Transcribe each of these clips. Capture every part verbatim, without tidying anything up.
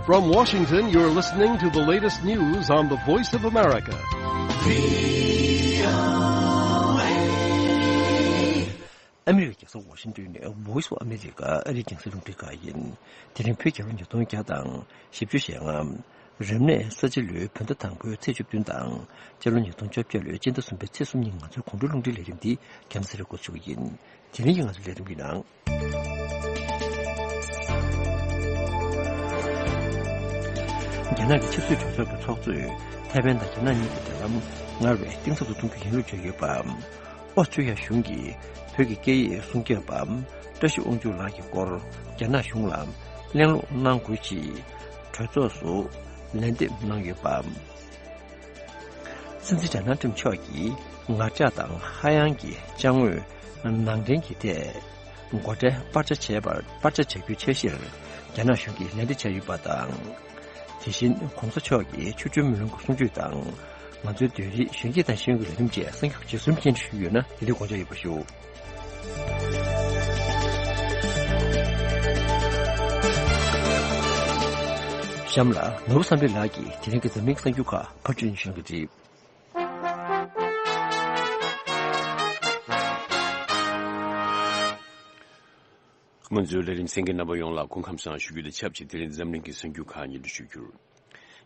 From Washington, you're listening to the latest news on the Voice of America. ཨ་མི་རི་ཀའི་རྒྱལ་ས་ཝ་ཤིང་ཏོན་ནས་Voice of America ཨ་རིའི་རྒྱང་སྲིང་རླུང་འཕྲིན་ཁང་ཡིན། དེ་རིང་བོད་རྒྱལ་ལོ་ཉིས་སྟོང་བརྒྱ་དང་བཞི་བཅུ་ཞེ་ལྔ། རབ་གནས་ས་བྱི་ལོའི་བོད་ཟླ་དང་པོའི་ཚེས་བཅུ་བདུན་དང་། སྤྱི་ལོ་ཉིས་སྟོང་བཅོ་བརྒྱད་ལོའི་སྤྱི་ཟླ་གསུམ་པའི་ཚེས་གསུམ་ཉིན་ང་ཚོའི་དགོང་དྲོའི་རླུང་འཕྲིན་ལས་རིམ་འདི་རྒྱང་སྲིང་རུ་འགོ་ཚུགས་ཀྱི་ཡིན། དེ་རིང་གི་ང་ཚོའི་ལས་རིམ་གྱི་ནང་། རྒྱ་ནག་གི་ཆབ་སྲིད་གྲོས་ཚོགས་ཀྱི་ཚོགས་གཙོས་ཐའེ་ཝན་དང་རྒྱ་ནག་གཉིས་ཀྱི་འབྲེལ་ལམ་སྔར་བས་གཏིང་ཟབ་ཏུ་གཏོང་རྒྱུ་ཡིན་ལུགས་བརྗོད་ཡོད་པ། ཨོ་སི་ཀྲི་ཡ་གཞུང་གིས་བོད་ཀྱི་སྐད་ཡིག་སྲུང་སྐྱོབ་པ་བཀྲ་ཤིས་དབང་ཕྱུག་ལགས་ཀྱི་སྐོར་རྒྱ་ནག་གཞུང་ལ་གླེང་སློང་གནང་དགོས་ཅེས་གྲོས་ཚོགས་སུ་ལན་འདེབས་གནང་ཡོད་པ། སྲིད་འཛིན་ཌོ་ནལ་ཊམ་མཆོག་གིས་ངར་ལྕགས་དང་ཧ་ཡང་གི་ཅ་དངོས་ནང་འདྲེན་གྱི་ཐད་སྒོ་ཁྲལ་སྤར་ཆ་བྱས་པར་སྤར་ཆ་བྱ་རྒྱུའི་འཆར་གཞིར་རྒྱ་ནག་གཞུང་གིས་ལན་འདེབས་བྱས་ཡོད་པ་དང་། དེ་བཞིན་གོང་ས་མཆོག་གིས་ཆོ་འཕྲུལ་མེ་ལོང་གི་གསུང་ཆོས་དང་། ང་ཚོའི་བདུན་རིག་གཞོན་སྐྱེས་དང་ཤེས་ཡོན་གྱི་ལས་རིམ་བཅས་གསར་འགྱུར་ཇི་གསུམ་སྙན་སྒྲོན་ཞུས་ཡོད་ན་དེ་དུས་དགོངས་འཇགས་ཡོད་པ་ཞུ། གཤམ་ལ་ནོར་བུ་བསམ་འཕེལ་ལགས་ཀྱིས་དེ་རིང་གི་འཛམ་གླིང་གསར་འགྱུར་ཁག་ཕབ་སྒྱུར་ཞུ་གནང་གི་རེད། ང་ཚོའི་ལས་རིམ་གསན་མཁན་རྣམ་པ་ཡོངས་ལ་སྐུ་ཁམས་བཟང་ཞུ་རྒྱུ་དང་ཆབས་ཅིག་དེ་རིང་འཛམ་གླིང་གི་གསར་འགྱུར་ཁག་སྙན་སྒྲོན་ཞུ་རྒྱུར།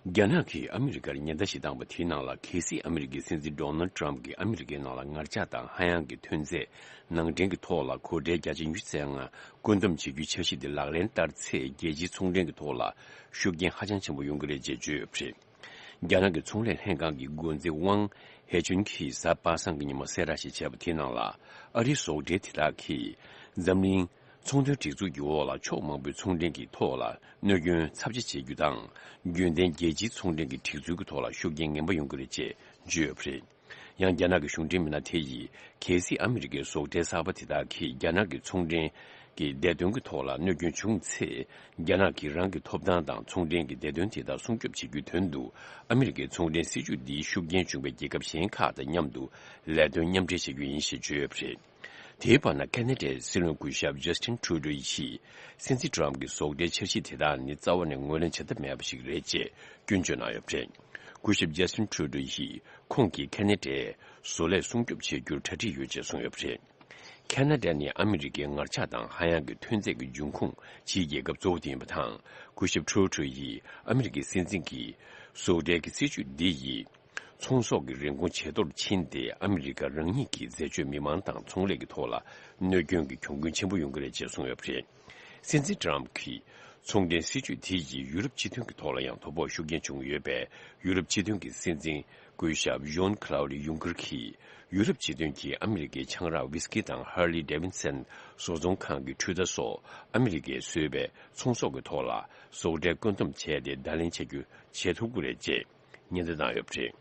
རྒྱ་ནག་གིས་ཨ་མི་རི་ཀར་ཉེན་བརྡ་ཞིག་བཏང་བ་དེའི་ནང་ལ། གལ་སྲིད་ཨ་མི་རི་ཀའི་སྲིད་འཛིན་ཌོ་ནལ་ཊམ་གྱིས་ཨ་མི་རི་ཀའི་ནང་ལ་ངར་ལྕགས་དང་ཧ་ཡང་གི་ཐོན་རྫས་ནང་འདྲེན་གྱི་ཐོག་ལ་གོ་ཁྲལ་བརྒྱ་ཆ་ཉི་ཤུ་རྩ་ལྔ་བཀོད་འདོམས་བྱེད་རྒྱུའི་འཆར་གཞི་དེ་ལག་ལེན་བསྟར་ཚེ། རྒྱལ་སྤྱིའི་ཚོང་འབྲེལ་གྱི་ཐོག་ལ་ཤུགས་རྐྱེན་ཧ་ཅང་ཆེན་པོ་ཡོང་གི་རེད་ཅེས་བརྗོད་ཡོད་པ་རེད། རྒྱ་ནག་གི་ཚོང་ལས་ལྷན་ཁང་གི་འགོ་འཛིན་ཝང་ཧེ་ཅུན་གྱིས་གཟའ་པ་སངས་ཀྱི་ཉིན་མོ་གསལ་བསྒྲགས་ཤིག་བྱས་པ་དེའི་ནང་ལ། ཨ་རིའི་ཟོག་འབྲེལ་དེ་དག་གིས་འཛམ་གླིང་ཚོང་དོན་སྒྲིག་འཛུགས་ཀྱི་འོག་ལ་ཕྱོགས་མང་པོའི་ཚོང་འབྲེལ་གྱི་ཐོག་ལ་གནོད་སྐྱོན་ཚབས་ཆེ་བྱེད་རྒྱུ་དང་། རྒྱུན་ལྡན་རྒྱལ་སྤྱིའི་ཚོང་འབྲེལ་གྱི་སྒྲིག་འཛུགས་ཀྱི་ཐོག་ལ་ཤུགས་རྐྱེན་ངན་པ་ཡོང་གི་རེད་ཅེས་བརྗོད་ཡོད་པ་རེད། ཡང་རྒྱ་ནག་གི་གཞུང་འབྲེལ་མི་སྣ་དེ་ཡིས། གལ་སྲིད་ཨ་མི་རི་ཀའི་ཟོག་འབྲེལ་གསར་པ་དེ་དག་གིས་རྒྱ་ནག་གི་ཚོང་འབྲེལ་གྱི་བདེ་དོན་གྱི་ཐོག་ལ་གནོད་སྐྱོན་བྱུང་ཚེ། རྒྱ་ནག་གིས་རང་གི་ཐོབ་ཐང་དང་ཚོང་འབྲེལ་གྱི་བདེ་དོན་དེ་དག་སྲུང་སྐྱོབ་བྱེད་རྒྱུའི་དོན་དུ། ཨ་མི་རི་ཀའི་ཚོང་འབྲེལ་སྲིད་ཇུས་འདིའི་ཤུགས་རྐྱེན་བྱུང་བའི་རྒྱལ་ཁབ་གཞན་ཁག་དང་མཉམ་དུ་ལས་དོན་མཉམ་འབྲེལ་བྱེད་རྒྱུ་ཡིན་ཞེས་བརྗོད་ཡོད་པ་རེད། དེའི་བར་ན། ཁ་ན་ཌའི་སྲིད་བློན་སྐུ་ཞབས་ཇཱ་སི་ཊིན་ཊུ་རུ་ཌོ་ཡིས། སྲིད་འཛིན་ཊམ་གྱི་ཟོག་འབྲེལ་འཆར་གཞི་དེ་དག་ནི་རྩ་བ་ནས་ངོས་ལེན་བྱེད་ཐབས་མེད་པ་ཞིག་རེད་ཅེས་སྐྱོན་བརྗོད་གནང་ཡོད་པ་རེད། སྐུ་ཞབས་ཇཱ་སི་ཊིན་ཊུ་རུ་ཌོ་ཡིས། ཁོང་གིས་ཁ་ན་ཌའི་བཟོ་ལས་སྲུང་སྐྱོབ་བྱེད་རྒྱུར་གྲ་སྒྲིག་ཡོད་ཅེས་གསུངས་ཡོད་པ་རེད། ཁ་ན་ཌ་ནི་ཨ་མི་རི་ཀའི་ངར་ལྕགས་དང་ཧ་ཡང་གི་ཐོན་རྫས་ཀྱི་འབྱུང་ཁུངས་ཀྱི་རྒྱལ་ཁབ་གཙོ་བོ་དེ་ཡིན་པ་དང་། སྐུ་ཞབས་ཊུ་རུ་ཌོ་ཡིས། ཨ་མི་རི་ཀའི་སྲིད་འཛིན་གྱི་ཟོག་འབྲེལ་གྱི་སྲིད་ཇུས་འདི་ཡིས། ཚོང་ཟོག་གི་རིན་གོང་ཇེ་མཐོར་ཕྱིན་ཏེ། ཨ་མི་རི་ཀ་རང་ཉིད་ཀྱི་འཛད་སྤྱོད་མི་མང་དང་ཚོང་ལས་ཀྱི་ཐོག་ལ་གནོད་སྐྱོན་གྱི་གྱོང་གུན་ཆེན་པོ་ཡོང་གི་རེད་ཅེས་གསུངས་ཡོད་པ་རེད། སྲིད་འཛིན་ཊམ་གྱི་ཚོང་འབྲེལ་སྲིད་ཇུས་དེ་ཡིས་ཡུ་རོབ་སྤྱི་མཐུན་གྱི་ཐོག་ལ་ཡང་དོ་ཕོག་ཤུགས་རྐྱེན་བྱུང་ཡོད་པས། ཡུ་རོབ་སྤྱི་མཐུན་གྱི་སྲིད་འཛིན་སྐུ་ཞབས་ཇོན་ཁ་ལའུ་ཌི་ཡུང་ཀེར་གྱིས། ཡུ་རོབ་སྤྱི་མཐུན་གྱིས་ཨ་མི་རི་ཀའི་ཆང་རག་ཝིས་ཀི་དང་ཧར་ལི་ཌེ་ཝིན་སན་བཟོ་ཚོང་ཁང་གི་འཕྲུལ་རྟ་སོགས་ཨ་མི་རི་ཀས་བཟོས་པའི་ཚོང་ཟོག་གི་ཐོག་ལ་ཟོག་འབྲེལ་བཀོད་འདོམས་བྱས་ཏེ། བརྡ་ལན་ཆད་རྒྱུ་བྱེད་ཐུབ་ཀྱི་རེད་ཅེས་ཉེན་བརྡ་བཏང་ཡོད་པ་རེད།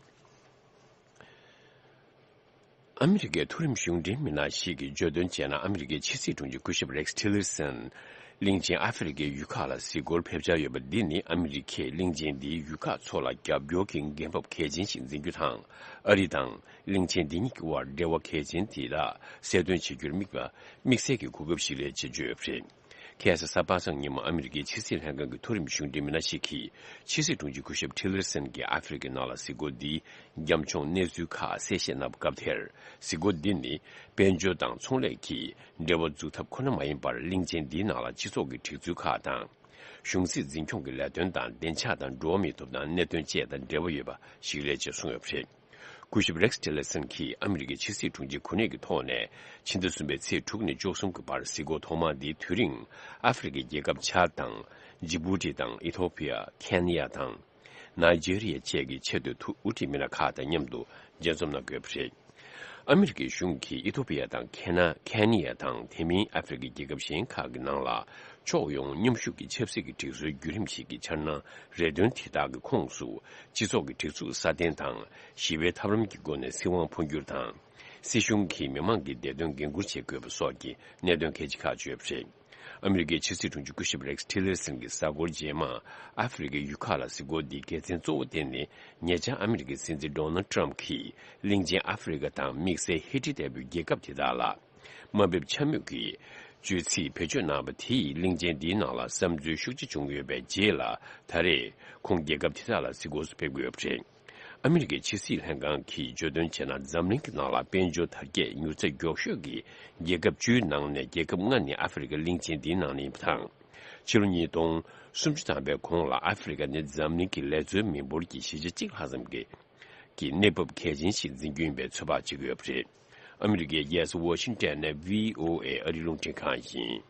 ཨ་མི་རི་ཀའི་མཐོ་རིམ་གཞུང་འབྲེལ་མི་སྣ་ཞིག་གིས་བརྗོད་དོན་བྱས་ན། ཨ་མི་རི་ཀའི་ཕྱི་སྲིད་དྲུང་ཆེ་སྐུ་ཞབས་རེགས་ཊི་ལར་སན་གླིང་ཆེན་ཨ་ཧྥེ་རི་ཁའི་ཡུལ་ཁག་ལ་གཟིགས་སྐོར་ཕེབས་འཆར་ཡོད་པ་འདི་ནི། ཨ་མི་རི་ཁས་གླིང་ཆེན་འདིའི་ཡུལ་ཁག་ཚོ་ལ་རྒྱབ་སྐྱོར་གྱི་འགན་བབ་གལ་ཆེན་ཞིག་འཛིན་རྒྱུ་དང་། ཨ་རི་དང་གླིང་ཆེན་འདི་གཉིས་ཀྱི་དབར་འབྲེལ་བ་གལ་ཆེན་དེ་དག་གསལ་སྟོན་བྱེད་རྒྱུར་དམིགས་པ། དམིགས་བསལ་གྱི་གོ་སྐབས་ཤིག་རེད་ཅེས་བརྗོད་ཡོད་པ་རེད། ཁ་སང་གཟའ་པ་སངས་ཉིན་མོ་ཨ་མི་རི་ཀའི་ཕྱི་སྲིད་ལྷན་ཁང་གི་མཐོ་རིམ་གཞུང་འབྲེལ་མི་སྣ་ཞིག་གིས། ཕྱི་སྲིད་དྲུང་ཆེ་སྐུ་ཞབས་ཊི་ལར་སན་གྱི་ཨ་ཧྥེ་རི་ཁའི་ནང་ལ་གཟིགས་སྐོར་འདིས། རྒྱབ་ལྗོངས་གནས་ཚུལ་ཁག་གསལ་བཤད་གནང་བའི་སྐབས་དེར། གཟིགས་སྐོར་འདི་ནི། དཔལ་འབྱོར་དང་ཚོང་ལས་ཀྱི་འབྲེལ་བ་འཛུགས་ཐབས་ཁོ་ན་མ་ཡིན་པར། གླིང་ཆེན་འདིའི་ནང་ལ་སྤྱི་ཚོགས་ཀྱི་སྒྲིག་འཛུགས་ཁག་དང་། གཞུང་སྲིད་འཛིན་སྐྱོང་གི་ལས་དོན་དང་། བདེ་འཇགས་དང་འགྲོ་བ་མིའི་ཐོབ་ཐང་གནད་དོན་བཅས་དང་འབྲེལ་བ་ཡོད་པ་ཞིག་རེད་ཅེས་གསུངས་ཡོད་པ་རེད། སྐུ་ཞབས་རེགས་ཊི་ལར་སན་གྱིས་ཨ་མི་རི་ཀའི་ཕྱི་སྲིད་དྲུང་ཆེ་གོ་གནས་ཀྱི་ཐོག་ནས། ཕྱི་ཟླ་གསུམ་པའི་ཚེས་དྲུག་ནས་བཅུ་གསུམ་གྱི་བར་གཟིགས་སྐོར་ཐོག་མ་འདིའི་དུས་རིང་། ཨ་ཧྥེ་རི་ཁའི་རྒྱལ་ཁབ་ཆཱད་དང་། ཇི་བུ་ཏི་དང་། ཨི་ཐོ་པི་ཡ། ཁེན་ཡ་དང་། ནཱི་ཇེ་རི་ཡ་བཅས་ཀྱི་ཆེས་མཐོའི་ཐུ་དབུ་ཁྲིད་མི་སྣ་ཁག་དང་མཉམ་དུ་མཇལ་འཛོམས་གནང་དགོས་པ་རེད། ཨ་མི་རི་ཀའི་གཞུང་གིས་ཨི་ཐོ་པི་ཡ་དང་། ཁེ་ན། ཁེན་ཡ་དང་། དེ་མིན་ཨ་ཧྥེ་རི་ཁའི་རྒྱལ་ཁབ་གཞན་ཁག་གི་ནང་ལ། ཕྱོགས་ཡོངས་མཉམ་ཞུགས་ཀྱི་ཆབ་སྲིད་ཀྱི་སྒྲིག་སྲོལ་བརྒྱུད་རིམ་ཞིག་གི་འཆར་སྣང་རེ་འདུན་དེ་དག་གི་ཁོངས་སུ། སྤྱི་ཚོགས་ཀྱི་སྒྲིག་འཛུགས་སྲ་བརྟན་དང་། ཞི་བའི་ཐབས་ལམ་གྱི་སྒོ་ནས་སྲིད་དབང་འཕོ་འགྱུར་དང་། སྲིད་གཞུང་གིས་མི་མང་གི་བདེ་དོན་འགན་འཁུར་བྱེད་དགོས་པ་སོགས་ཀྱི་གནད་དོན་གལ་ཆེ་ཁག་བརྗོད་པ་རེད། ཨ་མི་རི་ཀའི་ཕྱི་སྲིད་དྲུང་ཆེ་སྐུ་ཞབས་རེགས་ཊི་ལར་སན་གྱི་གཟའ་འཁོར་རྗེས་མ་ཨ་ཧྥེ་རི་ཁའི་ཡུལ་ཁག་ལ་གཟིགས་སྐོར་འདིའི་དགེ་མཚན་གཙོ་བོ་དེ་ནི། ཉེ་ཆར་ཨ་མི་རི་ཀའི་སྲིད་འཛིན་ཌོ་ནལ་ཊམ་གྱིས་གླིང་ཆེན་ཨ་ཧྥེ་རི་ཁ་དང་དམིགས་བསལ་ཧེ་ཊི་ལྟ་བུའི་རྒྱལ་ཁབ་དེ་དག་ལ། དམའ་འབེབས་འཕྱ་སྨོད་ཀྱི་ བརྗོད་ཚིག་བེད་སྤྱོད་གནང་བ་དེས་གླིང་ཆེན་འདིའི་ནང་ལ་བསམ་ཚུལ་ཤུགས་ཆེ་བྱུང་ཡོད་པའི་རྗེས་ལ། ད་རེས་ཁོང་རྒྱལ་ཁབ་དེ་དག་ལ་གཟིགས་སྐོར་སུ་ཕེབས་ཀྱི་ཡོད་པ་རེད། ཨ་མི་རི་ཀའི་ཕྱི་སྲིད་ལྷན་ཁང་གིས་བརྗོད་དོན་བྱས་ན། འཛམ་གླིང་གི་ནང་ལ་དཔལ་འབྱོར་དར་རྒྱས་མྱུར་ཚད་མགྱོགས་ཤོས་ཀྱི་རྒྱལ་ཁབ་བཅུའི་ནང་ནས་རྒྱལ་ཁབ་ལྔ་ནི་ཨ་ཧྥེ་རི་ཁ་གླིང་ཆེན་འདིའི་ནང་ནས་ཡིན་པ་དང་། ཕྱི་ལོ་ཉིས་སྟོང་སུམ་ཅུ་ཐམ་པའི་གོང་ལ་ཨ་ཧྥེ་རི་ཁ་ནི་འཛམ་གླིང་གི་ལས་བཟོའི་མི་འབོར་གྱི་བཞི་ཆ་གཅིག་ལྷག་ཙམ་གྱི་གི་གནས་བབ་གལ་ཆེན་ཞིག་འཛིན་རྒྱུ་ཡིན་པའི་ཚོད་དཔག་བྱེད་ཀྱི་ཡོད་པ་རེད། ཨ་མི་རི་ཀའི་རྒྱལ་ས་ཝ་ཤིང་ཊོན་ནས་བྷི་ཨོ་ཨེ་ཨ་རིའི་རླུང་འཕྲིན་ཁང་ཡིན།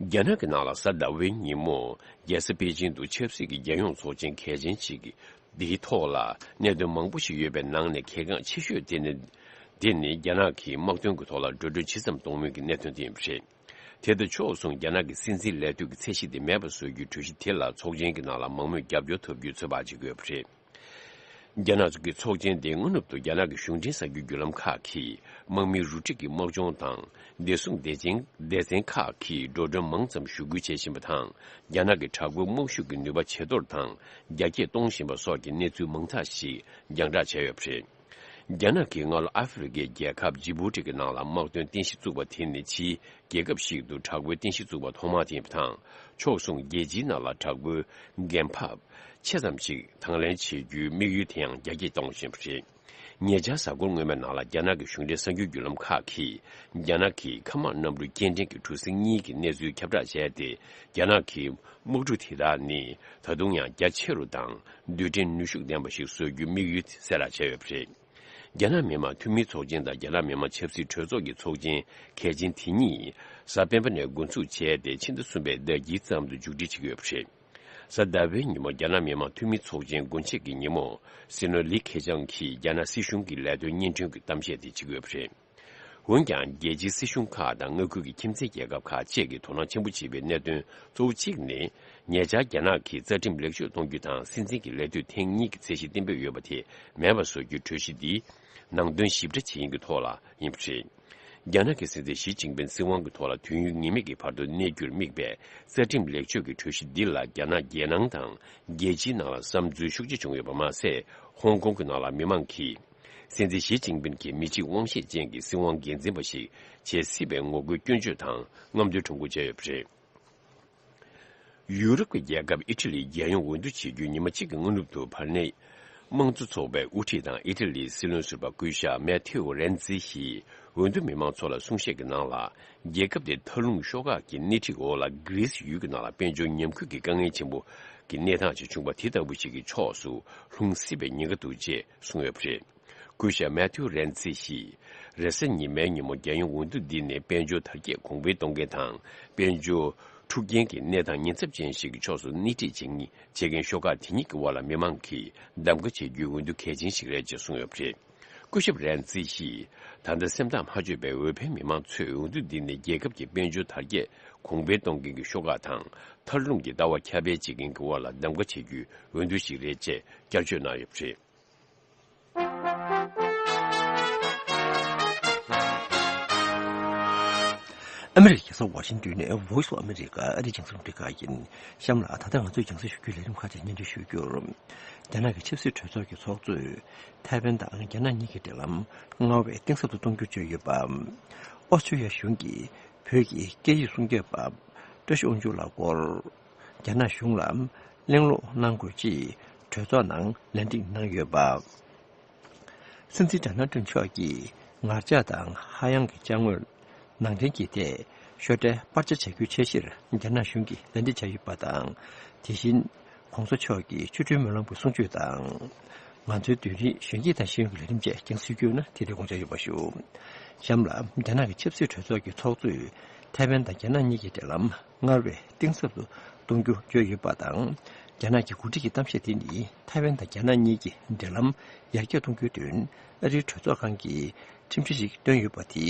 རྒྱ་ནག་གི་ནང་ལ་གཟའ་ཟླ་བའི་ཉིན་མོ། རྒྱལ་ས་པེ་ཅིང་དུ་ཆབ་སྲིད་ཀྱི་རྒྱལ་ཡོངས་ཚོགས་ཆེན་གལ་ཆེན་ཞིག་འདིའི་ཐོག་ལ་གནད་དོན་མང་པོ་ཞིག་ཡོད་པའི་ནང་ནས་གལ་འགངས་ཆེ་ཤོས་དེ་ནི། དེ་ནི་རྒྱ་ནག་གིས་དམག་དོན་གྱི་ཐོག་ལ་འགྲོ་གྲོན་ཇི་ཙམ་གཏོང་མིན་གྱི་གནད་དོན་དེ་ཡིན་པ་རེད། དེ་དང་ཕྱོགས་མཚུངས་རྒྱ་ནག་གི་སྲིད་འཛིན་ལས་དུས་ཀྱི་ཚད་གཞི་དེ་མེད་པ་བཟོ་རྒྱུའི་གྲོས་གཞི་དེ་ལ་ཚོགས་ཆེན་གྱི་ནང་ལ་མང་མོས་རྒྱབ་སྐྱོར་ཐོབ་རྒྱུའི་ཚོད་དཔག་བྱེད་ཀྱི་ཡོད་པ་རེད། རྒྱ་ནག་གི་ཚོགས་ཆེན་དེའི་སྔ་ནུབ་ཏུ་རྒྱ་ནག་གི་གཞུང་འབྲེལ་གསར་འགྱུར་བརྒྱུད་ལམ་ཁག་གིས་དམག་མིའི་རུ་ཁྲིད་ཀྱི་དམག་སྦྱོང་དང་བདེ་སྲུང་སྡེ་ཚན་སྡེ་ཚན་ཁག་གིས་འགྲོ་གྲོན་མང་ཙམ་ཞུ་སྐུལ་བྱེད་བཞིན་པ་དང་། རྒྱ་ནག་གི་དྲག་པོའི་དམག་ཤུགས་ཀྱི་ནུས་པ་ཇེ་མཐོར་དང་རྒྱ་སྐྱེད་གཏོང་བཞིན་པ་སོགས་ཀྱི་གནས་ཚུལ་མང་དག་ཞིག་རྒྱང་བསྒྲགས་བྱས་ཡོད་པ་རེད། རྒྱ་ནག་གིས་སྔ་ལོ་ཨ་ཧྥེ་རི་ཁའི་རྒྱལ་ཁབ་ཇི་བུ་ཏི་གི་ནང་ལ་དམག་དོན་རྟེན་གཞི་བཙུགས་པ་དེ་ནི་ཕྱིའི་རྒྱལ་ཁབ་ཞིག་ཏུ་དྲག་པོའི་རྟེན་གཞི་བཙུགས་པ་ཐོག་མ་དེ་ཡིན་པ་དང་། ཕྱོགས་མཚུངས་རྒྱལ་སྤྱིའི་ནང་ལ་དྲག་པོའི་འགན་འབབ་ཆེ་ཙམ་ཞིག་དང་ལེན་བྱེད་རྒྱུའི་དམིགས་ཡུལ་དེ་ཡང་རྒྱ་སྐྱེད་གཏོང་བཞིན་པ་རེད། ཉེ་ཆར་གཟའ་འཁོར་སྔོན་མའི་ནང་ལ་རྒྱ་ནག་གི་གཞུང་འབྲེལ་གསར་འགྱུར་བརྒྱུད་ལམ་ཁག་གིས། རྒྱ་ནག་གིས་མཁའ་དམག་གནམ་གྲུ་སྐྱེལ་འདྲེན་གྱི་གྲུ་གཟིངས་གཉིས་ཀྱི་གནས་ཚུལ་ཁྱབ་བསྒྲགས་བྱས་ཏེ། རྒྱ་ནག་གིས་དམག་གྲུ་དེ་དག་ནི་ད་དུང་ཡང་རྒྱ་ཆེ་རུ་དང་། རྡུལ་ཕྲན་ནུས་ཤུགས་ལྡན་པ་ཞིག་བཟོ་རྒྱུའི་དམིགས་ཡུལ་གསལ་བསྒྲགས་བྱས་ཡོད་པ་རེད། རྒྱ་ནག་མི་དམངས་འཐུས་མིའི་ཚོགས་ཆེན་དང་རྒྱ་ནག་མི་དམངས་ཆབ་སྲིད་གྲོས་ཚོགས་ཀྱི་ཚོགས་ཆེན་གལ་ཆེན་དེ་གཉིས་གཟའ་སྤེན་པ་ནས་འགོ་འཛུགས་བྱས་ཏེ། ཕྱི་ཟླ་གསུམ་པའི་ཟླ་དཀྱིལ་ཙམ་དུ་མཇུག་སྒྲིལ་བྱེད་ཀྱི་ཡོད་པ་རེད། གཟའ་ཟླ་བའི་ཉིན་མོ་རྒྱ་ནག་མི་དམངས་འཐུས་མི་ཚོགས་ཆེན་སྒོ་འབྱེད་ཀྱི་ཉིན་མོ། སྲིད་བློན་ལི་ཁེ་ཆང་གིས་རྒྱ་ནག་སྲིད་གཞུང་གི་ལས་དོན་སྙན་སྒྲོན་གྱི་གཏམ་བཤད་དེ་བྱེད་ཀྱི་ཡོད་པ་རེད། འོན་ཀྱང་། རྒྱལ་སྤྱིའི་སྲིད་གཞུང་ཁག་དང་མངའ་ཁུལ་གྱི་ཁྱིམ་མཚེས་རྒྱལ་ཁབ་ཁག་བཅས་ཀྱིས་དོ་སྣང་ཆེན་པོ་བྱེད་པའི་གནད་དོན་གཙོ་བོ་གཅིག་ནི། ཉེ་ཆར་རྒྱ་ནག་གིས་རྩ་ཁྲིམས་ལེགས་བཅོས་གཏོང་རྒྱུ་དང་། སྲིད་འཛིན་གྱི་ལས་དུས་ཐེངས་གཉིས་ཀྱི་ཚད་གཞི་གཏན་འབེབས་ཡོད་པ་དེ་མེད་པ་བཟོ་རྒྱུའི་གྲོས་གཞི་འདིའི་ནང་དོན་ཞིབ་ཕྲ་ཇི་ཡིན་གྱི་ཐོག་ལ་ཡིན་པ་རེད། རྒྱ་ནག་གི་སྲིད་འཛིན་ཞི་ཅིན་ཕིན་སྲིད་དབང་གི་ཐོག་ལ་དུས་ཡུན་ངེས་མེད་ཀྱི་བར་དུ་གནས་རྒྱུར་དམིགས་པའི་རྩ་ཁྲིམས་ལེགས་བཅོས་ཀྱི་གྲོས་གཞི་འདི་ལ་རྒྱ་ནག་རྒྱལ་ནང་དང་རྒྱལ་སྤྱིའི་ནང་ལ་བསམ་ཚུལ་ཤུགས་ཆེ་བྱུང་ཡོད་པ་མ་ཟད། ཧོང་ཀོང་གི་ནང་ལ་མི་མང་གིས། སྲིད་འཛིན་ཞི་ཅིན་ཕིན་གྱི་མི་གཅིག་དབང་ཤེད་ཅན་གྱི་སྲིད་དབང་འགན་འཛིན་པ་ཞིག་བྱེད་སྲིད་པའི་ངོ་རྒོལ་སྐྱོན་བརྗོད་དང་རྔམ་སྟོན་ཁྲོམ་སྐོར་བྱས་ཡོད་པ་རེད། ཡུ་རོབ་ཀྱི་རྒྱལ་ཁབ་ཨི་ཊ་ལིའི་རྒྱལ་ཡོངས་འོས་བསྡུ་བྱེད་རྒྱུའི་ཉི་མ་གཅིག་གི་སྔ་ནུབ་ཏུ་བར་གནས་དམངས་གཙོ་ཚོགས་པའི་དབུ་ཁྲིད་དང་ཨི་ཊ་ལིའི་སྲིད་བློན་ཟུར་པ་སྐུ་ཞབས་མེ་ཐེའུ་རེན་ཙི་ཡིས་འོས་བསྡུ་མི་མང་ཚོ་ལ་གསུང་བཤད་ཀྱི་ནང་ལ། རྒྱལ་ཁབ་དེ་མཐའ་ལྷུང་ཤོག་ཁག་གི་སྣེ་ཁྲིད་འོག་ལ་གྷི་རི་སི་ཡུལ་གྱི་ནང་ལ་དཔལ་འབྱོར་ཉམས་རྒུད་ཀྱི་དཀའ་ངལ་ཆེན་པོ་གྱི་གནས་སྟངས་ཤིག་བྱུང་བ་དེ་ལྟ་བུ་ཞིག་གི་ཕྱོགས་སུ་ལྷུང་སྲིད་པའི་ཉེན་ཁ་འདུག་ཅེས་གསུངས་ཡོད་པ་རེད། སྐུ་ཞབས་མེ་ཐེའུ་རེན་ཙི་ཡིས་རེས་གཟའ་ཉི་མའི་ཉིན་མོ་རྒྱལ་ཡོངས་འོས་བསྡུ་འདི་ནི་དཔལ་འབྱོར་དར་རྒྱས་གོང་འཕེལ་གཏོང་མཁན་དང་། དཔལ་འབྱོར་འཁྲུག་རྐྱེན་གྱི་གནས་སྟངས་ཉེན་ཚབས་ཅན་ཞིག་གི་ཕྱོགས་སུ་སྣེ་ཁྲིད་བྱེད་མཁན་བྱེད་མཁན་ཤོག་ཁག་དེ་གཉིས་ཀྱི་དབར་ལ་མི་མང་གིས་གདམ་ག་བྱེད་རྒྱུའི་འོས་བསྡུ་གལ་ཆེན་ཞིག་རེད་ཅེས་གསུངས་ཡོད་པ་རེད། སྐུ་ཞབས་རན་ཙི་ཡིས། ད་ལྟ་སེམས་ཐག་མ་ཆོད་པའི་འོས་འཕེན་མི་མང་ཚོས་འོས་བསྡུ་འདི་ནི་རྒྱལ་ཁབ་ཀྱི་དཔལ་འབྱོར་དར་རྒྱས་གོང་འཕེལ་གཏོང་མཁན་གྱི་ཤོག་ཁག་དང་མཐར་ལྷུང་གི་ལྟ་བ་ཁྱབ་སྤེལ་བྱེད་མཁན་གྱི་དབར་ལ་གདམ་ག་བྱེད་རྒྱུའི་འོས་བསྡུ་ཞིག་རེད་ཅེས་བསྐྱར་བརྗོད་གནང་ཡོད་པ་རེད། ཨ་མི་རི་ཀའི་རྒྱལ་ས་ཝ་ཤིང་ཏོན་ནས་Voice of America ཨ་རིའི་རྒྱང་སྲིང་རླུང་འཕྲིན་ཁང་ཡིན། གཤམ་ལ་ད་ལྟ་ང་ཚོས་རྒྱང་སྲིང་ཞུ་རྒྱུའི་ལས་རིམ་ཁག་ཅིག་སྙན་སྒྲོན་ཞུ་རྒྱུར། རྒྱ་ནག་གི་ཆབ་སྲིད་གྲོས་ཚོགས་ཀྱི་ཚོགས་གཙོས་ཐའེ་ཝན་དང་རྒྱ་ནག་གཉིས་ཀྱི་འབྲེལ་ལམ་སྔར་བས་གཏིང་ཟབ་ཏུ་གཏོང་རྒྱུར་བརྗོད་ཡོད་པ། ཨོ་སི་ཀྲི་ཡ་གཞུང་གིས་བོད་ཀྱི་སྐད་ཡིག་སྲུང་སྐྱོབ་པ་བཀྲ་ཤིས་དབང་ཕྱུག་ལགས་སྐོར་རྒྱ་ནག་གཞུང་ལ་གླེང་སློང་གནང་དགོས་ཅེས་གྲོས་ཚོགས་ནང་ནན་སྒྲིག་གནང་ཡོད་པ། སྲིད་འཛིན་ཌོ་ནལ་ཊམ་མཆོག་གིས་ངར་ལྕགས་དང་ཧ་ཡང་གི་ལྕགས་དངོས་ནང་འདྲེན་གྱི་ཐད་ཤོག་ཁྲའི་པར་ཆ་བྱ་རྒྱུའི་འཆར་གཞིར་རྒྱ་ནག་གཞུང་གིས་ལད་ཟློས་བྱས་ཡོད་པ་དང་། དེ་བཞིན་༧གོང་ས་མཆོག་གི་ཆོ་འཕྲུལ་སྨོན་ལམ་གྱི་གསུང་ཆོས་དང་། ང་ཚོའི་མདུན་རིའི་གཞོན་སྐྱེས་དང་ཤེས་ཡོན་གྱི་ལས་རིམ་བཅས་རྒྱང་སྲིང་བསྐྱོད་ན་དེ་འདྲའི་དགོངས་འཆར་ཡོད་པ་ཞུ། གཤམ་ལ་རྒྱ་ནག་གི་ཆབ་སྲིད་གྲོས་ཚོགས་ཀྱི་ཚོགས་གཙོས་ཐའེ་ཝན་དང་རྒྱ་ནག་གཉིས་ཀྱི་འབྲེལ་ལམ་སྔར་བས་གཏིང་ཟབ་ཏུ་གཏོང་རྒྱུ་བརྗོད་ཡོད་པ་དང་། རྒྱ་ནག་གི་འགོ་ཁྲིད་ཀྱི་གཏམ་བཤད་དེ་ནི་ཐའེ་ཝན་དང་རྒྱ་ནག་གཉིས་ཀྱི་འབྲེལ་ལམ་ཡར་རྒྱས་གཏོང་རྒྱུའི་དོན་ཨ་རིའི་གྲོས་ཚོགས་ཁང་གིས་ཁྲིམས་གཞི་ཞིག་བཏོན་ཡོད་པ་དེ་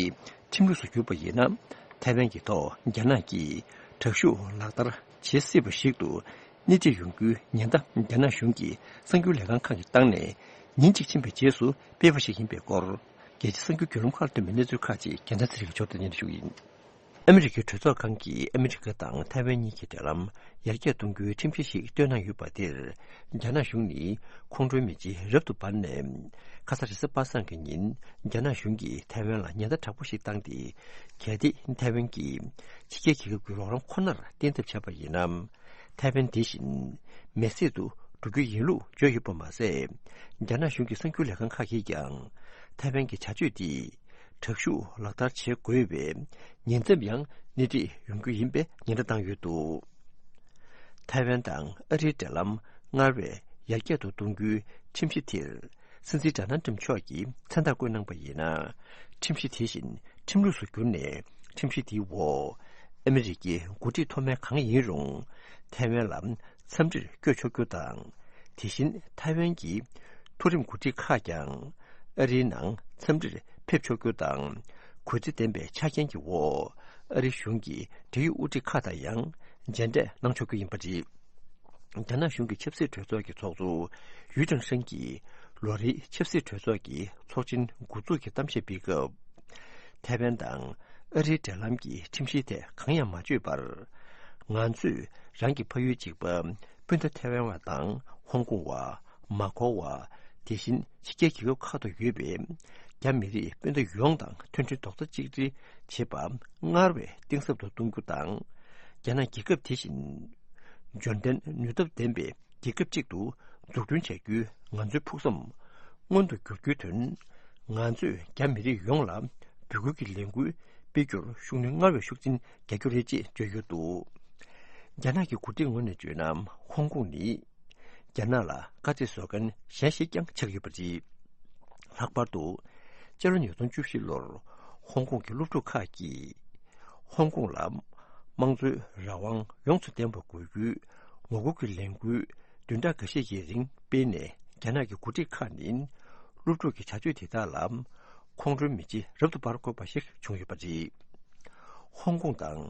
ཁྲིམས་ལུགས་སུ་གྱུར་པ་ཡིན་ན། ཐའེ་ཝན་གྱི་ཐོག་རྒྱ་ནག་གིས་དྲག་ཤུགས་ལག་བསྟར་བྱེད་སྲིད་པ་ཞིག་ཏུ་སྣེ་ཁྲིད་ཡོང་རྒྱུའི་ཉེན་བརྡ་རྒྱ་ནག་གཞུང་གིས་གསར་འགྱུར་ལས་ཁང་ཁག་གིས་བཏང་ནས་ཉིན་གཅིག་ཕྱིན་པའི་རྗེས་སུ་སྤེལ་བ་ཞིག་ཡིན་པའི་སྐོར། རྒྱལ་སྤྱིའི་གསར་འགྱུར་བརྒྱུད་ལམ་ཁག་ལ་བཏོན་པའི་གནས་ཚུལ་ཁག་ཅིག་རྒྱལ་མཚན་ཚེ་རིང་གིས་ཕྱོགས་སྒྲིག་སྙན་སྒྲོན་ཞུ་གི་ཡིན། ཨ་མི་རི་ཀའི་གྲོས་ཚོགས་ཁང་གིས་ཨ་མི་རི་ཀ་དང་ཐའེ་ཝན་གཉིས་ཀྱི་འབྲེལ་ལམ་ཡར་རྒྱས་གཏོང་རྒྱུའི་ཁྲིམས་གཞི་ཞིག་བཏོན་གནང་ཡོད་པ་དེར། རྒྱ་ནག་གཞུང་ནི་ཁོང་ཁྲོའི་མེ་ལྕེ་རབ་ཏུ་འབར་ནས། ཁ་སང་རེས་གཟའ་པ་སངས་ཀྱི་ཉིན། རྒྱ་ནག་གཞུང་གིས་ཐའེ་ཝན་ལ་ཉེན་བརྡ་དྲག་པོ་ཞིག་བཏང་སྟེ། གལ་ཏེ་ཐའེ་ཝན་གྱིས་ཕྱི་རྒྱལ་རྒྱལ་ཁབ་ཀྱི་རོགས་རམ་ཁོ་ནར་བརྟེན་ཐབས་བྱས་པ་ཡིན་ན། ཐའེ་ཝན་དེ་བཞིན་མེ་བསྲེགས་དུ་འགྲོ་རྒྱུ་ཡིན་ལུགས་བརྗོད་ཡོད་པ་མ་ཟད། རྒྱ་ནག་གཞུང་གི་གསར་འགྱུར་ལས་ཁང་ཁག་གིས་ཀྱང་། ཐའེ་ཝན་གྱི་བྱ་སྤྱོད་འདི་དྲག་ཤུགས་ལག་བསྟར་བྱེད་དགོས་པའི་ཉེན་ཚབས་ཡང་སྣེ་ཁྲིད་ཡོང་རྒྱུ་ཡིན་པའི་ཉེན་བརྡ་བཏང་ཡོད་འདུག་ཐའེ་ཝན་དང་ཨ་རིའི་འབྲེལ་ལམ་སྔར་བས་ཡར་རྒྱས་དུ་གཏོང་རྒྱུའི་ཁྲིམས་གཞི་དེར། སྲིད་འཛིན་ཌོ་ནལ་ཊམ་མཆོག་གིས་མཚན་རྟགས་བཀོད་གནང་པ་ཡིན་ན། ཁྲིམས་གཞི་དེ་བཞིན་ཁྲིམས་ལུགས་སུ་གྱུར་ནས། ཁྲིམས་གཞི་དེའི་འོག་ཨ་མི་རི་ཀའི་འགོ་ཁྲིད་མཐོ་དམན་གང་ཡིན་རུང་། ཐའེ་ཝན་ལ་འཚམས་འདྲིར་བསྐྱོད་ཆོག་རྒྱུ་དང་། དེ་བཞིན་ཐའེ་ཝན་གྱི་མཐོ་རིམ་འགོ་ཁྲིད་ཁག་ཀྱང་ཨ་རིའི་ནང་འཚམས་འདྲིར་ཕེབས་ཆོག་རྒྱུ་དང་། གུས་བརྩི་ལྡན་པའི་ཆ་རྐྱེན་གྱི་འོག་ཨ་རིའི་གཞུང་གི་འབྲེལ་ཡོད་དབུ་ཁྲིད་ཁག་དང་ཡང་མཇལ་འཕྲད་གནང་ཆོག་རྒྱུ་ཡིན་པ་རེད། རྒྱ་ནག་གཞུང་གི་ཆབ་སྲིད་གྲོས་ཚོགས་ཀྱི་ཚོགས་གཙོ་ཡུས་ཀྲང་ཧྲེང་གིས་ལོ་རེའི་ཆབ་སྲིད་གྲོས་ཚོགས་ཀྱི་ཚོགས་ཆེན་འགོ་འཛུགས་ཀྱི་གཏམ་བཤད་སྤེལ་སྐབས། ཐའེ་ཝན་དང་ཨ་རིའི་འབྲེལ་ལམ་གྱི་ཁྲིམས་གཞིའི་ཐད་གང་ཡང་མ་བརྗོད་པར། ང་ཚོས་རང་གི་ཕ་ཡུལ་གཅིག་པ་སྤུན་ཟླ་ཐའེ་ཝན་བ་དང་ཧོང་ཀོང་བ། མ་ཁོ་བ། དེ་བཞིན་ཕྱི་རྒྱལ་རྒྱལ་ཁབ་ཁག་ཏུ་ཡོད་པའི་རྒྱ་མི་རིགས་སྤུན་ཟླ་ཡོངས་དང་མཐུན་སྒྲིལ་རྡོག་རྩ་གཅིག་སྒྲིལ་བྱེད་པ་སྔར་བས་གཏིང་ཟབ་ཏུ་གཏོང་རྒྱུ་དང་། རྒྱ་ནག་རྒྱལ་ཁབ་དེ་བཞིན་འབྱོར་ལྡན་ནུས་སྟོབས་ལྡན་པའི་རྒྱལ་ཁབ་ཅིག་ཏུ་འཛུགས་སྐྲུན་བྱ་རྒྱུའི་ང་ཚོའི་ཕུགས་བསམ་མངོན་དུ་འགྱུར་རྒྱུའི་དོན། ང་ཚོས་རྒྱ་མི་རིགས་ཡོངས་ལ་འབོད་སྐུལ་གྱི་ལས་འགུལ་སྤེལ་རྒྱུར་ཤུགས་སྣོན་སྔར་བས་ཤུགས་ཆེན་རྒྱག་རྒྱུ་རེད་ཅེས་བརྗོད་ཡོད་འདུག་རྒྱ་ནག་གི་འགོ་ཁྲིད་ངོས་ནས་བརྗོད་ན། ཧོང་ཀོང་ནི་རྒྱ་ནག་ལ་དཀའ་ཚེགས་བཟོ་མཁན་གཞན་ཞིག་ཀྱང་ཆགས་ཡོད་པ་རེད། ལྷག་པར་དུ། སྤྱི་ལོ་ཉིས་སྟོང་བཅུ་བཞི་ལོར་ཧོང་ཀོང་གི་སློབ་ཕྲུག་ཁག་གིས་ཧོང་ཀོང་ལ་དམངས་གཙོའི་རང་དབང་ཡོངས་སུ་ལྡན་པ་དགོས་རྒྱུའི་ངོ་རྒོལ་གྱི་ལས་འགུལ་བདུན་ཕྲག་འགའ་ཤས་ཀྱི་རིང་སྤེལ་ནས། རྒྱ་ནག་གི་འགོ་ཁྲིད་ཁག་ནི་སློབ་ཕྲུག་གི་བྱ་སྤྱོད་དེ་དག་ལ་ཁོང་ཁྲོའི་མེ་ལྕེ་རབ་ཏུ་འབར་དགོས་པ་ཞིག་བྱུང་ཡོད་པ་རེད། ཧོང་ཀོང་དང་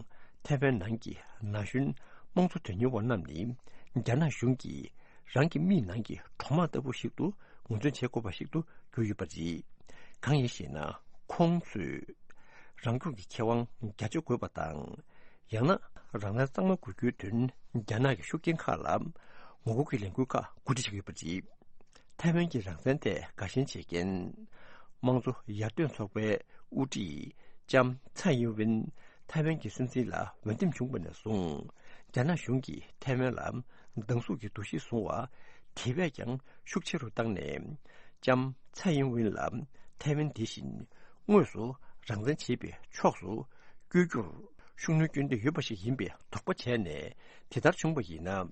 ཐའེ་ཝན་ནང་གི་ན་གཞོན་དམངས་གཙོ་དོན་གཉེར་བ་རྣམས་ནི་རྒྱ་ནག་གཞུང་གིས་རང་གི་མིག་ནང་གི་གྲོག་མ་ལྟ་བུ་ཞིག་ཏུ་ངོས་འཛིན་བྱེད་དགོས་པ་ཞིག་ཏུ་གྱུར་ཡོད་པ་རེད། གང་ཡིན་ཞེ་ན། ཁོང་ཚོས་རང་སྐྱོང་གི་ཁེ་དབང་རྒྱ་ཆེ་དགོས་པ་དང་། ཡང་ན་རང་དབང་གཙང་མ་དགོས་རྒྱུའི་དོན། རྒྱ་ནག་གི་ཤུགས་རྐྱེན་ཁག་ལ་ངོ་རྒོལ་གྱི་ལས་འགུལ་ཁག་གོ་སྒྲིག་བྱེད་ཀྱི་ཡོད་པ་རེད། ཐའེ་ཝན་གྱི་རང་བཙན་ཐད་དགའ་ཞེན་བྱེད་མཁན་དམངས་གཙོ་ཡར་ཐོན་ཚོགས་པའི་དབུ་ཁྲིད་ལྕམ་ཚའེ་ཡིན་ཝིན་ཐའེ་ཝན་གྱི་སྲིད་འཛིན་ལ་འོས་འདེམས་བྱུང་བ་ནས་བཟུང་། རྒྱ་ནག་གཞུང་གིས་ཐའེ་ཝན་ལ་སྡང་ཟུག་གི་འདུ་ཤེས་བཟུང་བ་དེ་བས་ཀྱང་ཤུགས་ཆེ་རུ་བཏང་ནས། ལྕམ་ཚའེ་ཡིན་ཝིན་ལ་ཐའེ་ཝན་དེ་བཞིན་དངོས་སུ་རང་བཙན་བྱེད་པའི་ཕྱོགས་སུ་བསྐྱོད་རྒྱུར་ཤུགས་སྣོན་སྐྱོན་འདོད་ཡོད་པ་ཞིག་ཡིན་པའི་དོགས་པ་བྱས་ནས། དེ་ལྟར་བྱུང་བ་ཡིན་ན།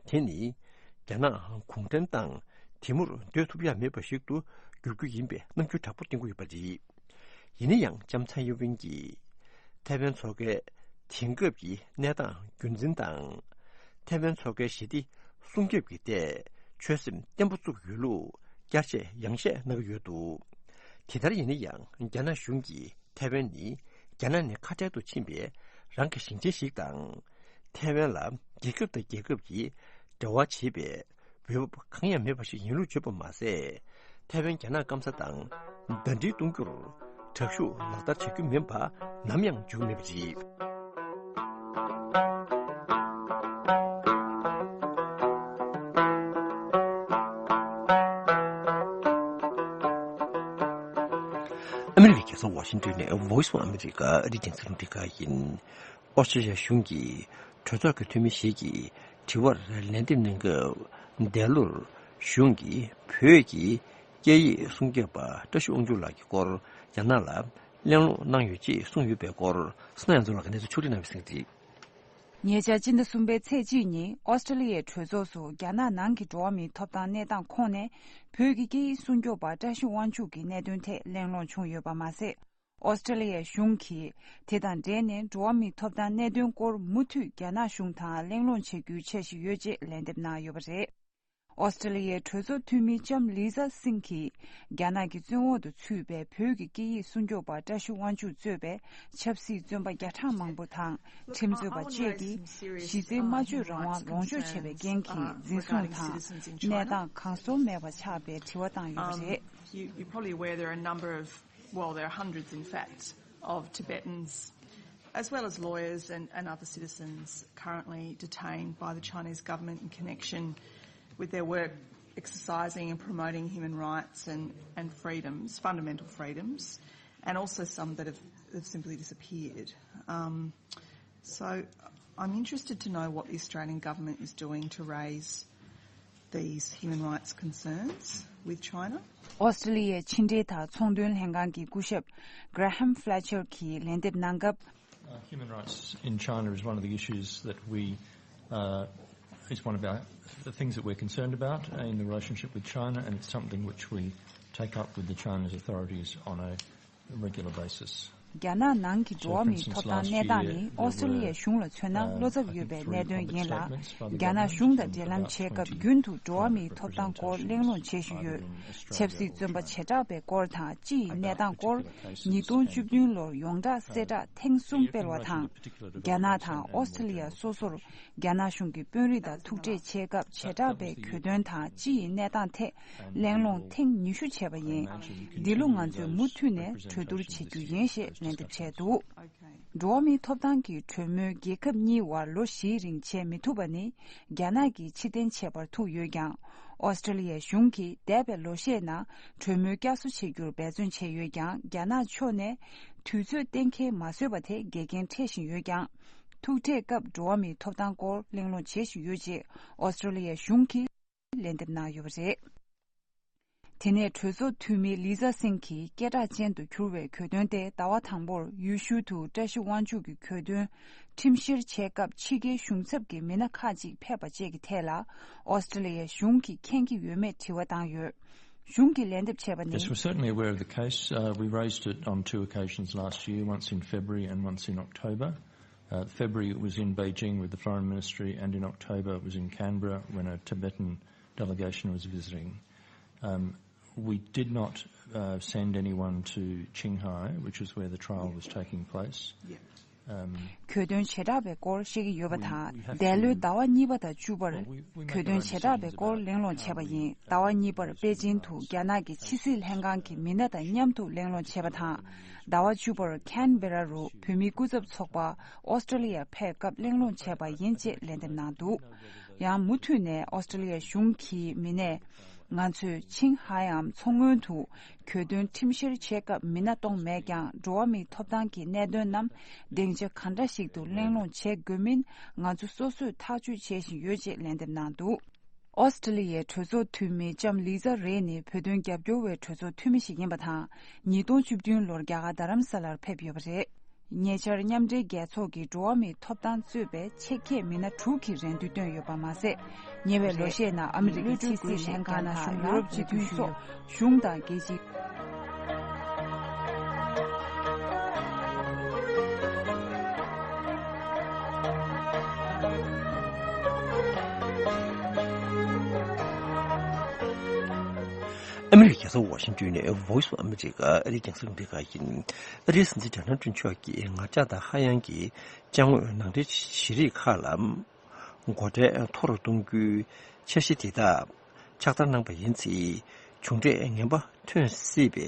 དེ་ནི་རྒྱ་ནག་གུང་ཁྲན་ཏང་དེ་མུར་སྡོད་ཐུབ་ཡ་མེད་པ་ཞིག་ཏུ་འགྱུར་རྒྱུ་ཡིན་པའི་རྣམ་འགྱུར་དྲག་པོ་བསྟན་གྱི་ཡོད་པ་རེད། ཡིན་ན་ཡང་ལྕམ་ཚའེ་ཡིན་ཝིན་གྱིས་ཐའེ་ཝན་མཚོ་ཁའི་དེང་སྐབས་ཀྱི་གནས་སྟངས་རྒྱུན་འཛིན་དང་། ཐའེ་ཝན་མཚོ་ཁའི་ཞི་བདེ་སྲུང་སྐྱོབ་ཀྱི་ཐད་ཆོད་སེམས་བརྟན་པོ་བཙུགས་ཡོད་ལུགས་བསྐྱར་བཤད་ཡང་བཤད་གནང་གི་ཡོད་འདུག་དེ་ལྟར་ཡིན་ན་ཡང་རྒྱ་ནག་གཞུང་གིས་ཐའེ་ཝན་ནི་རྒྱ་ནག་ནས་ཁ་བྲལ་དུ་ཕྱིན་པའི་རང་གི་ཞིང་ཆེན་ཞིག་དང་། ཐའེ་ཝན་ལ་རྒྱལ་ཁབ་དང་རྒྱལ་ཁབ་ཀྱི་འབྲེལ་བ་བྱེད་པའི་འོས་བབ་གང་ཡང་མེད་པ་ཞིག་ཡིན་ལུགས་བརྗོད་པ་མ་ཟད། ཐའེ་ཝན་རྒྱ་ནག་སྐམ་ས་དང་ཟླ་སྒྲིལ་གཏོང་རྒྱུར་དྲག་ཤུགས་ལག་བསྟར་བྱ་རྒྱུ་མིན་པ་ནམ་ཡང་བརྗོད་མེད་པ་རེད། ཨ་མི་རི་ཀའི་རྒྱལ་ས་ཝ་ཤིང་ཏོན་ནས་Voice of America ཨ་རིའི་རྒྱང་སྲིང་རླུང་འཕྲིན་ཁང་ཡིན། ཨོ་སི་ཀྲི་ལི་ཡ་གཞུང་གི་གྲོས་ཚོགས་ཀྱི་འཐུས་མི་ཞིག་གིས་དྲི་བར་ལན་འདེབས་གནང་སྐབས། འདས་ལོར་གཞུང་གིས་བོད་ཀྱི་སྐད་ཡིག་སྲུང་སྐྱོབ་པ་བཀྲ་ཤིས་དབང་ཕྱུག་ལགས་ཀྱི་སྐོར་རྒྱ་ནག་ལ་གླེང་སློང་གནང་ཡོད་ཅེས་གསུངས་ཡོད་པའི་སྐོར། བསོད་ནམས་དབྱངས་མཚོ་ལགས་ཀྱིས་གནས་ཚུལ་ཕྱོགས་སྒྲིག་གནང་བའི་གསན་གཟིགས། ཉེ་ཆར་སྤྱི་ཟླ་གསུམ་པའི་ཚེས་གཅིག་ཉིན་ཨོ་སི་ཀྲི་ལི་ཡའི་གྲོས་ཚོགས་སུ་རྒྱ་ནག་ནང་གི་འགྲོ་བ་མིའི་ཐོབ་ཐང་གནས་སྟངས་ཁོངས་ནས་བོད་ཀྱི་སྐད་ཡིག་སྲུང་སྐྱོབ་པ་བཀྲ་ཤིས་དབང་ཕྱུག་གི་གནད་དོན་ཐད་གླེང་སློང་བྱུང་ཡོད་པ་མ་ཟད། ཨོ་སི་ཀྲི་ལི་ཡའི་གཞུང་གིས་དེ་དང་འབྲེལ་ནས་འགྲོ་བ་མིའི་ཐོབ་ཐང་གནད་དོན་སྐོར་མུ་མཐུད་རྒྱ་ནག་གཞུང་དང་གླེང་སློང་བྱེད་རྒྱུའི་འཆར་གཞི་ཡོད་ཅེས་ལན་འདེབས་གནང་ཡོད་པ་རེད། ཨོ་སི་ཀྲི་ལི་ཡའི་གྲོས་ཚོགས་འཐུས་མི་ལྕམ་ལི་ཛ་སིང་གིས་རྒྱ་ནག་གི་བཙོན་འོག་ཏུ་ཚུད་པའི་བོད་ཀྱི་སྐད་ཡིག་སྲུང་སྐྱོབ་པ་བཀྲ་ཤིས་དབང་ཕྱུག་གཙོས་པའི་ཆབ་སྲིད་བཙོན་པ་བརྒྱ་ཕྲག་མང་པོ་དང་ཁྲིམས་རྩོད་པ་བཅས་ཀྱིས་གཞི་རྩའི་སྨྲ་བརྗོད་རང་དབང་ལོངས་སྤྱོད་བྱས་པའི་རྐྱེན་གྱིས་འཛིན་བཟུང་དང་གནས་སྟངས་གང་སོར་མེད་པ་ཆགས་པའི་དྲི་བ་བཏང་ཡོད་པ་རེད། Um, you, you're probably aware there are a number of, well, there are hundreds, in fact, of Tibetans as well as lawyers and, and other citizens currently detained by the Chinese government in connection with their work exercising and promoting human rights and, and freedoms, fundamental freedoms, and also some that have, have simply disappeared. Um, so I'm interested to know what the Australian government is doing to raise these human rights concerns with China. ཨོ་སི་ཀྲི་ལི་ཡའི་ཕྱི་འབྲེལ་དང་ཚོང་དོན་ལྷན་ཁང་གི་སྐུ་ཞབས་Graham Fletcher གྱིས་ལན་འདེབས་གནང་སྐབས། Uh, human rights in China is one of the issues that we, uh, is one of our, the things that we're concerned about, uh, in the relationship with China, and it's something which we take up with the Chinese authorities on a regular basis. རྒྱ་ནག་ནང་གི་འགྲོ་བ་མིའི་ཐོབ་ཐང་གནས་སྟངས་ནི་ཨོ་སི་ཀྲི་ལི་ཡ་གཞུང་ལ་མཚོན་ན་བློ་འཚབ་ཡོད་པའི་གནད་དོན་ཡིན་ལ། རྒྱ་ནག་གཞུང་དང་འབྲེལ་ལམ་བྱེད་སྐབས་རྒྱུན་དུ་འགྲོ་བ་མིའི་ཐོབ་ཐང་སྐོར་གླེང་སློང་བྱེད་བཞིན་ཡོད། ཆབ་སྲིད་བཙོན་པ་བྱེ་བྲག་པའི་སྐོར་དང་སྤྱི་ཡི་གནས་སྟངས་སྐོར། ཉིས་སྟོང་བཅུ་བདུན་ལོར་ཡོངས་གྲགས་གསལ་བསྒྲགས་ཐེངས་གསུམ་སྤེལ་བ་དང་། རྒྱ་ནག་དང་ཨོ་སི་ཀྲི་ལི་ཡ་སོ་སོར་རྒྱ་ནག་གཞུང་གི་དཔོན་རིགས་དང་ཐུག་འཕྲད་བྱེད་སྐབས་བྱེ་བྲག་པའི་གྱོད་དོན་དང་སྤྱི་ཡི་གནས་སྟངས་ཐད་གླེང་སློང་ཐེངས་ཉི་ཤུ་བྱས་པ་ཡིན། འདི་ལོ་ང་ཚོས་མུ་མཐུད་ནས་གྲོས་བསྡུར་བྱེད་རྒྱུ་ཡིན་ཞེས་ལན་འདེབས་བྱས་འདུག་འགྲོ་བ་མིའི་ཐོབ་ཐང་གི་གྲོས་མོལ་རྒྱལ་ཁབ་གཉིས་བར་ལོ་བཞིའི་རིང་བྱེད་མི་ཐུབ་པ་ནི་རྒྱ་ནག་གིས་ཕྱིར་འཐེན་བྱས་པར་ཐུག་ཡོད་ཀྱང་། ཨོ་སི་ཀྲི་ལི་ཡ་གཞུང་གིས་འདས་པའི་ལོ་ཤས་ནང་གྲོས་མོལ་བསྐྱར་གསོ་བྱེད་རྒྱུར་འབད་བརྩོན་བྱས་ཡོད་ཀྱང་། རྒྱ་ནག་ཕྱོགས་ནས་དུས་ཚོད་གཏན་འཁེལ་མ་བཟོས་པ་དེ་འགལ་རྐྱེན་འཕྲད་བཞིན་ཡོད་ཀྱང་། ཐུག་འཕྲད་སྐབས་འགྲོ་བ་མིའི་ཐོབ་ཐང་སྐོར་གླེང་སློང་བྱེད་བཞིན་ཡོད་ཅེས་ཨོ་སི་ཀྲི་ལི་ཡ་གཞུང་གིས་ལན་འདེབས་གནང་ཡོད་པ་རེད། དེ་ནས་གྲོས་ཚོགས་འཐུས་མི་ལི་ཛ་སིང་གིས་སྐད་གྲགས་ཅན་དུ་གྱུར་བའི་གྱོད་དོན་དེ་ཟླ་བ་དང་པོར་ཡུལ་ཤུལ་དུ་བཀྲ་ཤིས་དབང་ཕྱུག་གི་གྱོད་དོན་ཁྲིམས་བཤེར་བྱེད་སྐབས་ཕྱི་རྒྱལ་གཞུང་ཚབ་ཀྱི་མི་སྣ་ཁག་ཅིག་ཕེབས་པ་བཅས་ཀྱི་ཐད་ལ་ཨོ་སི་ཀྲི་ལི་ཡའི་གཞུང་གིས་མཁྱེན་གྱི་ཡོད་མེད་དྲི་བ་བཏང་ཡོད། གཞུང་གིས་ལན་འདེབས་བྱས་པ་ནི། Yes, we're certainly aware of the case. Uh, we raised it on two occasions last year, once in February and once in October. Uh, February it was in Beijing with the Foreign Ministry, and in October it was in Canberra when a Tibetan delegation was visiting. Um, we did not, uh, send anyone to Qinghai, which is where the trial was taking place. Um, གྱོད་དོན་བྱེ་བྲག་པའི་སྐོར་བཤད་ཀྱི་ཡོད་པ་དང་། འདས་ལོའི་ཟླ་བ་གཉིས་པ་དང་བཅུ་པར་གྱོད་དོན་བྱེ་བྲག་པའི་སྐོར་གླེང་སློང་བྱས་པ་ཡིན། ཟླ་བ་གཉིས་པར་པེ་ཅིན་དུ་རྒྱ་ནག་གི་ཕྱི་སྲིད་ལྷན་ཁང་གི་མི་སྣ་དང་མཉམ་དུ་གླེང་སློང་བྱས་པ་དང་། ཟླ་བ་བཅུ་པར་ཁན་བེ་ར་རུ་བོད་མིའི་སྐུ་ཚབ་ཚོགས་པ་ཨོ་སི་ཀྲི་ལི་ཡར་ཕེབས་སྐབས་གླེང་སློང་བྱས་པ་ཡིན་ཅེས་ལན་འདེབས་གནང་འདུག་ཡང་མུ་མཐུད་ནས་ཨོ་སི་ཀྲི་ལི་ཡ་གཞུང་གི་མི་སྣས། ང་ཚོས་ཆིང་ཧའེ་འམ་མཚོ་སྔོན་དུ་གྱོད་དོན་ཁྲིམས་བཤེར་བྱེད་སྐབས་མི་སྣ་གཏོང་མེད་ཀྱང་། འགྲོ་བ་མིའི་ཐོབ་ཐང་གི་གནད་དོན་རྣམས་སྡིངས་ཆ་ག་འདྲ་ཞིག་ཏུ་གླེང་སློང་བྱེད་དགོས་མིན་ང་ཚོ་སོ་སོས་ཐག་གཅོད་བྱེད་བཞིན་ཡོད་ཅེས་ལན་འདེབས་གནང་འདུག་ཨོ་སི་ཀྲི་ལི་ཡའི་གྲོས་ཚོགས་འཐུས་མི་ལྕམ་ལི་ཛ་རེ་ནི་བོད་དོན་རྒྱབ་སྐྱོར་བའི་གྲོས་ཚོགས་འཐུས་མི་ཞིག་ཡིན་པ་དང་། ཉིས་སྟོང་བཅུ་བདུན་ལོར་རྒྱ་གར་རྡ་རམ་ས་ལར་ཕེབས་ཡོད་པ་རེད། ཉེ་ཆར་མཉམ་འབྲེལ་རྒྱལ་ཚོགས་ཀྱི་འགྲོ་བ་མིའི་ཐོབ་ཐང་གཙོས་པའི་ཆེད་མཁས་མི་སྣ་དྲུག་གིས་རེ་འདུན་བཏོན་ཡོད་པ་མ་ཟད། ཉེ་བའི་ལོ་ཤས་ནང་ཨ་མི་རི་ཀའི་ཕྱི་སྲིད་ལྷན་ཁང་དང་ཡུ་རོབ་སྤྱི་མཐུན་སོགས་གཞུང་དང་རྒྱལ་སྤྱི། ཨ་མི་རི་ཀའི་རྒྱལ་ས་ཝ་ཤིང་ཏོན་ནས་Voice of America ཨ་རིའི་རྒྱང་སྲིང་རླུང་འཕྲིན་ཁང་ཡིན། ཨ་རིའི་སྲིད་འཛིན་ཌོ་ནལ་ཊམ་མཆོག་གིས་ངར་ལྕགས་དང་ཧ་ཡང་གི་ཅ་དངོས་ནང་འདྲེན་བྱེད་རིགས་ཁག་ལ་སྒོ་ཁྲལ་མཐོ་རུ་གཏོང་རྒྱུའི་འཆར་གཞི་དེ་དག་ཕྱག་བསྟར་གནང་པ་ཡིན་ཚེ། མཇུག་འབྲས་ངན་པ་ཐོན་སྲིད་པའི་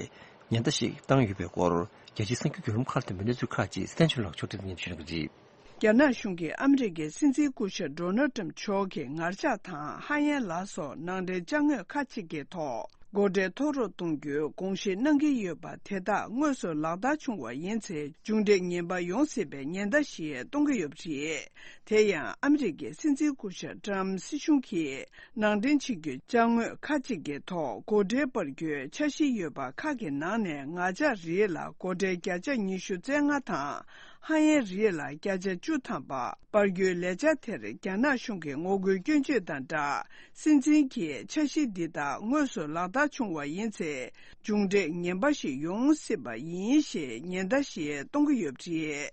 ཉེན་བརྡ་ཞིག་བཏང་ཡོད་པའི་སྐོར། རྒྱལ་སྤྱིའི་གསར་འགྱུར་བརྒྱུད་ལམ་ཁག་ལ་ཐོན་པའི་གནས་ཚུལ་ཁག་ཅིག་སི་ཏན་ཆོས་ལགས་ཕྱོགས་སྒྲིག་སྙན་ཞུ་གནང་གི་རེད། རྒྱ་ནག་གཞུང་གིས་ཨ་མི་རི་ཀའི་སྲིད་འཛིན་སྐུ་ཞབས་ཌོ་ནལ་ཊམ་མཆོག་གི་ངར་ལྕགས་དང་ཧ་ཡན་ལ་སོགས་ནང་འདྲེན་ཅ་དངོས་ཁག་ཅིག་གི་ཐོག་སྒོ་ཁྲལ་མཐོ་རུ་གཏོང་རྒྱུའི་དགོངས་བཞེས་གནང་གི་ཡོད་པ་དེ་དག་དངོས་སུ་ལག་བསྟར་བྱུང་བ་ཡིན་ཚེ། མཇུག་འབྲས་ངན་པ་ཡོང་སྲིད་པའི་ཉེན་བརྡ་ཞིག་གཏོང་གི་ཡོད་པ་རེད། དེ་ཡང་ཨ་མི་རི་ཀའི་སྲིད་འཛིན་སྐུ་ཞབས་ཊམ་སྲིད་གཞུང་གིས་ནང་འདྲེན་བྱེད་རྒྱུའི་ཅ་དངོས་ཁག་ཅིག་གི་ཐོག་སྒོ་ཁྲལ་སྤར་རྒྱུའི་འཆར་གཞི་ཡོད་པ་ཁག་གི་ནང་ནས་ངར་ལྕགས་རིགས་ལ་སྒོ་ཁྲལ་བརྒྱ་ཆ་ཉི་ཤུ་རྩ་ལྔ་དང་། ཧ་ཡན་རིགས་ལ་བརྒྱ་ཆ་བཅུ་ཐམ་པ་སྤར་རྒྱུའི་ལས་འཆར་དེར་རྒྱ་ནག་གཞུང་གིས་ངོ་རྒོལ་སྐྱོན་བརྗོད་དང་སྦྲགས། སྲིད་འཛིན་གྱིས་འཆར་གཞི་འདི་དག་དངོས་སུ་ལག་བསྟར་བྱུང་བ་ཡིན་ཚེ། མཇུག་འབྲས་ངན་པ་ཞིག་ཡོང་སྲིད་པ་ཡིན་ཞེས་ཉེན་བརྡ་ཞིག་གཏོང་གི་ཡོད་པ་རེད།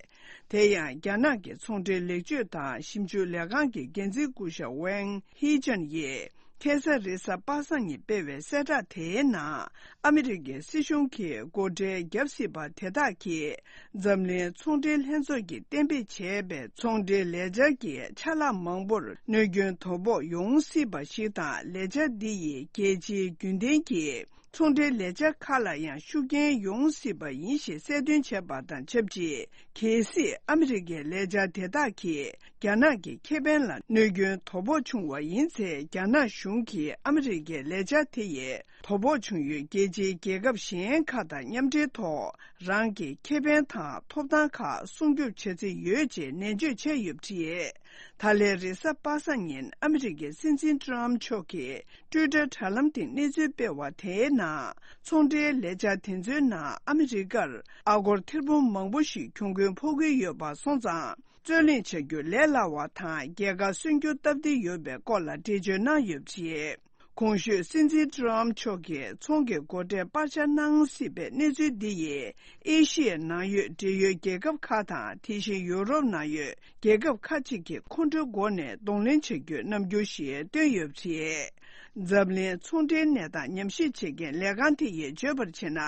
དེ་ཡང་རྒྱ་ནག་གི་ཚོང་འབྲེལ་ལེགས་བཅོས་དང་ཞིབ་འཇུག་ལས་ཁང་གི་འགན་འཛིན་སྐུ་ཞབས་ཝེང་ཧི་ཅན་ཡིས། ཁ་སང་རེས་གཟའ་པ་སངས་ཉིན་སྤེལ་བའི་གསལ་བསྒྲགས་དེའི་ནང་། ཨ་མི་རི་ཀའི་སྲིད་གཞུང་གིས་སྒོ་ཁྲལ་བརྒྱབ་སྲིད་པ་དེ་དག་གིས། འཛམ་གླིང་ཚོང་འབྲེལ་ལྷན་ཚོགས་ཀྱིས་གཏན་འབེབས་བྱས་པའི་ཚོང་འབྲེལ་ལས་འཆར་གྱི་ཆ་ལག་མང་པོར་གནོད་སྐྱོན་དོ་ཕོག་ཡོང་སྲིད་པ་ཞིག་དང་། ལས་འཆར་འདི་ཡིས་རྒྱལ་སྤྱིའི་རྒྱུན་ལྡན་གྱི་ཚོང་འབྲེལ་ལས་འཆར་ཁག་ལ་ཡང་ཤུགས་རྐྱེན་ཡོང་སྲིད་པ་ཡིན་ཞེས་གསལ་སྟོན་བྱས་པ་དང་ཆབས་ཅིག་གལ་སྲིད་ཨ་མི་རི་ཀའི་ལས་འཆར་དེ་དག་གིས་རྒྱ་ནག་གི་ཁེ་ཕན་ལ་གནོད་སྐྱོན་དོ་ཕོག་བྱུང་བ་ཡིན་ཚེ། རྒྱ་ནག་གཞུང་གིས་ཨ་མི་རི་ཀའི་ལས་འཆར་དེ་ཡི་དོ་ཕོག་བྱུང་ཡུལ་རྒྱལ་སྤྱིའི་རྒྱལ་ཁབ་གཞན་ཁག་དང་མཉམ་འབྲེལ་ཐོག་རང་གི་ཁེ་ཕན་དང་ཐོབ་ཐང་ཁག་སྲུང་སྐྱོབ་བྱ་རྩིས་ཡོད་ཅེས་ནན་བརྗོད་བྱས་ཡོད་པ་རེད། ད་ལན་རེས་གཟའ་པ་སངས་ཉིན་ཨ་མི་རི་ཀའི་སྲིད་འཛིན་ཀྲམ་མཆོག་གིས་ཊུའི་ཊར་དྲ་ལམ་སྟེང་གནས་ཚུལ་སྤེལ་བ་དེའི་ནང་། ཚོང་འབྲེལ་ལས་འཆར་དེ་ཚོའི་ནང་ཨ་མི་རི་ཀར་ཨ་སྒོར་ཐེར་འབུམ་མང་པོ་ཞིག་གྱོང་གུན་ཕོག་གི་ཡོད་པ་སོང་ཙང་། རྩོད་གླེང་བྱ་རྒྱུ་ལས་སླ་བ་དང་། རྒྱལ་ཁ་སོན་རྒྱུ་སྟབས་བདེ་ཡོད་པའི་སྐོར་ལ་འགྲེལ་བརྗོད་གནང་ཡོད་པ་རེད། གོང་ཞུས་སྲིད་འཛིན་ཀྲམ་མཆོག་གིས་ཚོང་གི་སྒོ་ཁྲལ་སྤར་ཆ་གནང་སྲིད་པའི་གནས་ཚུལ་འདི་ཡིས། ཨེ་ཤི་ཡའི་ནང་ཡོད་འབྲེལ་ཡོད་རྒྱལ་ཁབ་ཁག་དང་། དེ་བཞིན་ཡུ་རོབ་ནང་ཡོད་རྒྱལ་ཁབ་ཁག་ཅིག་གིས་ཁོང་ཁྲོའི་སྒོ་ནས་གདོང་ལེན་བྱ་རྒྱུའི་རྣམ་འགྱུར་ཞིག་བཏོན་ཡོད་པ་རེད། འཛམ་གླིང་ཚོང་འབྲེལ་གནས་སྟངས་ཉམས་ཞིབ་བྱེད་མཁན་ལས་ཁང་དེ་ཡིས་བརྗོད་པར་བྱས་ན།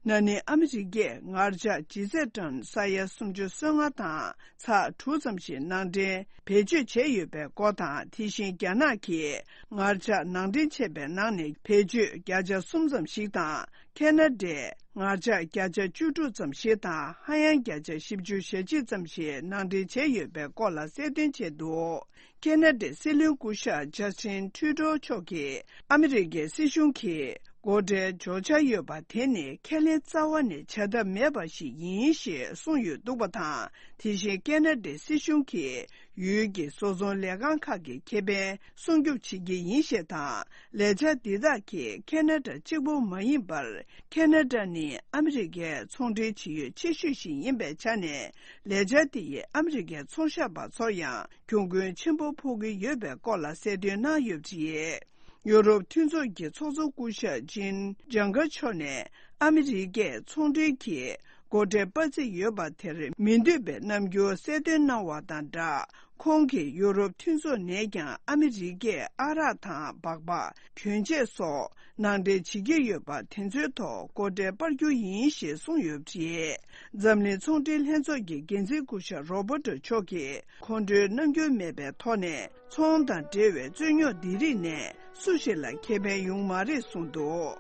ན་ནིང་ཨ་མི་རི་ཀས་ངར་ལྕགས་ལྗིད་ཚད་ཊོན་ས་ཡ་སུམ་ཅུ་སོ་ལྔ་དང་ཚེག་དྲུག་ཙམ་ཞིག་ནང་འདྲེན་བེད་སྤྱོད་བྱས་ཡོད་པའི་སྐོར་དང་། དེ་བཞིན་རྒྱ་ནག་གིས་ངར་ལྕགས་ནང་འདྲེན་བྱས་པའི་ནང་ནས་བེད་སྤྱོད་བརྒྱ་ཆ་གསུམ་ཙམ་ཞིག་དང་། ཁེ་ན་ཌས་ངར་ལྕགས་བརྒྱ་ཆ་བཅུ་དྲུག་ཙམ་ཞིག་དང་། ཧ་ཡང་བརྒྱ་ཆ་བཞི་བཅུ་ཞེ་གཅིག་ཙམ་ཞིག་ནང་འདྲེན་བྱས་ཡོད་པའི་སྐོར་ལ་གསལ་སྟོན་བྱས་འདུག་ཁེ་ན་ཌའི་སྲིད་བློན་སྐུ་ཞབས་ཇ་སི་ཊིན་ཊུ་རུ་ཌོ་མཆོག་གིས་ཨ་མི་རི་ཀའི་སྲིད་གཞུང་གིས་སྒོ་ཁྲལ་འཇོག་འཆར་ཡོད་པ་དེ་ནི་ཁས་ལེན་རྩ་བ་ནས་བྱ་ཐབས་མེད་པ་ཞིག་ཡིན་ཞེས་གསུངས་ཡོད་འདུག་པ་དང་། དེ་བཞིན་ཁེ་ན་ཌའི་སྲིད་གཞུང་གིས་ཡུལ་གྱི་བཟོ་ཚོང་ལས་ཁང་ཁག་གི་ཁེ་ཕན་སྲུང་སྐྱོབ་བྱེད་ཀྱི་ཡིན་ཞེས་དང་། ལས་འཆར་འདི་དག་གིས་ཁེ་ན་ཌ་གཅིག་པུ་མ་ཡིན་པར། ཁེ་ན་ཌ་ནི་ཨ་མི་རི་ཀའི་ཚོང་འབྲེལ་བྱེད་ཡུལ་ཆེ་ཤོས་ཤིག་ཡིན་པའི་ཆ་ནས། ལས་འཆར་དེ་ཡིས་ཨ་མི་རི་ཀའི་ཚོང་ཤག་པ་ཚོར་ཡང་གྱོང་གུན་ཆེན་པོ་ཕོག་གི་ཡོད་པའི་སྐོར་ལ་གསལ་སྟོན་གནང་ཡོད་པ་རེད། ཡུ་རོབ་མཐུན་ཚོགས་ཀྱི་ཚོགས་གཙོ་སྐུ་ཞབས་ཇིན་ཇང་གར་མཆོག་ནས། ཨ་མི་རི་ཀས་ཚོང་འབྲེལ་གྱི་སྒོ་ཁྲལ་སྤར་རྩིས་ཡོད་པ་དེར་མི་འདོད་པའི་རྣམ་འགྱུར་གསལ་སྟོན་གནང་བ་དང་སྦྲགས། ཁོང་གིས་ཡུ་རོབ་མཐུན་ཚོགས་ནས་ཀྱང་ཨ་མི་རི་ཀས་ཨ་རག་དང་སྦག་སྦག་གྱོན་ཆས་སོགས་ནང་འདྲེན་བྱེད་ཀྱི་ཡོད་པ་དེ་ཚོའི་ཐོག་སྒོ་ཁྲལ་སྤར་རྒྱུ་ཡིན་ཞེས་གསུངས་ཡོད་པ་རེད། འཛམ་གླིང་ཚོང་འབྲེལ་ལྷན་ཚོགས་ཀྱི་འགན་འཛིན་སྐུ་ཞབས་རོ་བྷར་ཏོ་མཆོག་གིས་ཁོང་ཁྲོའི་རྣམ་འགྱུར་མེད་པའི་ཐོག་ནས། ཚོང་དང་འབྲེལ་བའི་རྩོད་རྙོག་འདི་རིགས་ནས་སུ་ཞིག་ལ་ཁེ་ཕན་ཡོང་མ་རེད་གསུངས་འདུག་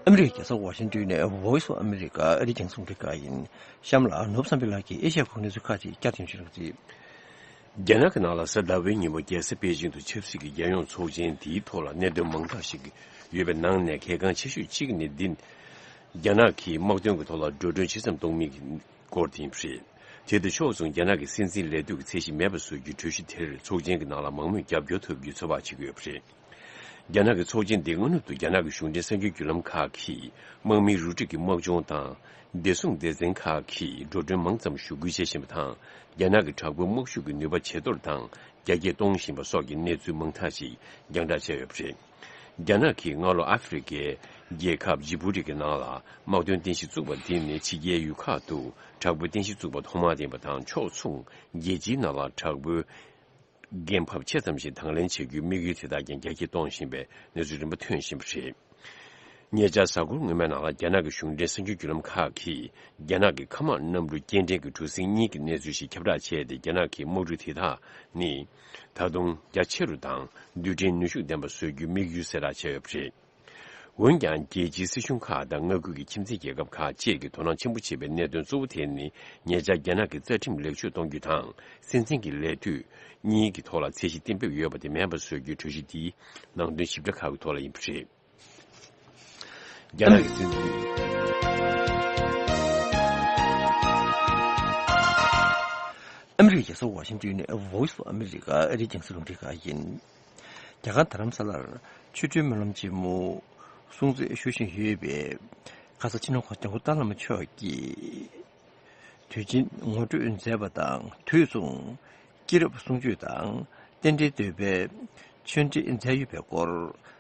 ཨ་མི་རི་ཀའི་རྒྱལ་ས་ཝ་ཤིང་ཏོན་ནས་Voice of America ཨ་རིའི་རྒྱང་སྲིང་རླུང་འཕྲིན་ཁང་ཡིན། གཤམ་ལ་ནོར་བུ་བསམ་འཕེལ་ལགས་ཀྱིས་ཨེ་ཤ་ཡའི་གནས་ཚུལ་ཁག་ཅིག་བསྐྱར་ཟློས་ཞུ་གནང་གི་རེད། རྒྱ་ནག་གི་ནང་ལ་གཟའ་ཟླ་བའི་ཉིན་མོ་རྒྱལ་ས་པེ་ཅིང་དུ་ཆབ་སྲིད་ཀྱི་རྒྱལ་ཡོངས་ཚོགས་ཆེན་འདིའི་ཐོག་ལ་གནད་དོན་མང་དག་ཞིག་ཡོད་པའི་ནང་ནས་གལ་འགངས་ཆེ་ཤོས་གཅིག་ནི་འདི། རྒྱ་ནག་གིས་དམག་དོན་གྱི་ཐོག་ལ་འགྲོ་གྲོན་ཇི་ཙམ་གཏོང་མིན་གྱི་སྐོར་དེ་ཡིན་པ་རེད། དེ་དང་ཕྱོགས་མཚུངས་རྒྱ་ནག་གི་སྲིད་འཛིན་ལས་དུས་ཀྱི་ཚད་གཞི་མེད་པ་བཟོ་རྒྱུའི་གྲོས་གཞི་དེར་ཚོགས་ཆེན་གྱི་ནང་ལ་མང་མོས་རྒྱབ་སྐྱོར་ཐོབ་རྒྱུའི་ཚོད་དཔག་བྱེད་ཀྱི་ཡོད་པ་རེད། རྒྱ་ནག་གི་ཚོགས་ཆེན་འདི་སྔ་སྣུར་དུ་རྒྱ་ནག་གི་གཞུང་འབྲེལ་གསར་འགྱུར་བརྒྱུད་ལམ་ཁག་གིས་དམག་མིའི་རུ་སྒྲིག་གི་དམག་སྦྱོང་དང་། བདེ་སྲུང་སྡེ་ཚན་ཁག་གིས་འགྲོ་གྲོན་མང་ཙམ་ཞུ་སྐུལ་བྱེད་བཞིན་པ་དང་། རྒྱ་ནག་གི་དྲག་པོའི་དམག་ཤུགས་ཀྱི་ནུས་པ་ཇེ་མཐོར་དང་རྒྱ་སྐྱེད་གཏོང་བཞིན་པ་སོགས་ཀྱི་གནས་ཚུལ་མང་དག་ཅིག་རྒྱང་བསྒྲགས་བྱས་ཡོད་པ་རེད། རྒྱ་ནག་གིས་སྔ་ལོ་ཨ་ཧྥེ་རི་ཁའི་རྒྱལ་ཁབ་ཇི་བུ་ཏི་གི་ནང་ལ་དམག་དོན་རྟེན་གཞི་བཙུགས་པ་དེ་ནི་ཕྱི་རྒྱལ་ཡུལ་ཁག་ཏུ་དྲག་པོའི་རྟེན་གཞི་བཙུགས་པ་ཐོག་མ་ཡིན་པ་དང་། ཕྱོགས་མཚུངས་རྒྱལ་སྤྱིའི་ནང་ལ་དྲག་པོའི་འགན་ཕབ་ཆེ་ཙམ་ཞིག་དང་ལེན་བྱེད་རྒྱུའི་དམིགས་ཡུལ་དེ་དག་ཀྱང་རྒྱ་སྐྱེད་གཏོང་བཞིན་པའི་གནས་ཚུལ་རིམ་པ་ཐོན་བཞིན་པ་རེད། ཉེ་ཆར་གཟའ་འཁོར་སྔོན་མའི་ནང་ལ་རྒྱ་ནག་གི་གཞུང་འབྲེལ་གསར་འགྱུར་བརྒྱུད་ལམ་ཁག་གིས་རྒྱ་ནག་གི་མཁའ་དམག་གནམ་གྲུ་སྐྱེལ་འདྲེན་གྱི་གྲུ་གཟིངས་གཉིས་ཀྱི་གནས་ཚུལ་ཞིག་ཁྱབ་བསྒྲགས་བྱས་ཏེ། རྒྱ་ནག་གི་དམག་གྲུ་དེ་དག་ནི་ད་དུང་རྒྱ་ཆེ་རུ་དང་རྡུལ་ཕྲན་ནུས་ཤུགས་ལྡན་པ་བཟོ་རྒྱུའི་དམིགས་ཡུལ་གསལ་བསྒྲགས་བྱས་ཡོད་པ་རེད། འོན་ཀྱང་རྒྱལ་སྤྱིའི་སྲིད་གཞུང་ཁག་དང་མངའ་ཁུལ་གྱི་ཁྱིམ་མཚེས་རྒྱལ་ཁབ་ཁག་བཅས་ཀྱིས་དོ་སྣང་ཆེན་པོ་བྱེད་པའི་གནད་དོན་གཙོ་བོ་དེ་ནི་ཉེ་ཆར་རྒྱ་ནག་གི་རྩ་ཁྲིམས་ལེགས་བཅོས་གཏོང་རྒྱུ་དང་། སྲིད་འཛིན་གྱི་ལས་དུས་གཉིས་ཀྱི་ཐོག་ལ་ཚད་གཞི་གཏན་འབེབས་ཡོད་པ་དེ་མེད་པ་བཟོ་རྒྱུའི་གྲོས་གཞི་འདིའི་ནང་དོན་ཞིབ་ཕྲ་ཁག་གི་ཐོག་ལ་ཡིན་པ་རེད། རྒྱ་ནག་གི་སྲིད་འཛིན། ཨ་མི་རི་ཀའི་རྒྱལ་ས་ཝ་ཤིང་ཏོན་ནས་Voice of America ཨ་རིའི་རྒྱང་སྲིང་རླུང་འཕྲིན་ཁང་ཡིན། རྒྱ་གར་རྡ་རམ་ས་ལར་ཆོ་འཕྲུལ་སྨོན་ལམ་ཆེན་མོ་སྲུང་བརྩི་ཞུ་བཞིན་ཡོད་པའི་ཁ་ས་སྤྱི་ནོར་༧གོང་ས་༧སྐྱབས་མགོན་ཏཱ་ལའི་བླ་མ་མཆོག་གིས་དུས་ཆེན་ངོ་སྤྲོད་མཛད་པ་དང་དུས་མཚུངས་སྐྱེས་རབས་གསུང་ཆོས་དང་རྟེན་འབྲེལ་བསྟོད་པའི་ཆོས་འབྲེལ་མཛད་ཡོད་པའི་སྐོར་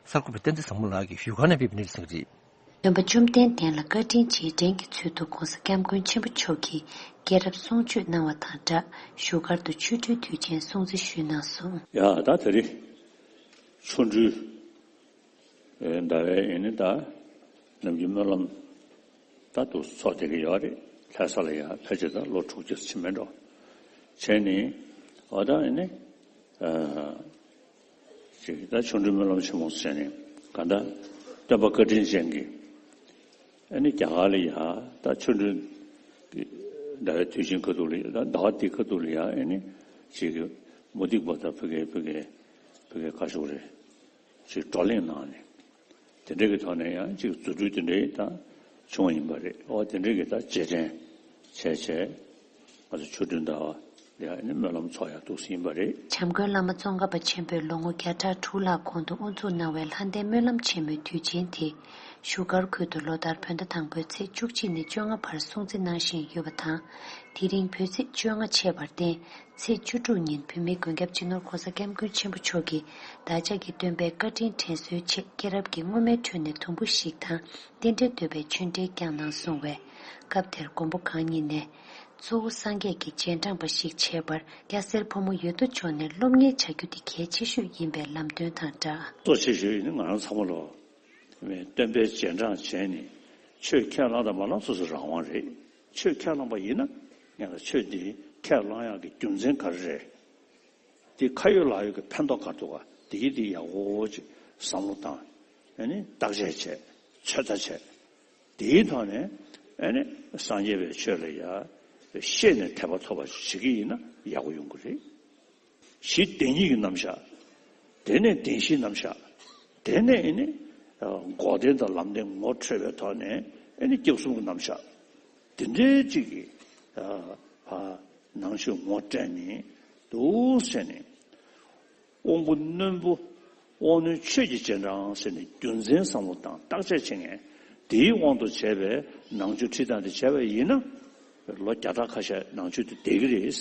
གསར་འགོད་པ་བསྟན་འཛིན་བཟང་མོ་ལགས་ཀྱིས་བཞུགས་སྒར་ནས་སྤེལ་བའི་གནས་ཚུལ་གསན་གྱི་རེད། སྟོན་པ་བཅོམ་ལྡན་འདས་ལ་བཀའ་དྲིན་རྗེས་དྲན་གྱི་ཚུལ་དུ་༧གོང་ས་༧སྐྱབས་མགོན་ཆེན་པོ་མཆོག་གིས་སྐྱེས་རབས་གསུང་ཆོས་གནང་བ་དང་སྦྲགས་བཞུགས་སྒར་དུ་ཆོ་འཕྲུལ་དུས་ཆེན་སྲུང་བརྩི་ཞུས་གནང་སོང་། ཡ་ད་དེ་རིང་ཆོ་འཕྲུལ་ཟླ་བའི་ཨེ་ནི་ད་ནམ་རྒྱུན་སྨོན་ལམ་ ད་དུ་ཚོགས་བསྡད་ཀྱི་ཡོད་རེད། ལྷ་ས་ལ་ཡང་ཕལ་ཆེར་ད་ལོ་དྲུག་ཅུ་ཕྱིན་མེད་འགྲོ། བྱས་ནས་འོ་ད་ཨ་ནི་ཨ་ཅིག་ད་ཆོ་འཕྲུལ་སྨོན་ལམ་ཆེན་མོ་ཟེར་ནས་ག་ད་སྟོན་པ་བཀའ་དྲིན་ཅན་གྱི་ཨ་ནི་རྒྱ་གར་ལ་ཡང་ད་ཆོ་འཕྲུལ་གྱི་ཟླ་བའི་དུས་ཆེན་ཁ་ཐུག་ལ་ཡང་ད་ཟླ་བ་འདིའི་ཁ་ཐུག་ལ་ཡང་ཨ་ནི་ཅིག་མུ་སྟེགས་པ་དང་ཕ་གི་ཕ་གི་ཕ་གི་ཁ་ཤོག་རེད། ཅིག་བགྲོ་གླེང་གནང་ནས། དེ་འདྲ་གི་ཐོག་ནས་ཡང་ཅིག་རྫུ་འཕྲུལ་དེ་འདྲའི་ད་བྱུང་བ་ཡིན་པ་རེད། ཨོ་དེ་འདྲ་གི་ད་རྗེས་དྲན་བྱས་བྱས་ང་ཚོ་ཆོ་འཕྲུལ་ཟླ་བ་ལ་ཡང་ནི་སྨོན་ལམ་ཚོགས་ཡག་འདུག་ཟིན་པ་རེད། བྱམས་མགོན་བླ་མ་ཙོང་ཁ་པ་ཆེན་པོས་ལོ་ངོ་བརྒྱ་ཕྲག་དྲུག་ལྷག་གོང་དུ་དབུ་འཛུགས་གནང་བའི་ལྷ་ལྡན་སྨོན་ལམ་ཆེན་མོའི་དུས་ཆེན་དེ་བཞུགས་སྒར་ཁུལ་དུ་ལོ་ལྟར་བོད་ཟླ་དང་པོའི་ཚེས་བཅུ་གཅིག་ནས་བཅོ་ལྔ་བར་སྲུང་བརྩི་གནང་བཞིན་ཡོད་པ་དང་། དེ་རིང་བོད་ཚེས་བཅོ་ལྔ་ཆད་པར་བརྟེན། ཚེས་བཅུ་དྲུག་ཉིན་བོད་མིའི་མགོན་སྐྱབས་སྤྱི་ནོར་༸གོང་ས་༸སྐྱབས་མགོན་ཆེན་པོ་མཆོག་གིས་བདག་ཅག་གི་སྟོན་པའི་བཀའ་དྲིན་དྲན་གསོའི་ཆེད་སྐྱེས་རབས་ཀྱི་སྔོན་མའི་ཁྲོད་ནས་དུམ་བུ་ཞིག་དང་རྟེན་འབྲེལ་འདོད་པའི་ཆོས་འབྲེལ་བསྐྱངས་གནང་གསུངས་བས། སྐབས་དེར་མགོན་པོ་གང་ཉིད་ནས། གཙོ་བོ་སངས་རྒྱས་ཀྱི་རྗེས་འབྲང་པ་ཞིག་བྱེད་པར་སྐྱ་སེར་ཕོ་མོ་ཡོད་དོ་ཅོག་ནས་སློབ་གཉེར་བྱ་རྒྱུ་དེ་གལ་ཆེ་ཤོས་ཡིན་པའི་ལམ་སྟོན་དང་སྦྲགས། གཙོ་ཆེ་ཤོས་ཡིན་ན་ང་རང་ཚང་མ་ལོ། སྟོན་པའི་རྗེས་འབྲང་བྱས་ནས་ཆོས་ཁས་བླངས་དང་མ་བླངས་སོ་སོའི་རང་དབང་རེད། ཆོས་ཁས་བླངས་པ་ཡིན་ན་ངས་ལ་ཆོས་འདི་ཁས་བླངས་ཡག་གི་རྒྱུ་མཚན་ག་རེ་རེད། དེ་ཁ་ཡོད་ལག་ཡོད་ཀྱི་ཕན་ཐོགས་ག་རེ་འདུག་ག་དེ་གི་དེ་ཡག་པོ་ཅིག་བསམ་བློ་བཏང་། ཨ་ནི་བརྟག་དཔྱད་བྱས། ཚོད་ལྟ་བྱས། དེའི་ཐོག་ནས་ཨ་ནི་སངས་རྒྱས་པའི་ཆོས་ལ་ཡ་ཤེས་ནས་དད་པ་ཐོབ་པ་ཞིག་བྱེད་ཀྱི་ཡིན་ན་ཡག་པོ་ཡོང་གི་རེད། གཞི་བདེན་གཉིས་ཀྱི་རྣམ་གཞག་དེ་ནས་བདེན་བཞིའི་རྣམ་གཞག་དེ་ནས་ཨ་ནི་འགོག་བདེན་དང་ལམ་བདེན་ངོ་འཕྲོད་པའི་ཐོག་ནས་ཨ་ནི་སྐྱབས་གསུམ་གྱི་རྣམ་གཞག་དེ་འདྲའི་ཅིག་གི་ནང་ཆོས་ངོ་སྤྲད་ནས་འདུག་ཟེར་ནས། དབང་པོ་རྣོན་པོ། དབང་རྣོན་ཆོས་ཀྱི་རྗེས་འབྲང་ཟེར་ནས་རྒྱུ་མཚན་བསམ་བློ་བཏང་བརྟག་དཔྱད་བྱེད་མཁན། དེའི་དབང་དུ་བྱས་པའི་ནང་ཆོས་ཁྲིད་སྟངས་དེ་བྱས་པ་ཡིན་ན། ལོ་བརྒྱ་ཕྲག་ཁ་ཤས་ནང་ཆོས་དེ་བསྡད་ཀྱི་རེད།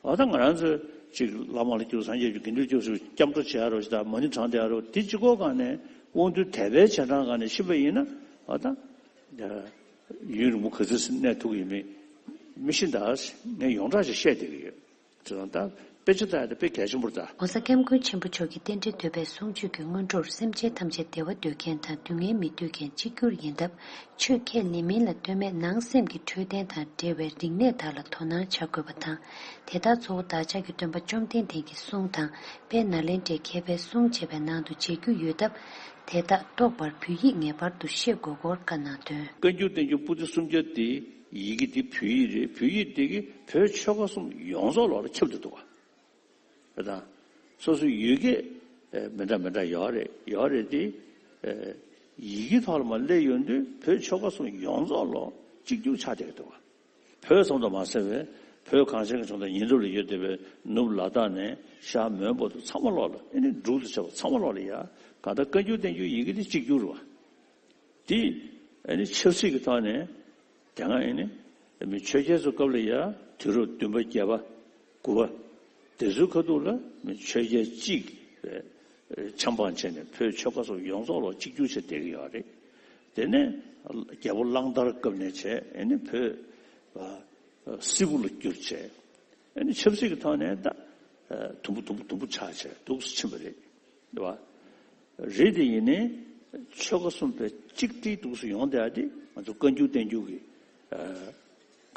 འོ་ད་ང་རང་ཚོས་ཅིག་བླ་མ་ལ་སྐྱབས་སངས་རྒྱས་ཀྱི་དགེ་འདུན་སྐྱབས་སུ་སྐྱབས་འགྲོ་བྱེད་ཡ་རོགས་ཞེས་དང་མ་ཎི་བགྲང་བསྡད་ཡ་རོགས་དེ་གཅིག་པོ་སྒང་ནས་དབང་རྟུལ་དད་པའི་རྗེས་འབྲང་སྒང་ནས་ཕྱིན་པ་ཡིན་ན། འོ་ད་ཡུན་རིང་པོ་ག་ཚོད་གནས་ཐུབ་ཀྱི་ཡོད་མེད་མི་ཤེས། ད་ངས་ཡོངས་གྲགས་ཤིག་བཤད་བསྡད་ཀྱི་ཡོད། ཅེས་དང་། དཔེ་ཆ་ལྟ་ཡ་དེ་དཔེ་གལ་ཆེན་པོ་རེད་ད། ༸གོང་ས་༸སྐྱབས་མགོན་ཆེན་པོ་མཆོག་གི་རྟེན་འབྲེལ་འདོད་པའི་གསུང་ཆོས་ཀྱི་སྔོན་འགྲོར་སེམས་ཅན་ཐམས་ཅད་བདེ་བ་འདོད་མཁན་དང་སྡུག་བསྔལ་མི་འདོད་མཁན་གཅིག་གྱུར་ཡིན་སྟབས། ཆོས་ཁས་ལེན་མིན་ལ་ལྟོས་མེད་ནང་སེམས་ཀྱི་འཕྲོད་བསྟེན་དང་འབྲེལ་བའི་རིག་གནས་དག་ལ་དོ་སྣང་བྱ་དགོས་པ་དང་། དེ་དག་གཙོ་བོ་བདག་ཅག་གི་སྟོན་པ་བཅོམ་ལྡན་འདས་ཀྱི་གསུང་དང་དཔལ་ནཱ་ལེནྡྲའི་མཁས་པའི་གསུང་བཅས་པའི་ནང་དུ་མཇལ་རྒྱུ་ཡོད་སྟབས། དེ་དག་རྟོགས་པར་བོད་ཡིག་ངེས་པར་དུ་ཤེས་དགོས་སྐོར་བཀའ་གནང་དོན། བཀའ་འགྱུར་བསྟན་འགྱུར་པོ་ཏི་སུམ་བརྒྱ་དེ། ཡི་གེ་འདི་བོད་ཡིག་རེད། བོད་ཡིག་འདི་གིས་བོད་ཆོལ་ཁ་གསུམ་ཡོངས་རྫོགས་ལོག་ལ་ཁྱབ་བསྡད་འདུག་ག་རེད་དང་། སོ་སོའི་ཡུལ་སྐད་མི་འདྲ་མི་འདྲ་ཡོད་རེད། ཡོད་རེད་དེ། ཡི་གེ་ཐོག་ལ་མར་སླེབས་ཡོང་དུས་བོད་ཆོལ་ཁ་གསུམ་ཡོངས་རྫོགས་ལོག་གཅིག་གྱུར་ཆགས་བསྡད་འདུག་ག་བོད་ཙམ་དུ་མ་ཟད་པའི་བོད་གངས་ཅན་གྱི་ལྗོངས་དང་ཉེ་འགྲམ་ལ་ཡོད་བསྡད་པའི་ནུབ་ལ་དྭགས་ནས་ཤར་མོན་བར་དུ་ཚང་མ་ལོག་ལ། ཨེ་ནི་འབྲུག་ཏུ་ཆགས་པ་ཚང་མ་ལོག་ལ་ཡ་གང་ལྟར་བཀའ་འགྱུར་བསྟན་འགྱུར་ཡི་གེ་དེ་གཅིག་གྱུར་རེད་བ། དེ་ཨ་ནི་ཆབ་སྲིད་ཀྱི་ཐོག་ནས་དེ་སྔ་ཨ་ནི་མི་ཆོས་རྒྱལ་ཚོའི་སྐབས་ལ་ཡ་དུས་རབས་བདུན་པ་བརྒྱད་པ་དགུ་པ་དེ་ཚོའི་ཁ་ཐུག་ལ་མི་ཆོས་རྒྱལ་གཅིག་ཆབ་འབངས་བྱས་ནས་བོད་ཆོལ་ཁ་སོགས་ཡོངས་རྫོགས་ལ་གཅིག་གྱུར་བྱས་བསྡད་ཀྱི་ཡོད་རེད། དེ་ནས་རྒྱལ་པོ་གླང་དར་སྐབས་ནས་བྱས་ཨ་ནི་བོད་སིལ་བུ་ལ་བསྒྱུར་བྱས་ཨ་ནི་ཆབ་སྲིད་ཀྱི་ཐོག་ནས་ད་དུམ་བུ་དུམ་བུ་དུམ་བུ་ཆགས་བྱས་འདུག་སེ་ཕྱིན་པ་རེད། རེད་བ། རེད་དེ་ཡིན་ནའི་ཆོལ་ཁ་གསུམ་དཔེ་གཅིག་སྒྲིལ་འདུག་སེ་ཡོང་བསྡད་ཡ་དེ་ང་ཚོ་བཀའ་འགྱུར་བསྟན་འགྱུར་གྱི་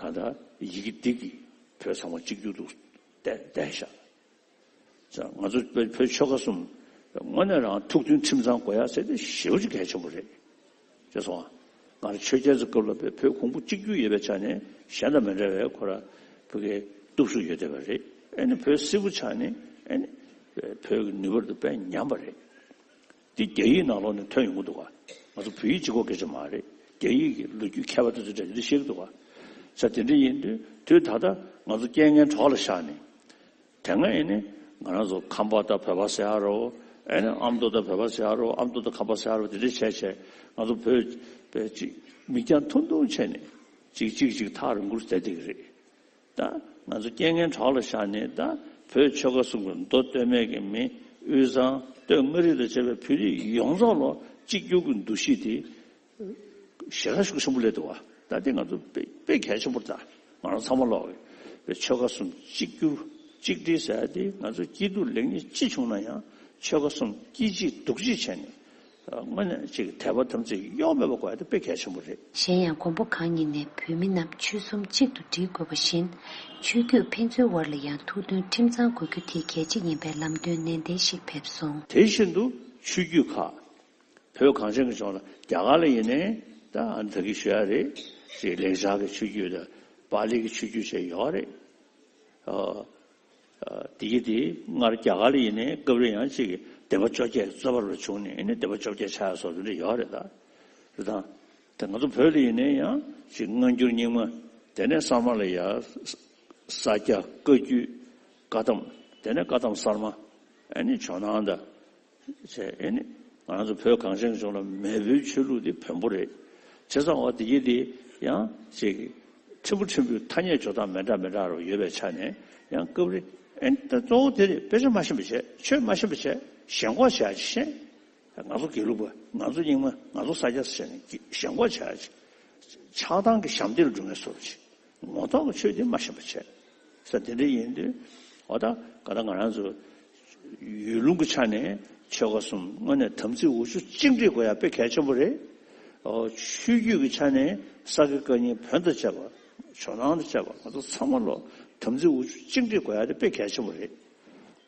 གང་ལྟར་ཡི་གེ་འདི་གིས་བོད་ཚང་མ་གཅིག་གྱུར་དུ་བསྡད་བསྡད་ཤག་ང་ཚོ་བོད་བོད་ཆོལ་ཁ་གསུམ་དངོས་གནས་རང་ཐུགས་མཐུན་ཁྲིམས་གཙང་དགོས་ཡ་ཟེར་དེ་ཞེ་པོ་ཅིག་གལ་ཆེན་པོ་རེད། ཅེས་སོང་ང་། ང་རང་ཆོས་རྒྱལ་ཚོའི་སྐབས་ལ་བོད་གོང་བུ་གཅིག་གྱུར་ཡོད་པའི་ཆ་ནས་གཞན་དང་མི་འདྲ་བའི་ཁོ་ར་བོད་ཀྱི་སྟོབས་ཤུགས་ཡོད་བསྡད་པ་རེད། ཨེ་ནི་བོད་སིལ་བུ་ཆགས་ནས་ཨེ་ནི་བོད་ཀྱི་ནུས་པ་དེ་དཔེ་ཉམས་པ་རེད། འདི་རྒྱ་ཡིག་ནང་ལོགས་ནས་ཐོན་ཡོང་གི་འདུག་ག་ང་ཚོ་བོད་ཡིག་གཅིག་པོ་སྐད་ཆ་མ་རེད། རྒྱ་ཡིག་གི་ལོ་རྒྱུས་མཁས་པ་དེ་ཚོ་འདྲ་འདི་བཤད་ཀྱི་འདུག་ག་ས་དེ་འདྲ་ཡིན་དུས་དུས་ད་ལྟ་ང་ཚོ་རྐྱེན་ངན་གྲོགས་ལ་བཞག་ནས། དེ་སྔ་ཨེ་ནི་ང་རང་ཚོ་ཁམས་པ་དང་བོད་པ་ཟེར་ཡ་རོ། ཨེ་ནི་ཨ་མདོ་དང་བོད་པ་ཟེར་ཡ་རོ། ཨ་མདོ་དང་ཁམས་པ་ཟེར་ཡ་རོ། དེ་འདྲ་བྱས་བྱས་ང་ཚོ་བོད་པའི་ཅིག་མིག་རྒྱང་ཐུང་ཐུང་བྱས་ནས་ཅིག་ཅིག་ཅིག་ཐག་རིང་པོར་བསྡད་བསྡད་ཀྱི་རེད། ད་ང་ཚོ་རྐྱེན་ངན་གྲོགས་ལ་བཞག་ནས་ད་བོད་ཆོལ་ཁ་གསུམ་གྱི་མདོ་སྟོད་སྨད་ཀྱི་མི་དབུས་གཙང་སྟོད་མངའ་རིས་དང་བཅས་པའི་བོད་རིགས་ཡོངས་རྫོགས་ལ་གཅིག་གྱུར་གྱི་འདུ་ཤེས་དེ་ཞེ་དྲག་ཤུགས་ཆེན་པོ་སླེབས་འདུག་བ། ད་དེ་ང་ཚོ་དཔེ་དཔེ་གལ་ཆེན་པོ་རེད། ད་ང་རང་ཚང་མ་ལོག་གི་ཆོལ་ཁ་གསུམ་གཅིག་གྱུར་གཅིག་སྒྲིལ་ཟེར་ཡ་དེ་ང་ཚོ་སྐྱིད་སྡུག་ལེགས་ཉེས་ཅི་བྱུང་ན་ཡང་ཆོལ་ཁ་གསུམ་སྐྱིད་གཅིག་སྡུག་གཅིག་བྱས་ནས་ དངོས་གནས་ཅིག་དད་པ་དམ་ཚིག་གཡོ་མེད་པ་དགོས་ཡ་དེ་དཔེ་གལ་ཆེན་པོ་རེད། གཞན་ཡང་མགོན་པོ་གང་ཉིད་ནས་བོད་མི་རྣམས་ཆོལ་གསུམ་གཅིག་ཏུ་སྒྲིལ་དགོས་པ་བཞིན། ཆོས་བརྒྱུད་ཕན་ཚུན་བར་ལ་ཡང་ཐུགས་མཐུན་ཁྲིམས་གཙང་དགོས་རྒྱུ་དེ་གལ་ཆེ་ཡིན་པའི་ལམ་སྟོན་ནན་ཏན་ཞིག་ཕེབས་སོང་། དེ་བཞིན་དུ་ཆོས་བརྒྱུད་ཁག་བོད་གངས་ཅན་གྱི་ལྗོངས་ལ་རྒྱ་གར་ལ་ཡིན་ནའི་ད་ཨ་ནི་ད་གིན་ཞུ་ཡ་རེད། ཅིག་ལེགས་སྦྱར་གྱི་ཆོས་བརྒྱུད་དང་པཱ་ལི་གི་ཆོས་བརྒྱུད་བཅས་ཡོད་རེད། ཨ། ཨ། དེ་གི་དེ་སྔར་རྒྱ་གར་ལ་ཡིན་ནའི་སྐབས་རེ་ཡང་ཅིག་སྡེ་པ་བཅོ་བརྒྱད་རྩོད་པ་རུ་བྱུང་ནས་ཨ་ནི་སྡེ་པ་བཅོ་བརྒྱད་ཆགས་ཡ་སོགས་དེ་འདྲ་ཡོད་རེད་ད། རེད་དང་། དེ་ང་ཚོ་བོད་ལ་ཡིན་ནའི་ཡང་ཅིག་སྔ་འགྱུར་རྙིང་མ། དེ་ནས་གསར་མ་ལ་ཡ་ས་ས་སྐྱ་བཀའ་བརྒྱུད་བཀའ་གདམས། དེ་ནས་བཀའ་གདམས་གསར་མ། ཨ་ནི་ཇོ་ནང་དང་། བྱས་ཨེ་ནི། ང་རང་ཚོ་བོད་གངས་ཅན་གྱི་ལྗོངས་ལ་མེས་པོའི་ཆོས་ལུགས་འདི་བོན་པོ་རེད། བྱས་ཙང་འོ་དེ་གྱིས་དེ་ཡང་ཅིག་ཕྲན་བུ་ཕྲན་བུའི་ཐ་སྙད་སྦྱོར་སྟངས་མི་འདྲ་མི་འདྲ་རུ་ཡོད་པའི་ཆ་ནས་ཡང་སྐབས་རེ་ཨེ་ནི་ད་གཙོ་བོ་དེ་རེད། དཔེ་ཆ་མ་ཤེས་པ་བྱས། ཆོས་མ་ཤེས་པ་བྱས། ཞེན་ཁོག་བྱས་ཤེས། ང་ཚོ་དགེ་ལུགས་པ། ང་ཚོ་རྙིང་མ། ང་ཚོ་ས་སྐྱ་ཟེར་ནས་ཞེན་ཁོག་བྱས། ཆགས་སྡང་གི་ཞབས་འདེགས་ལ་འགྲོ་མཁན་བཟོ་འདྲ་ཅིག་ངོ་ཐོག་གི་ཆོས་དེ་མ་ཤེས་པ་བྱས། ས་དེ་འདྲ་ཡིན་དུས་འོ་ད་ག་ད་ང་རང་ཚོ་ཡུལ་ལུང་གི་ཆ་ནས་ཆོལ་ཁ་གསུམ་དངོས་གནས་དམ་ཚིག་འུ་ཆུ་གཅིག་སྒྲིལ་དགོས་ཡ་དཔེ་གལ་ཆེན་པོ་རེད། ཨོ། ཆོས་བརྒྱུད་ཀྱི་ཆ་ནས་ས་དགེ་བཀའ་རྙིང་བོན་དང་བཅས་པ། ཇོ་ནང་དང་བཅས་པ་ང་ཚོ་ཚང་མ་ལོ་དམ་ཚིག་འུ་ཆུ་གཅིག་སྒྲིལ་དགོས་ཡ་དེ་དཔེ་གལ་ཆེན་པོ་རེད།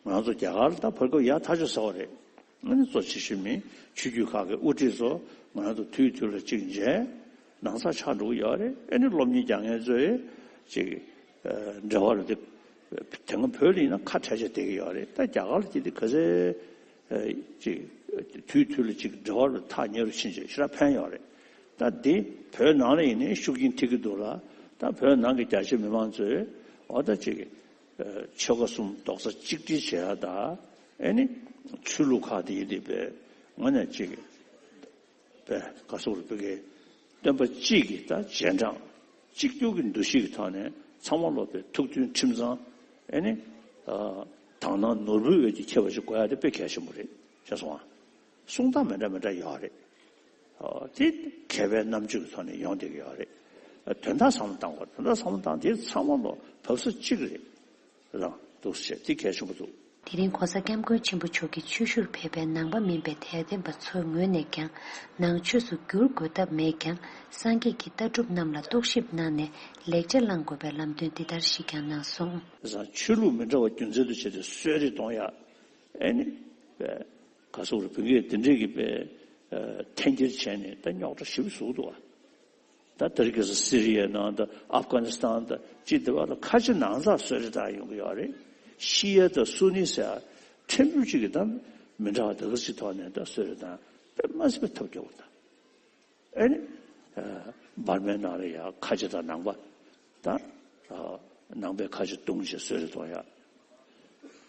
ང་ཚོ་རྒྱ་གར་ལ་ད་བར་སྐབས་ཡག་ཐག་ཆོད་ཟེར་བ་རེད། ཨ་ནི་གཙོ་ཆེ་ཤོས་མིན་ཆོས་བརྒྱུད་ཁག་གི་དབུ་ཁྲིད་ཚོ་ང་རང་ཚོ་དུས་དུས་ལ་གཅིག་མཇལ། ནང་ཚགས་ཆགས་འགྲོ་གི་ཡོད་རེད། ཨ་ནི་སློབ་གཉེར་རྒྱག་མཁན་ཚོའི་ཅིག་ཨ་འབྲེལ་བ་རུ་དེ་དེ་སྔ་བོད་ལ་ཡིན་ན་ཁ་བྲལ་བྱས་བསྡད་ཀྱི་ཡོད་རེད། ད་རྒྱ་གར་ལ་དེ་དེ་ག་ཚད་ཨ་ཅིག་དུས་དུས་ལ་ཅིག་འབྲེལ་བ་རུ་ཐག་ཉེ་རུ་ཕྱིན་བྱས་ཞེ་དྲག་ཕན་ཡོད་རེད། ད་དེ་བོད་ནང་ལ་ཡིན་ནའི་ཤུགས་རྐྱེན་ཐེབས་ཀྱི་འདུག་ལ། ད་བོད་ནང་གི་རྒྱ་ཆེ་མི་མང་ཚོས་འོ་ད་ཅིག་ཆོལ་ཁ་གསུམ་རྡོག་རྩ་གཅིག་སྒྲིལ་བྱེད་ཡ་དང་། ཨེ་ནི། ཆོས་ལུགས་ཁག་དེ་ཡིན་དེ་བས་དངོས་གནས་གཅིག་པས་ག་སོག་རུ་བོད་ཀྱི་སྟོན་པ་གཅིག་གི་ད་རྗེས་འབྲང་གཅིག་གྱུར་གྱི་འདུ་ཤེས་ཀྱི་ཐོག་ནས་ཚང་མ་ལོ་བའི་ཐུགས་མཐུན་ཁྲིམས་གཙང་། ཨེ་ནི། དག་སྣང་ནོར་བུའི་འོད་ཀྱིས་ཁྱབ་པ་ཞིག་དགོས་ཡ་དེ་དཔེ་གལ་ཆེན་པོ་རེད། ཤེས་སོང་ཨ། གསུང་སྟངས་མི་འདྲ་མི་འདྲ་ཡོད་རེད། ཨོ། དེ་མཁས་པའི་རྣམ་དཔྱོད་ཀྱི་ཐོག་ནས་ཡོང་བསྡད་ཀྱི་ཡོད་རེད། དོན་དག་བསམ་བློ་བཏང་དགོས། དོན་དག་བསམ་བློ་བཏང་དེ་ཚང་མ་ལོ་བབས་ས་གཅིག་རེད། རང་འདུག་ཟེར་དེ་གལ་ཆེན་པོ་འདུག་དེ་རིང་༸གོང་ས་༸སྐྱབས་མགོན་ཆེན་པོ་མཆོག་གིས་ཆོས་ཞུར་ཕེབས་པའི་ནང་པ་མིན་པའི་དད་ལྡན་པ་ཚོའི་ངོས་ནས་ཀྱང་ནང་ཆོས་སུ་བསྒྱུར་དགོས་ཐབས་མེད་ཀྱང་། སངས་རྒྱས་ཀྱི་ལྟ་གྲུབ་རྣམས་ལ་རྟོག་ཞིབ་གནང་ནས་ལེགས་ཆ་བླང་དགོས་པའི་ལམ་སྟོན་འདི་ལྟར་ཞིག་ཀྱང་གནང་སོང་། ཆོས་ལུགས་མི་འདྲ་བ་རྒྱུ་མཚན་དུ་བྱས་ཏེ་གསོད་རེས་གཏོང་ཡ། ཨེ་ནི། ག་སོག་རེ་བུ་གས་དེ་འདྲས་ཀྱི་པའི་འཐེན་འཁྱེར་བྱས་ནས་ད་རྙོག་དྲ་ཞེ་པོ་བཟོ་འདུག་བ། ད་དེ་རིང་ཁ་སང་སི་རི་ཡའི་ནང་དང་ཨབ་གྷ་ནི་སི་ཐན་དང་ཅི་དེ་བ་ལ་ཁ་ཆེ་ནང་ཚགས་གསོད་རེས་བཏང་ཡོང་གི་ཡོད་རེད། ཤི་ཡ་དང་སུ་ནི་ཟེར་ཡ་ཕྲན་བུ་གཅིག་གི་ད་མི་འདྲ་བ་དེ་ག་ཅིག་ཐོག་ནས་ད་གསོད་རེས་བཏང་དཔེ་མ་སྲིད་པའི་ཐབས་སྐྱོ་བོ་ད། ཨེ་ནི། འབར་མའི་ནང་ལ་ཡ་ཁ་ཆེ་དང་ནང་པ། ད། ནང་པའི་ཁ་ཆེ་བརྡུངས་བྱས་གསོད་རེས་གཏོང་ཡ།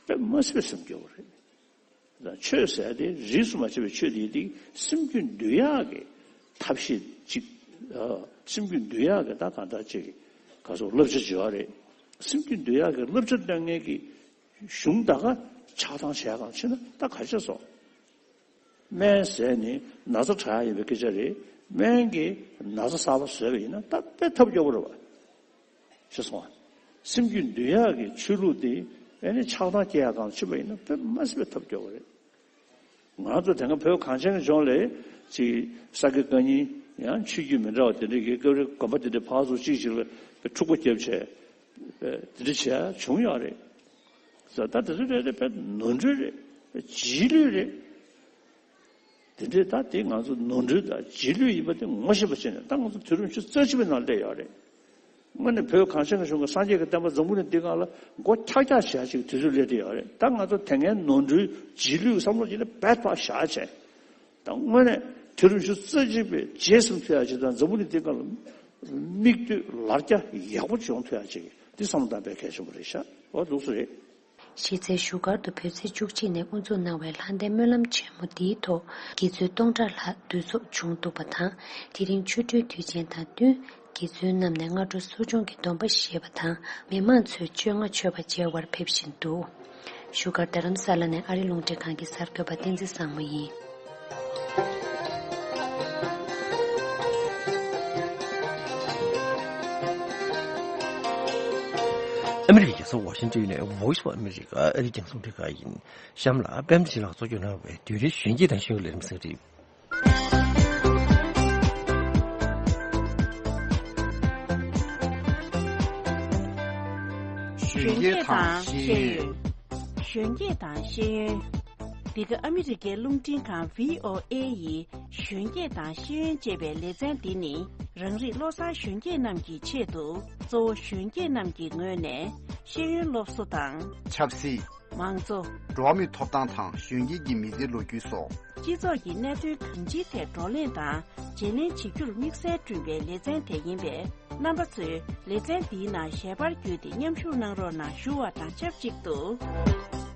དཔེ་མ་སྲིད་པའི་སེམས་སྐྱོ་བོ་རེད། ཆོས་ཟེར་ཏེ་རིས་སུ་མ་ཆད་པའི་ཆོས་དེ་དེ་སེམས་རྒྱུད་འདུལ་ཡག་གི་ཐབས་ཤེས་ཅིག་ཨ། སེམས་རྒྱུད་འདུལ་ཡག་གི་ད་གང་ལྟར་ཅིག་ག་སོག་བསླབ་བྱ་བྱེད་པ་རེད། སེམས་རྒྱུད་འདུལ་ཡག་གི་བསླབ་བྱ་སྟོན་མཁན་གྱི་གཞུང་ད་ག་ཆགས་སྡང་བྱས་གང་ཕྱིན་ན་ད་ག་ཆགས་སོང་། སྨན་ཟས་ནི་ན་ཚ་དྲག་ཡ་ཡིན་པའི་སྐད་ཆ་རེད། སྨན་གྱིས་ན་ཚ་གསར་པ་བཟོས་པ་ཡིན་ན་ད་དཔེ་ཐབས་སྐྱོ་པོ་རེད་བ། ཤེས་སོང་ང་། སེམས་རྒྱུད་འདུལ་ཡག་གི་ཆོས་ལུགས་དེ་ཨེ་ནི་ཆགས་སྡང་སྐྱེ་ཡག་གང་ཕྱིན་པ་ཡིན་ན་དཔེ་མ་སྲིད་པའི་ཐབས་སྐྱོ་བ་རེད། ང་ཚོ་དེ་སྔ་བོད་གངས་ཅན་གྱི་ལྗོངས་ལ་ཅིག་ས་དགེ་བཀའ་རྙིང་ཡང་ཆོས་བརྒྱུད་མི་འདྲ་བ་དེ་འདྲ་གི་སྐབས་རེ་དགོན་པ་དེ་འདྲ་ཕར་ཚུར་གཅིག་གཅིག་ལ་འཁྲུག་པ་བརྒྱབ་བྱས་དེ་འདྲ་བྱས་བྱུང་ཡོད་རེད། ད་དེ་ཚོ་རེད་རེད་དཔེ་ནོར་འཁྲུལ་རེད། རྗེས་ལུས་རེད། དེ་འདྲའི་ད་དེ་ང་ཚོ་ནོར་འཁྲུལ་དང་རྗེས་ལུས་ཡིན་པ་དེ་ངོ་ཤེས་པ་བྱས་ནས་ད་ང་ཚོ་དུས་རབས་ཉི་ཤུ་རྩ་གཅིག་པའི་ནང་སླེབས་ཡོད་རེད། དངོས་གནས་བོད་གངས་ཅན་གྱི་ལྗོངས་ཀྱི་སངས་རྒྱས་ཀྱི་བསྟན་པ་འཛམ་བུ་གླིང་འདི་སྒང་ལ་མགོ་འཁྱག་འཁྱག་བྱས་ཅིག་དུས་ཚོད་སླེབས་བསྡད་ཡོད་རེད། ད་ང་ཚོ་དེ་སྔའི་ནོར་འཁྲུལ་རྗེས་ལུས་བསམ་བློ་བྱས་ནས་བེད་པ་བཞག་བྱས། ད་དངོས་གནས་དུས་རབས་ཉི་ཤུ་རྩ་གཅིག་པའི་རྗེས་ཟིན་ཐུབ་ཡག་ཅིག་དང་འཛམ་བུ་གླིང་འདི་སྒང་ལ་མིག་ལྟོས་ལར་རྒྱ་ཡག་པོ་ཅིག་ཡོང་ཐུབ་ཡག་ཅིག་འདི་བསམ་བློ་བཏང་དཔེ་གལ་ཆེན་པོ་རེད་ཤག་འོ་འདུག་སེ་རེད། གཞི་རྩའི་བཞུགས་སྒར་དུ་བོད་ཚེས་བཅུ་གཅིག་ནས་དབུ་འཛུགས་གནང་བའི་ལྷ་ལྡན་སྨོན་ལམ་ཆེན་མོ་འདིའི་ཐོག་དགེ་ཚུལ་སྟོང་ཕྲག་ལྷག་འདུ་ཚོགས་བྱུང་འདུག་པ་དང་། དེ་རིང་ཆོ་འཕྲུལ་དུས་ཆེན་དང་བསྟུན་དགེ་ཚུལ་རྣམས་ནས་སྔ་དྲོ་གསོ་སྦྱོང་གི་སྡོམ་པ་བཞེས་པ་དང་། མི་མང་ཚོས་བཅོ་ལྔ་མཆོད་པ་མཇལ་བར་ཕེབས་བཞིན་འདུག་བཞུགས་སྒར་རྡ་རམ་ས་ལ་ནས་ཨ་རི་རླུང་འཕྲིན་ཁང་གི་གསར་འགོད་པ་བསྟན་འཛིན་བཟང་མོ་ཡིན། ཨ་མི་རི་ཀའི་རྒྱལ་ས་ཝ་ཤིང་ཊོན་ནས་Voice of America ཨ་རིའི་རྒྱང་སྲིང་ལས་ཁང་ཡིན། གཤམ་ལ་པད་མ་བྱིན་ལགས་གཙོ་སྐྱོང་གནང་བའི་བདུན་རེའི་གཞོན་སྐྱེས་དང་གཞོན་ནུ་ལས་རིམ་གསན་རེད། གཞོན་སྐྱེས་དང་ཤེས་ཡོན། གཞོན་སྐྱེས་དང་ཤེས་ཡོན། འདི་ག་ཨ་མི་རི་ཀའི་རླུང་འཕྲིན་ཁང་V O A ཡི་གཞོན་སྐྱེས་དང་ཤེས་ཡོན་ཅེས་པའི་ལེ་ཚན་འདི་ནི་རང་རིགས་བློ་བཟང་གཞོན་སྐྱེས་རྣམས་ཀྱི་ཆེད་དུ། གཙོ་བོ་གཞོན་སྐྱེས་རྣམས་ཀྱི་ངོས་ནས་ཤེས་ཡོན་སློབ་གསོ་དང་། ཆབ་སྲིད། མང་གཙོ། འགྲོ་བ་མིའི་ཐོབ་ཐང་དང་གཞོན་སྐྱེས་ཀྱི་མི་ཚེའི་ལོ་རྒྱུས་སོགས། སྤྱི་ཚོགས་ཀྱི་གནད་དོན་གང་ཅིའི་ཐད་བགྲོ་གླེང་དང་བརྗེ་ལེན་བྱེད་རྒྱུར་དམིགས་བསལ་བསྐྲུན་པའི་ལེ་ཚན་དེ་ཡིན་པས། རྣམ་པ་ཚོས་ལེ་ཚན་འདིའི་ནང་ཞལ་པར་བརྒྱུད་དེ་མཉམ་ཞུགས་གནང་རོགས་གནང་ཞུ་བ་དང་ཆབས་ཅིག་ཏུ།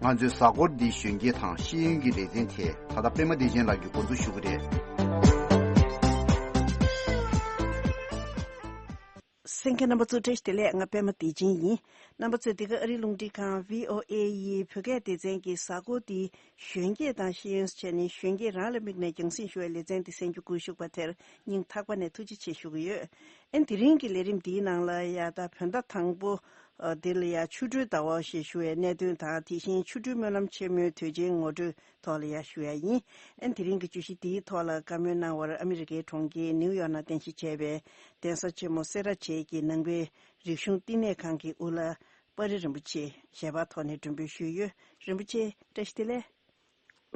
ང་ཚོའི་གཟའ་འཁོར་འདིའི་གཞོན་སྐྱེས་དང་ཤེས་ཡོན་གྱི་ལེ་ཚན་དེ་ད་ལྟ་པད་མ་བདེ་ཆེན་ལགས་ཀྱིས་འགོ་འཛུགས་ཞུ་གི་རེད། གསན་མཁན་རྣམ་པ་ཚོ་བཀྲ་ཤིས་བདེ་ལེགས། ང་པད་མ་བདེ་ཆེན་ཡིན། རྣམ་པ་ཚོས་འདི་ག་ཨ་རིའི་རླུང་འཕྲིན་ཁང་V O A ཡི་བོད་སྐད་སྡེ་ཚན་གྱི་གཟའ་འཁོར་འདིའི་གཞོན་སྐྱེས་དང་ཤེས་ཡོན་བྱས་ནས་གཞོན་སྐྱེས་རང་ལ་དམིགས་ནས་རྒྱང་སྲིང་ཞུ་བའི་ལེ་ཚན་འདི་གསན་རྒྱུ་སྒུག་བཞུགས་པ་དེར་སྙིང་ཐག་པ་ནས་ཐུགས་རྗེ་ཆེ་ཞུ་གི་ཡོད། ཨན་དེ་རིང་གི་ལས་རིམ་འདིའི་ནང་ལ་ཡ་ད་བོད་ཟླ་དང་པོ་ཨ་འདི་ལ་ཡ་ཆོ་འཕྲུལ་ཟླ་བ་ཞེས་ཞུ་བའི་གནད་དོན་དང་། དེ་བཞིན་ཆོ་འཕྲུལ་སྨོན་ལམ་ཆེན་མོའི་དུས་ཆེན་ངོ་སྤྲོད་ཐོག་ལ་ཡ་ཞུ་ཡ་ཡིན། ཨན་དེ་རིང་གི་བརྗོད་གཞི་འདིའི་ཐོག་ལ་བཀའ་མོལ་གནང་བར་ཨ་མི་རི་ཀའི་གྲོང་ཁྱེར་ནིའུ་ཡོག་ནང་རྟེན་གཞི་བྱས་པའི་གདན་ས་ཆེན་མོ་སེ་ར་བྱེས་ཀྱི་ནང་པའི་རིག་གཞུང་བསྟི་གནས་ཁང་གི་དབུ་བླ་དཔའ་རིས་རིན་པོ་ཆེ་ཞལ་པར་ཐོག་ནས་མགྲོན་འབོད་ཞུས་ཡོད། རིན་པོ་ཆེ་བཀྲ་ཤིས་བདེ་ལེགས།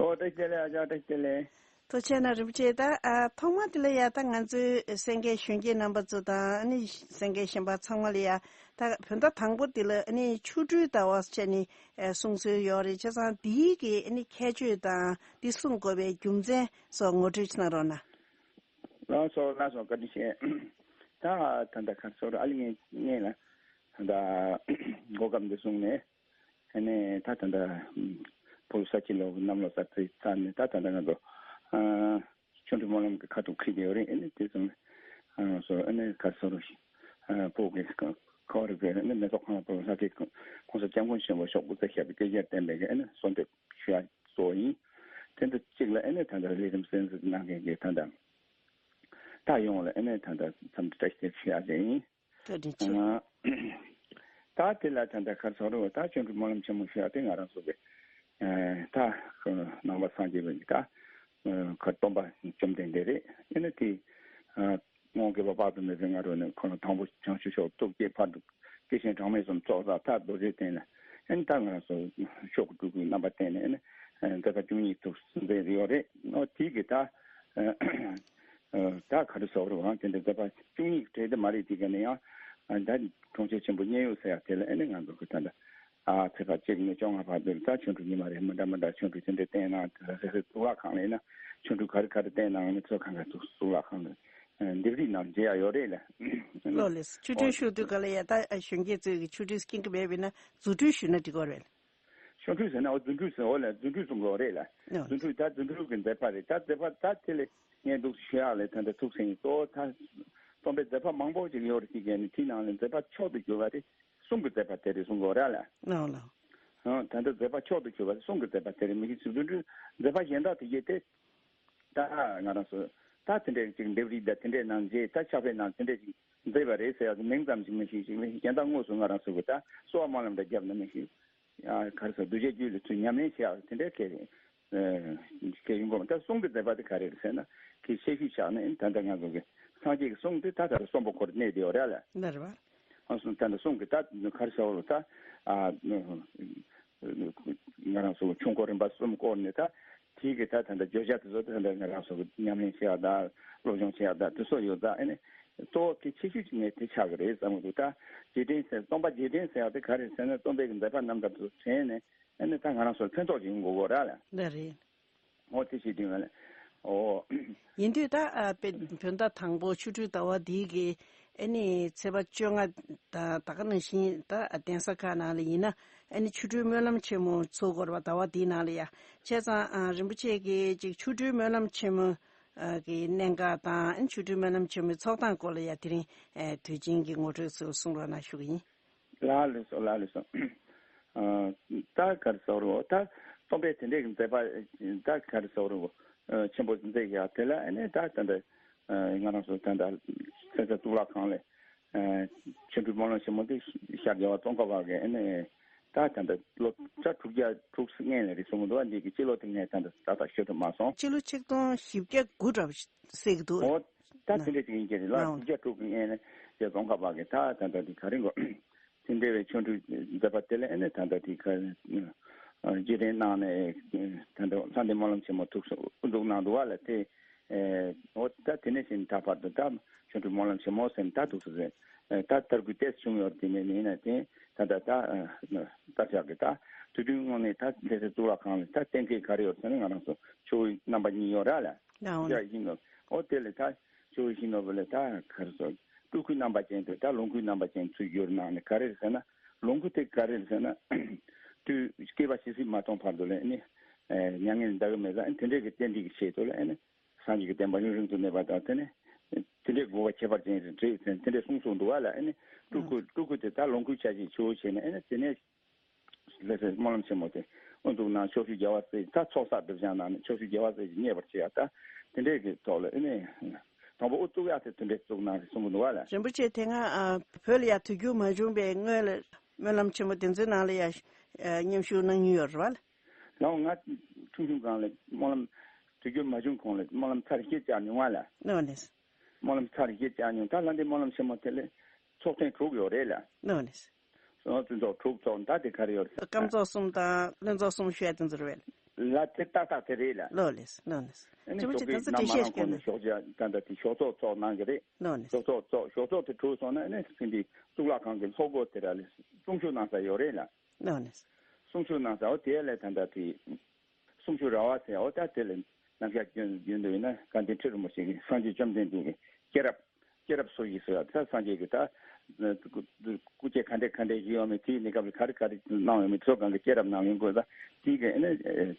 ཨོ་བཀྲ་ཤིས་བདེ་ལེགས། ཨ་ཅག་བཀྲ་ཤིས་བདེ་ལེགས། ཐུགས་རྗེ་གནང་རིན་པོ་ཆེ། ད་ཨ་ཐོག་མ་དེ་ལ་ཡ་ད་ང་ཚོའི་གསན་མཁན་གཞོན་སྐྱེས་རྣམ་པ་ཚོ་དང་ཨ་ནི་གསན་མཁན་གཞན་པ་ཚང་མ་ལ་ཡ་ད་བོད་ཟླ་དང་པོ་དེ་ལ་ཨ་ནི་ཆོ་འཕྲུལ་ཟླ་བ་བྱས་ནས་ཨ་གསུང་སྲོལ་ཡོད་རེད། བྱས་ཙང་འདིའི་གི་ཨ་ནི་ཁྱད་ཆོས་དང་འདི་གསུང་དགོས་པའི་རྒྱུ་མཚན་སོགས་ངོ་སྤྲོད་གནང་རོགས་གནང་། ལགས་སོ་ལགས་སོ། བཀའ་དྲིན་ཆེ། ད་ད་ལྟ་ག་རེ་ཟེར་ཨ་ལི་ངས་ངས་ལ་ད་ལྟ་གོ་སྐབས་འདི་བཟུང་ནས་ཨ་ནི་ད་ད་ལྟ་བོད་ས་ཆེན་ལོ་གནམ་ལོ་གསར་ཚེས་ཚར་ནས་ད་ད་ལྟ་ང་ཚོ་ཨ་ཆོ་འཕྲུལ་སྨོན་ལམ་གྱི་ཁ་ཐུག་ཁྲིད་བསྡད་ཡོད་རེད། ཨ་ནི་དེ་ཙམ་ཨ་སོ་ཨ་ནི་ག་རེ་ཟེར་ཨ་བོད་ཀྱི་ཁ་བ་རི་པའི་ཨ་ནི་མེ་ཏོག་ཁང་བོད་ས་ཆེན་གོང་ས་སྐྱབས་མགོན་ཆེན་པོ་མཆོག་སྐུ་ཚེ་ཞབས་པད་བསྐལ་བརྒྱར་བརྟན་པའི་ཨ་ནི་གསོལ་འདེབས་ཞུ་ཡ་གཙོ་བོ་ཡིན། དེ་འདྲ་གཅིག་ལ་ཨ་ནི་ད་ལྟ་ལས་རིམ་གསན་གཟིགས་གནང་མཁན་གྱི་ད་ལྟ་ད་ཡོངས་ལ་ཨ་ནི་ད་ལྟ་འཚམས་འདྲི་བཀྲ་ཤིས་བདེ་ལེགས་ཞུ་ཡ་དེ་ཡིན། བཀའ་དྲིན་ཆེ། ཨ་ད་དེ་ལ་ད་ལྟ་ག་རེ་ཟེར་རུང་ད་ཆོ་འཕྲུལ་སྨོན་ལམ་ཆེན་མོ་ཞུ་ཡ་དེ་ང་རང་ཚོ་གི་ཨ་ད་ནང་པ་སངས་རྒྱས་པའི་གི་ད་ཨ་ག་སྟོན་པ་བཅོམ་ལྡན་འདས་རེད། ཨ་ནི་དེ་ཨ་སྔོན་གྱི་བ་དཔག་ཏུ་མེད་པའི་ང་རང་ནི་ཁོ་ན་དང་པོ་བྱང་ཆུབ་མཆོག་ཐུགས་བསྐྱེད་ཕ་རོལ་ཏུ་སྐྱེས་ཆེན་གྲངས་མེད་གསུམ་ཚོགས་བསགས་མཐར་རྡོ་རྗེ་གདན་ལ་ཨ་ནི་ད་ང་རང་ཚོ་མཆོག་གི་སྤྲུལ་སྐུའི་རྣམ་པ་བསྟན་ནས་ཨ་ནི་མཛད་པ་བཅུ་གཉིས་ཐུགས་མཛད་ཡོད་རེད། ཨོ་དེ་གི་ད་ཨ་ད་ག་རེ་ཟེར་རུང་དེ་འདྲ་མཛད་པ་བཅུ་གཉིས་ཀྱི་གྲས་དེ་མ་རེད། དེ་ག་ནས་ཡང་ད་གྲོང་ཁྱེར་ཆེན་པོ་མཉན་ཡོད་ཟེར་ཡ་དེ་ལ་ཨ་ནི་ང་ཚོ་གི་ད་ལྟ་ཨ་ཚེས་པ་གཅིག་ནས་བཅོ་ལྔ་བར་དུ་ད་ཆོ་འཕྲུལ་ཉི་མ་རེ་མི་འདྲ་མི་འདྲ་ཆོ་འཕྲུལ་དེ་འདྲ་བསྟན་གནང་། དེ་ལ་སོ་སོའི་གཙུག་ལག་ཁང་ལ་ཡིན་ན་ཆོ་འཕྲུལ་ག་རེ་ག་རེ་བསྟན་གནང་ནས་ཚོ་གང་ག་གཙུག་ལག་ཁང་ལ་ལྡེབས་རིས་ནང་མཇལ་ཡ་ཡོད་རེད་ལ། ལོ་ལེ་ཆོ་འཕྲུལ་ཞུ་དུས་ག་ལ་ཡ་ད་གཞོན་སྐྱེས་ཚོས་ཀྱི་ཆོ་འཕྲུལ་སྐྱེ་གི་མེད་པས་ན་རྫུ་འཕྲུལ་ཞུས་ན་འགྲིག་གི་རེད། ཆོ་འཕྲུལ་ཟེར་ན་འོ་རྫུ་འཕྲུལ་ཟེར་འོ་ལ་རྫུ་འཕྲུལ་གསུང་གི་ཡོད་རེད་ལ། ཨོ། རྫུ་འཕྲུལ་ད་རྫུ་འཕྲུལ་གྱི་མཛད་པ་རེད། ད་མཛད་པ་ད་དེ་ལས་ངས་འདུག་ཞུ་ཡག་ལས་ད་ལྟ་ཐུགས་སེམས་གཙོ་བོ་ད་སྟོན་པའི་མཛད་པ་མང་པོ་ཅིག་ཡོད་རེད། དེ་གས་ནི་དེའི་ནང་ལས་མཛད་པ་མཆོག་ཏུ་གྱུར་པ་དེ་གསུང་གི་མཛད་པ་དེ་རེད་གསུང་གི་ཡོད་རེད་ལ། ཨོ་ལ། ཨོ་ད་ལྟ་མཛད་པ་མཆོག་ཏུ་གྱུར་པ་དེ་གསུང་གི་མཛད་པ་དེ་རེད། མི་གི་རྫུ་འཕྲུལ་མཛད་པ་གཞན་དག་དེ་གས་དེ་ད་ང་རང་ཚོ་ད་དེ་འདྲའི་ཅིག་ལྡེབས་རིས་ད་དེ་འདྲའི་ནང་མཇལ། ད་ཕྱག་དཔེ་ནང་དེ་འདྲའི་ཅིག་མཛད་པ་རེད་ཟེར་ཡག་གི་མིང་ཙམ་ཞིག་མི་ཤེས་ཤིང་། གཞན་དག་དངོས་སུ་ང་རང་ཚོ་གི་ད་གསོལ་བ་སྨོན་ལམ་འདྲ་བརྒྱབ་ན་མི་ཤེས། ཨ་ག་རེ་ཟེར་གདུལ་བྱའི་རྒྱུད་ལ་ཚུར་ཉམས་ལེན་བྱེད་ཡག་དེ་འདྲའི་གལ་ཨ་གལ་ཡིན་གོ། ད་གསུང་གི་མཛད་པ་དེ་ག་རེ་རེད་ཟེར་ན་གལ་ཆེ་ཤོས་ཆགས་ནས་ད་ལྟ་ང་ཚོ་གི་སངས་རྒྱས་ཀྱི་གསུང་དེ་ད་ལྟ་གསོན་པོ་འཁོར་གནས་བསྡད་ཡོད་རེད་ལ། ལ་རེད་བ། ཨ་གསུང་ད་ལྟ་གསུང་གི་ད་ག་རེ་ཟེར་བ་ད་ཨ་ང་རང་ཚོ་ཆོས་འཁོར་རིམ་པ་གསུམ་བསྐོར་ནས་ད་དེའི་གི་ད་ད་ལྟ་བརྗོད་བྱ་དེ་ཚོ་ད་ལྟ་ང་རང་ཚོ་གི་ཉམས་ལེན་བྱེད་ཡག་ད་སློབ་སྦྱོང་བྱེད་ཡག་ད་དེ་ཚོ་ཡོད་ད། ཨ་ནི་གཙོ་བོ་གལ་ཆེ་ཤོས་ཀྱི་ངས་དེ་ཆགས་ཀྱི་རེད་བསམ་གི་འདུག་ད་རྗེས་དྲན་ཟེར་སྟོན་པ་རྗེས་དྲན་ཟེར་ཡག་དེ་ག་རེ་ཟེར་ན་སྟོན་པའི་གི་མཛད་པ་རྣམ་ཐར་དེ་ཚོ་དྲན་ནས། ཨ་ནི་ད་ང་རང་ཚོར་ཕན་ཐོགས་ཅིག་ཡོང་དགོས་གོ་ར་ལ། ལ་རེད། འོ་དེ་བྱེད་དུས་ང་ལ། འོ། ཡིན་དུས་ད་ཨ་དཔེ་བོད་ཟླ་དང་པོ་ཆོ་འཕྲུལ་ཟླ་བ་འདིའི་གི་ཨ་ནི་ཚེས་པ་བཅོ་ལྔ་ད་ད་ག་ནང་བཞིན་ད་གདན་ས་ཁག་ནང་ལ་ཡིན་ན་ཨ་ནི་ཆོ་འཕྲུལ་སྨོན་ལམ་ཆེན་མོ་ཚོགས་དགོས་ར་བ་ཟླ་བ་འདིའི་ནང་ལ་ཡ། བྱས་ཙང་ཨ་རིན་པོ་ཆེ་གི་ཅིག་ཆོ་འཕྲུལ་སྨོན་ལམ་ཆེན་མོ་ཨ་གི་གནད་འགག་དང་ཨ་ནི་ཆོ་འཕྲུལ་སྨོན་ལམ་ཆེན་མོའི་ཚོགས་སྟངས་སྐོར་ལ་ཡ་དེ་རིང་ཨ་དུས་ཆེན་གྱི་ངོ་སྤྲོད་ཚུལ་གསུང་རོགས་གནང་ཞུ་གི་ཡིན། ལགས་ལགས་སོ་ལགས་ལགས་སོ། ཨ་ད་ག་རེ་ཟེར་རུང་ད་སྟོན་པས་དེ་འདྲའི་མཛད་པ་ད་ག་རེ་ཟེར་རུང་ཆེན་པོ་མཛད་ཡག་དེ་ལ་ཨ་ནི་ད་ད་ལྟ་ང་རང་ཚོ་ད་ལྟ་ཚན་རྩལ་གཙུག་ལག་ཁང་ལ་ཆོ་འཕྲུལ་སྨོན་ལམ་ཆེན་མོ་འདི་ཤར་རྒྱལ་བ་ཙོང་ཁ་པ་གིས་ཨ་ནི་ད་ད་ལྟ་ལོ་ཆ་དྲུག་བརྒྱ་དྲུག་ཅུ་སྔོན་ལ་རེད་གསུངས་འདུག་འདི་གི་སྤྱི་ལོ་དེ་ངས་ད་ལྟ་ཏག་ཏག་ཤེས་ཐུབ་མ་སོང་། སྤྱི་ལོ་ཆིག་སྟོང་བཞི་བརྒྱ་དགུ་འདྲ་བ་ཞིག་གསལ་གྱི་འདུག་འོ་ད་དེ་འདྲ་ཅིག་ཡིན་གྱི་རེད་ལ། དྲུག་བརྒྱ་དྲུག་གི་སྔོན་ལ་རྒྱལ་བ་ཙོང་ཁ་པ་གིས་ད་ད་ལྟ་འདི་ག་རེ་འགོ་ དེ་འདྲ་བའི་ཆོ་འཕྲུལ་མཛད་པ་དེ་ལ་ཨ་ནི་ད་ལྟ་དེ་ག་རྗེས་དྲན་གནང་ནས་ད་ལྟ་ལྷ་ལྡན་སྨོན་ལམ་ཆེན་མོ་ཐུགས་སུ་དབུ་འཛུགས་གནང་འདུག་བ་ལ། དེ་ཨེ་འོ་ད་དེ་ནས་བཞིན་ད་བར་དུ་ད་ཆོ་འཕྲུལ་སྨོན་ལམ་ཆེན་མོ་ཟེར་ནས་ད་ཐུགས་སུ་ཟེར་ད་དར་རྒུད་ཏོག་ཙམ་བྱུང་ཡོད་དེ་ནས་ཡིན་ན་དེ་ད་ད་ད་ད་ཆག་གི་ད་དུས་དུས་སྔོན་ནས་ད་ལྷ་སའི་གཙུག་ལག་ཁང་ལ་ད་རྟེན་སྐལ་ག་རེ་ཡོད་ཟེར་ན་ང་རང་ཚོ་ཆུ་བོའི་རྣམ་པ་གཉིས་ཡོད་ར་ལ། ཡ་ཡིན་ནོ། འོ་དེ་ལ་ད་ཆུ་བོའི་ཤིང་ནོར་བུ་ལ་ད་ག་རེ་ཟེར། སྤྲུལ་སྐུའི་རྣམ་པ་ཅན་དེ་ད་ལོངས་སྐུའི་རྣམ་པ་ཅན་ཚུར་བསྒྱུར་གནང་ནས་ག་རེ་རེད་ཟེར་ན། ལོངས་སྐུ་དེ་ག་རེ་རེད་ཟེར་ན། དུས་བསྐལ་པ་ཇི་སྲིད་མ་སྟོངས་བར་དུ་ལ་ཨ་ནི་མྱ་ངན་འདའ་གི་མེད་ལ། ཨ་ནི་དེ་འདྲའི་གི་རྟེན་འབྲེལ་གྱི་ཆེད་དུ་ལ་ཨ་ནི་སངས་རྒྱས་ཀྱི་བསྟན་པ་ཡུན་རིང་དུ་གནས་པ་དང་དེ་ནི་དེ་འདྲའི་དགོས་པ་ཁྱད་པར་ཅན་ཞིག་རེད་ཟེར་དེ་འདྲའི་གསུངས་སོང་འདུག་བ་ལ། ཨ་ནི་སྤྲུལ་སྐུ་སྤྲུལ་སྐུ་དེ་ད་ལོངས་སྐུའི་ཆ་ཤས་ཆེ་བོ་བྱས་ནས་ཨ་ནི་དེ་ནས། ལྷ་སའི་སྨོན་ལམ་ཆེན་མོ་དེ་དབུ་འཛུགས་གནང་། ཕྱོགས་བཞུགས་རྒྱལ་བ་སྲས་ད་ཚོགས་བསགས་སྒྲུབ་སྦྱང་གནང་ནས་ཕྱོགས་བཞུགས་རྒྱལ་བ་སྲས་ཀྱིས་མཉེས་པར་བྱེད་ཡ་ད་དེ་འདྲས་ཀྱི་ཐོག་ལ་ཨེ་ནས་དང་པོ་དབུ་བཙུགས་ཡ་དེ་དེ་འདྲས་བཙུགས་གནང་རེད་གསུང་གི་འདུག་བ་ལ། རིན་པོ་ཆེ་དེ་སྔ་ཨ་བོད་ལ་ཡ་དུས་འགྱུར་མ་བྱུང་བའི་སྔོན་ལ་སྨོན་ལམ་ཆེན་མོ་དེ་ཚོའི་ནང་ལ་ཡ་ཨ་མཉམ་ཞུགས་གནང་མྱོང་ཡོད་རེད་བ་ལ། ལགས་ང་ཆུང་ཆུང་སྒང་ལ་སྨོན་ལམ་དུས་འགྱུར་མ་བྱུང་གོང་ལ་སྨོན་ལམ་ཚར་བཞི་བཅར་མྱོང་བ་ལ། ལགས་ནས། སྨོན་ལམ་ཚར་བཞི་བཅར་མྱོང་། ད་ལྷ་ལྡན་སྨོན་ལམ་ཆེན་མོ་དེ་ལ་ཚོགས་ཐེངས་དྲུག་ཡོད་རེད་ལ། ལགས་ནས། སོ་སོ་ཚོགས་དྲུག་ཚོགས་ད་དེ་ག་རེ་ཡོད་རེད། སྐམ་ཚོགས་གསུམ་དང་ལྷུན་ཚོགས་གསུམ་ཞུ་ཡ་དེ་ཚོ་རེད་བས། ལ་དེ་ཏག་ཏག་དེ་རེད་ལ། ལགས་ལས་ལགས་ལས། ཨ་ནི་ཆུ་བོ་ཆེ་ཞོགས་ཀས་ད་ཚོ་ནམ་འགྲེལ་མ་བཞེས་རང་ཁོང་ནས་ཞུ་ཞོགས་ཇ་ད་ལྟ་དེ་ཞོགས་ཚོགས་ཚོགས་གནང་གི་རེད། ལགས་ལས། ཞོགས་ཚོགས་ཚོགས་ཞོགས་ཚོགས་དེ་གྲུབ་སོང་ན་ཨ་ནི་ཕྱིན་དེ་གཙུག་ལག་ཁང་གི་ལྷོ་སྒོ་དེ་ར་ལ་གསུང་ཆོས་གནང་ས་ཡོད་རེད་ལ། ལགས་ལས། གསུང་ཆོས་གནང་ས་འོ་དེ་ལ་ད་ལྟ་དེ། གསུང་ཆོས་ར་བ་ཟེར་འོ་ད་དེ་ལ་རྣམ་གཞག་རྒྱུན་རྒྱུན་དུ་ཡིན་ན་དགའ་ལྡན་ཁྲི་རིན་པོ་ཆེ་གིས་སངས་རྒྱས་བཅོམ་ལྡན་འདས་ཀྱི་སྐྱེས་རབས་སྐྱེས་རབས་སོ་བཞི་ཟེར་བ་ད་སངས་རྒྱས་ཀྱི་ད་སྐུ་སྐུ་སྐྱེ་ག་འདྲས་ག་འདྲས་ཞིག་ཡོད་མེད་དེའི་གནས་སྐབས་ལ་ག་རེ་ག་རེ་གནང་ཡོད་མེད་ཚོ་གང་གི་སྐྱེས་རབས་ནང་ཡོང་དགོས་ད་དེའི་གི་ཨ་ནི་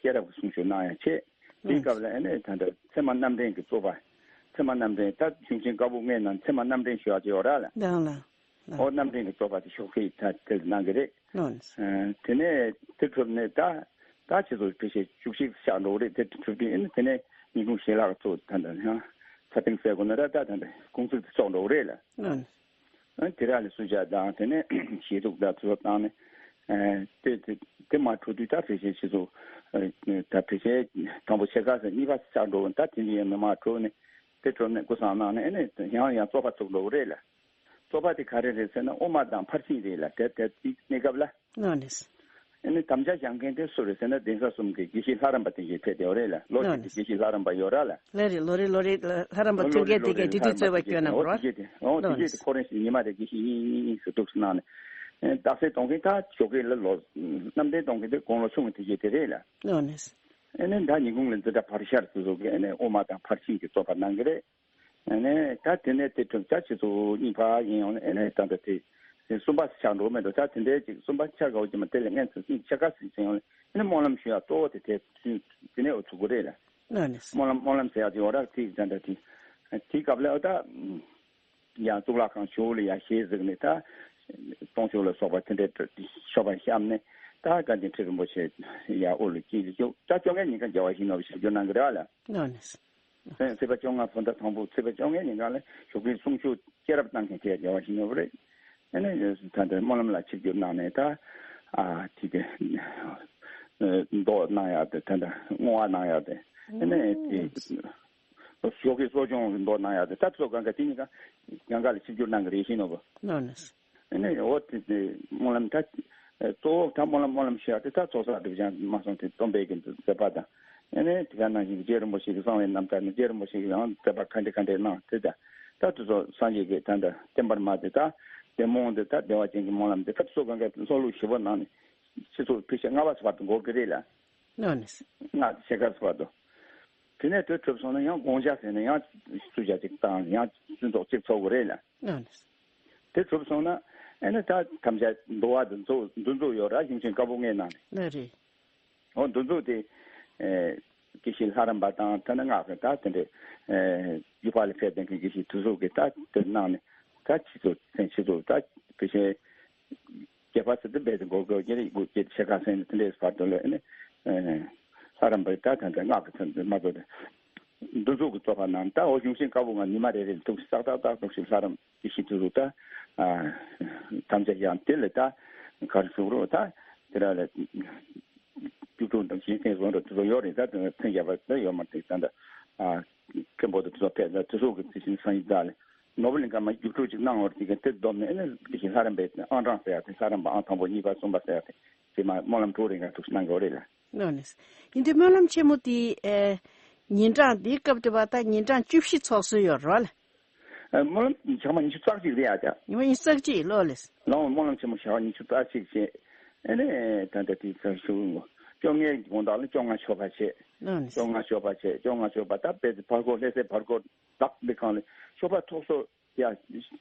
སྐྱེས་རབས་ཀྱི་གསུང་ཆོས་གནང་ཡ་བྱས་དེའི་སྐབས་ལ་ཨ་ནི་ད་ལྟ་ཚད་མ་རྣམ་འདྲེན་གྱི་རྩོད་པ་ཚད་མ་རྣམ་འདྲེན་ད་གཞུང་ཆེན་བཀའ་པོད་ལྔའི་ནང་ཚད་མ་རྣམ་འདྲེན་ཞུ་ཡ་ཅིག་ཡོད་ར་ལ། ལགས་ལགས། ཨོ་རྣམ་འདྲེན་གྱི་རྩོད་པ་དེ་ཞོགས་ཀས་ད་དེར་གནང་གི་རེད། ལགས་ནས། ཨ་དེ་ནས་དེ་གྲུབ་ནས་ད་ད་ཁྱེད་ཚོ་ཕལ་ཆེར་བཅུ་གཅིག་ཤར་འགྲོ་གི་རེད། དེ་གྲུབ་དུས་ཨ་ནི་དེ་ནས་ཉིན་གུང་ཞལ་ལག་ཚོ་ད་ད་ཡང་ཚ་ཐིང་ཟེར་དགོས་ན་ར་ད་ད་ད་གུང་ཚིགས་དེ་ཚོགས་འགྲོ་གི་རེད་ལ། ལགས་ནས། ཨ་དེ་ར་ལ་སུ་ཇ་དང་དེ་ནས་ཞལ་ཐུག་ད་ཚོ་བཏང་ནས་ཨ་དེ་དེ་དེ་མ་གྲུབ་དུས་ད་ཕལ་ཆེར་ཁྱེད་ཚོ་ཨ་ད་ཕལ་ཆེར་དང་པོ་ཕྱེད་ཀ་ཟེར་གཉིས་པ་ཤར་འགྲོ་གི་ད་དེ་འདྲ་ཡང་མི་མ་གྲུབ་ནས་དེ་གྲུབ་ནས་སྐུ་བསང་གནང་ནས་ཨ་ནི་ཡང་ཡང་རྩོད་པ་ཚུགས་འགྲོ་གི་རེད་ལ། རྩོད་པ་དེ་ག་རེ་རེད་ཟེར་ན་དབུ་མ་དང་ཕར་ཕྱིན་རེད་ལ་དེ་དེ་དེ་གནས་སྐབས་ལ། ལགས་ནས། ཨ་ནི་དམ་བཅའ་བཞག་མཁན་དེ་སུ་རེད་ཟེར་ན་གདན་ས་གསུམ་གྱི་དགེ་བཤེས་ལྷ་རམས་པ་དེ་གྱིས་ཕེབས་བསྡད་ཡོད་རེད་ལ། ལོ་གཅིག་གི་དགེ་བཤེས་ལྷ་རམས་པ་ཡོད་ར་ལ། ལགས་རེད། ལོ་རེ་ལོ་རེ་ལྷ་རམས་པ་ལོ་རེ་བཅོ་བརྒྱད་ལོ་རེ་དེ་ལྷ་དུས་རམས་པ་ཚོད་དཔག་བསྐྱོན་གནང་དགོས་ར། ལོ་དེ་གྱད་དེ་ཨོ་དེ་ལགས་གྱད་དེ་ནས། ཁོ་རང་ཞིག་ཉི་མ་རེ་དགེ་བཤེས་གཉིས་གཉིས་གཉིས་སུ་འདུག་སེ་གནང་ནས་ཨ་ནི་རྟགས་གསལ་གཏོང་མཁན་ད་ཞོགས་ཀས་ལ་ལོ་རྣམ་འདྲེན་གཏོང་མཁན་དེ་དགུང་ལོ་ཆུང་བ་དེ་གྱད་དེ་རེད་ལ། ལགས་ནས། ཨ་ནི་ད་ཉིན་གུང་ལ་འཛིན་གྲྭ་བར་ཤར་དེ་ཚོ་གི་ཨ་ནི་དབུ་མ་དང་ཕར་ཕྱིན་གྱི་རྩོད་པ་གནང་གི་རེད། ཨ་ནི་ད་དེ་ནས་དེ་གྲུབ་ད་ཁྱེད་ཚོ་གཉིས་ཕར་ཡིན་ཡོང་ནས་ཨ་ནི་ད་ལྟ་དེ་གསུམ་པ་ཆགས་འགྲོ་མེད་འགྲོ་ད་དེ་འདྲའི་ཅིག་གསུམ་པ་ཆགས་དགའ་བོ་ཅིག་མ་དེ་ལས་ངས་ཚོ་གཉིས་ཆ་ག་ཟིག་ཟིན་ཡོང་ནས་ཨ་ནི་སྨོན་ལམ་ཞུ་ཡག་གཙོ་བོ་དེ་དེ་དེ་ནས་འོ་ཚུགས་དགོས་རེད་ལ། ལགས་ནས། སྨོན་ལམ་སྨོན་ལམ་ཟེར་ཡག་དེ་འོ་ར་དེ་ད་ལྟ་དེ་དེའི་སྐབས་ལ་ཨ་ད་ཡང་གཙུག་ལག་ཁང་ཞོལ་ལ་ཡ་ཞལ་གཟིགས་ནས་ད་སྟོང་ཤོག་ལ་སོགས་པ་དེ་འདྲའི་ཤོ་པ་བཤམས་ནས་ད་དགའ་ལྡན་ཁྲི་རིན་པོ་ཆེ་ཡ་དབུ་ལ་དཀྱིལ་ལ་བཅུག་ད་བཅོ་ལྔའི་ཉིན་ཀ་རྒྱལ་བ་ཡིད་བཞིན་ནོར་བུ་ཞབས་བསྐྱོར་གནང་གི་རེད་ལ། ལགས་ནས། ཚེས་པ་བཅོ་ལྔ་བོད་ཟླ་དང་པོ་ཚེས་པ་བཅོ་ལྔའི་ཉིན་གང་ལ་ཞོགས་ཀའི་གསུང་ཆོས་སྐྱེས་རབས་གནང་མཁན་དེ་རྒྱལ་བ་ཡིད་བཞིན་ནོར་བུ་རེད། ཨ་ནི་ད་ལྟ་སྨོན་ལམ་ལ་ཆིབས་བསྒྱུར་གནང་ནས་ད་ཨ་དེ་གི་མདོ་གནང་ཡག་དེ་ད་ལྟ་བསྔོ་བ་གནང་ཡག་དེ་ཨ་ནི་དེ་ཞོགས་ཀའི་གསོ་སྦྱོང་གི་མདོ་གནང་ཡག་དེ་ད་ཚོ་གང་ག་དེ་གཉིས་ཀ་ཡང་ག་ལ་ཆིབས་བསྒྱུར་གནང་གི་རེད་ཤེས་ནོ་གོ། ལགས་ནས། ཨ་ནི་འོ་དེ་དེ་སྨོན་ལམ་ད་གཙོ་བོ་ད་སྨོན་ལམ་སྨོན་ལམ་ཞུ་ཡག་དེ་ད་ཚོགས་བསགས་སྒྲུབ་སྦྱང་མ་སོང་དེ་སྟོན་པའི་གི་མཛད་པ་དང་། ཨ་ནི་དེ་ག་ནང་བཞིན་རྗེ་རིན་པོ་ཆེ་གི་གསང་བའི་རྣམ་ཐར་ནི་རྗེ་རིན་པོ་ཆེ་གི་ཡང་མཛད་པ་ག་འདྲ་ག་འདྲ་གནང་དེ་ད་ད་དེ་ཚོ་སངས་རྒྱས་ཀྱི་ད་ད་བསྟན་པར་མ་དེ་ད་བདེ་སྨོན་དེ་ད་བདེ་བ་ཅན་གྱི་སྨོན་ལམ་དེ་ད་དེ་ཚོ་གང་ག་ལྷོད་ལྷོད་ཞིབ་པོ་གནང་ནས་ཕྱི་ཚོ་ཕི་ཤ་ལྔ་པ་ཚོ་བར་དུ་འགོར་གི་རེད་ལ། ལགས་ནས། ལྔ་ཕྱེད་ཀ་ཚོ་བར་དུ། དེ་ནས་དེ་གྲུབ་སོང་ན་ཡང་དགོངས་ཞག་ཟེར་ནས་ཡང་སུ་ཇ་གཅིག་བཏང་ཡང་ཕྱི་ཚོགས་གཅིག་ཚོགས་དགོས་རེད་ལ། ལགས་ནས། དེ་གྲུབ་སོང་ན་ཨེ་ནི་ད་དམ་བཅའ་འདུལ་བ་འདི་ཚོ་འདུ་འཛོམས་ཡོད་ར་གཞུང་ཆེན་བཀའ་པོད་ལྔའི་ནང་ནས། ལགས་རེད། འོ་འདུ་འཛོམས་དེ་ཨེ་དགེ་བཤེས་ལྷ་རམས་པ་དང་ཐ་ན་སྔགས་ཀྱི་ད་དེ་འདྲའི་ཨེ་ཡུལ་པ་ལ་ཕེབས་ལྡན་གྱི་དགེ་བཤེས་དེ་ཚོ་གི་ད་དེ་གནང་ནས་ད་ཕྱི་ཚོ་མཚན་ཕྱི་ཚོ་ད་དགེ་བཤེས་བརྒྱད་པ་ཚོ་དེ་རྦད་དེ་འགོར་དགོས་ཀྱི་རེད། དགུ་བརྒྱད་ཕྱེད་ཀ་ཟིན་དེ་འདྲའི་བར་དུ་ལ་ཨེ་ནི་ཨེ་ལྷ་རམས་པ་ད་ད་ད་སྔགས་ཀྱི་ཚན་དེ་མ་གཏོགས་དེ་འདུ་འཛོམས་ཀྱི་རྩོད་པ་གནང་ད་འོ་གཞུང་ཆེན་བཀའ་པོད་ལྔ་ཉི་མ་རེ་རེ་ལ་ཐུགས་ས་ཏག་ཏག་ཐུགས་ཤིག་ལྷ་རམས་དགེ་བཤེས་དེ་ཚོ་ད་ཨ་དམ་བཅའ་ཡང་དེ་ལ་ད་ག་རེ་ཟེར་རོ་ད་དེ་ར་ལ། རྒྱུགས་སྤྲོད་དང་གཞན་ཕན་བཟང་འདྲ་དེ་ཚོ་ཡོད་རེད། ད་དེ་ཕན་བཞག་པ་ད་ཡོད་མ་རེད། ད་ད་ཨ་མཁན་པོ་དེ་ཚོ་ཕེབས་ད་དེ་ཚོ་གི་དེ་བཞིན་སང་ཡིན་ད་ལ་ ནོར་བུ་གླིང་ཁ་མ་རྒྱུགས་སྤྲོད་ཅིག་གནང་བར་དེ་ག་དེར་བསྡོམས་ནས་ཨ་ནི་དེ་བཞིན་ལྷ་རམས་པའི་ཨང་གྲངས་ཟེར་ཡག་དེ་ལྷ་རམས་པ་ཨང་དང་པོ་གཉིས་པ་གསུམ་པ་ཟེར་ཡག་དེ་དེ་མ་སྨོན་ལམ་དྲུག་རེ་ང་ཐུགས་གནང་དགོས་རེད་ལ། ལགས་ནས། ཡིན་དུས་སྨོན་ལམ་ཆེན་མོ་དེ་ཨེ་ཉིན་གྲངས་འདིའི་སྐབས་དེ་བ་ད་ཉིན་གྲངས་བཅུ་བཞི་ཚོགས་སྲོལ་ཡོད་རེད་བ་ལ། ཨ་སྨོན་ལམ་ཞག་མ་ཉི་ཤུ་རྩ་གཅིག་རེད་ཨ་ཅག་ཉི་མ་ཉི་ཤུ་རྩ་གཅིག་ལོ་ལེས། ལའང་སྨོན་ལམ་ཆེན་མོ་ཞག་ཉི་ཤུ་རྩ་གཅིག་བྱས། ཨ་ནི་ད་ལྟ་དེ་ཚར་ཞུ་བཅོ་ལྔའི་དགོང་དག་ལ་བཅོ་ལྔ་མཆོད་པ་བྱས། ལོ་ལེས། བཅོ་ལྔ་མཆོད་པ་བྱས་བཅོ་ལྔ་མཆོད་པ་ད་དཔེ་བར་སྐོར་ལྷ་སའི་བར་སྐོར་བདག་འདི་གང་ལས་མཆོད་པ་ཐོག་སོ་ཡ།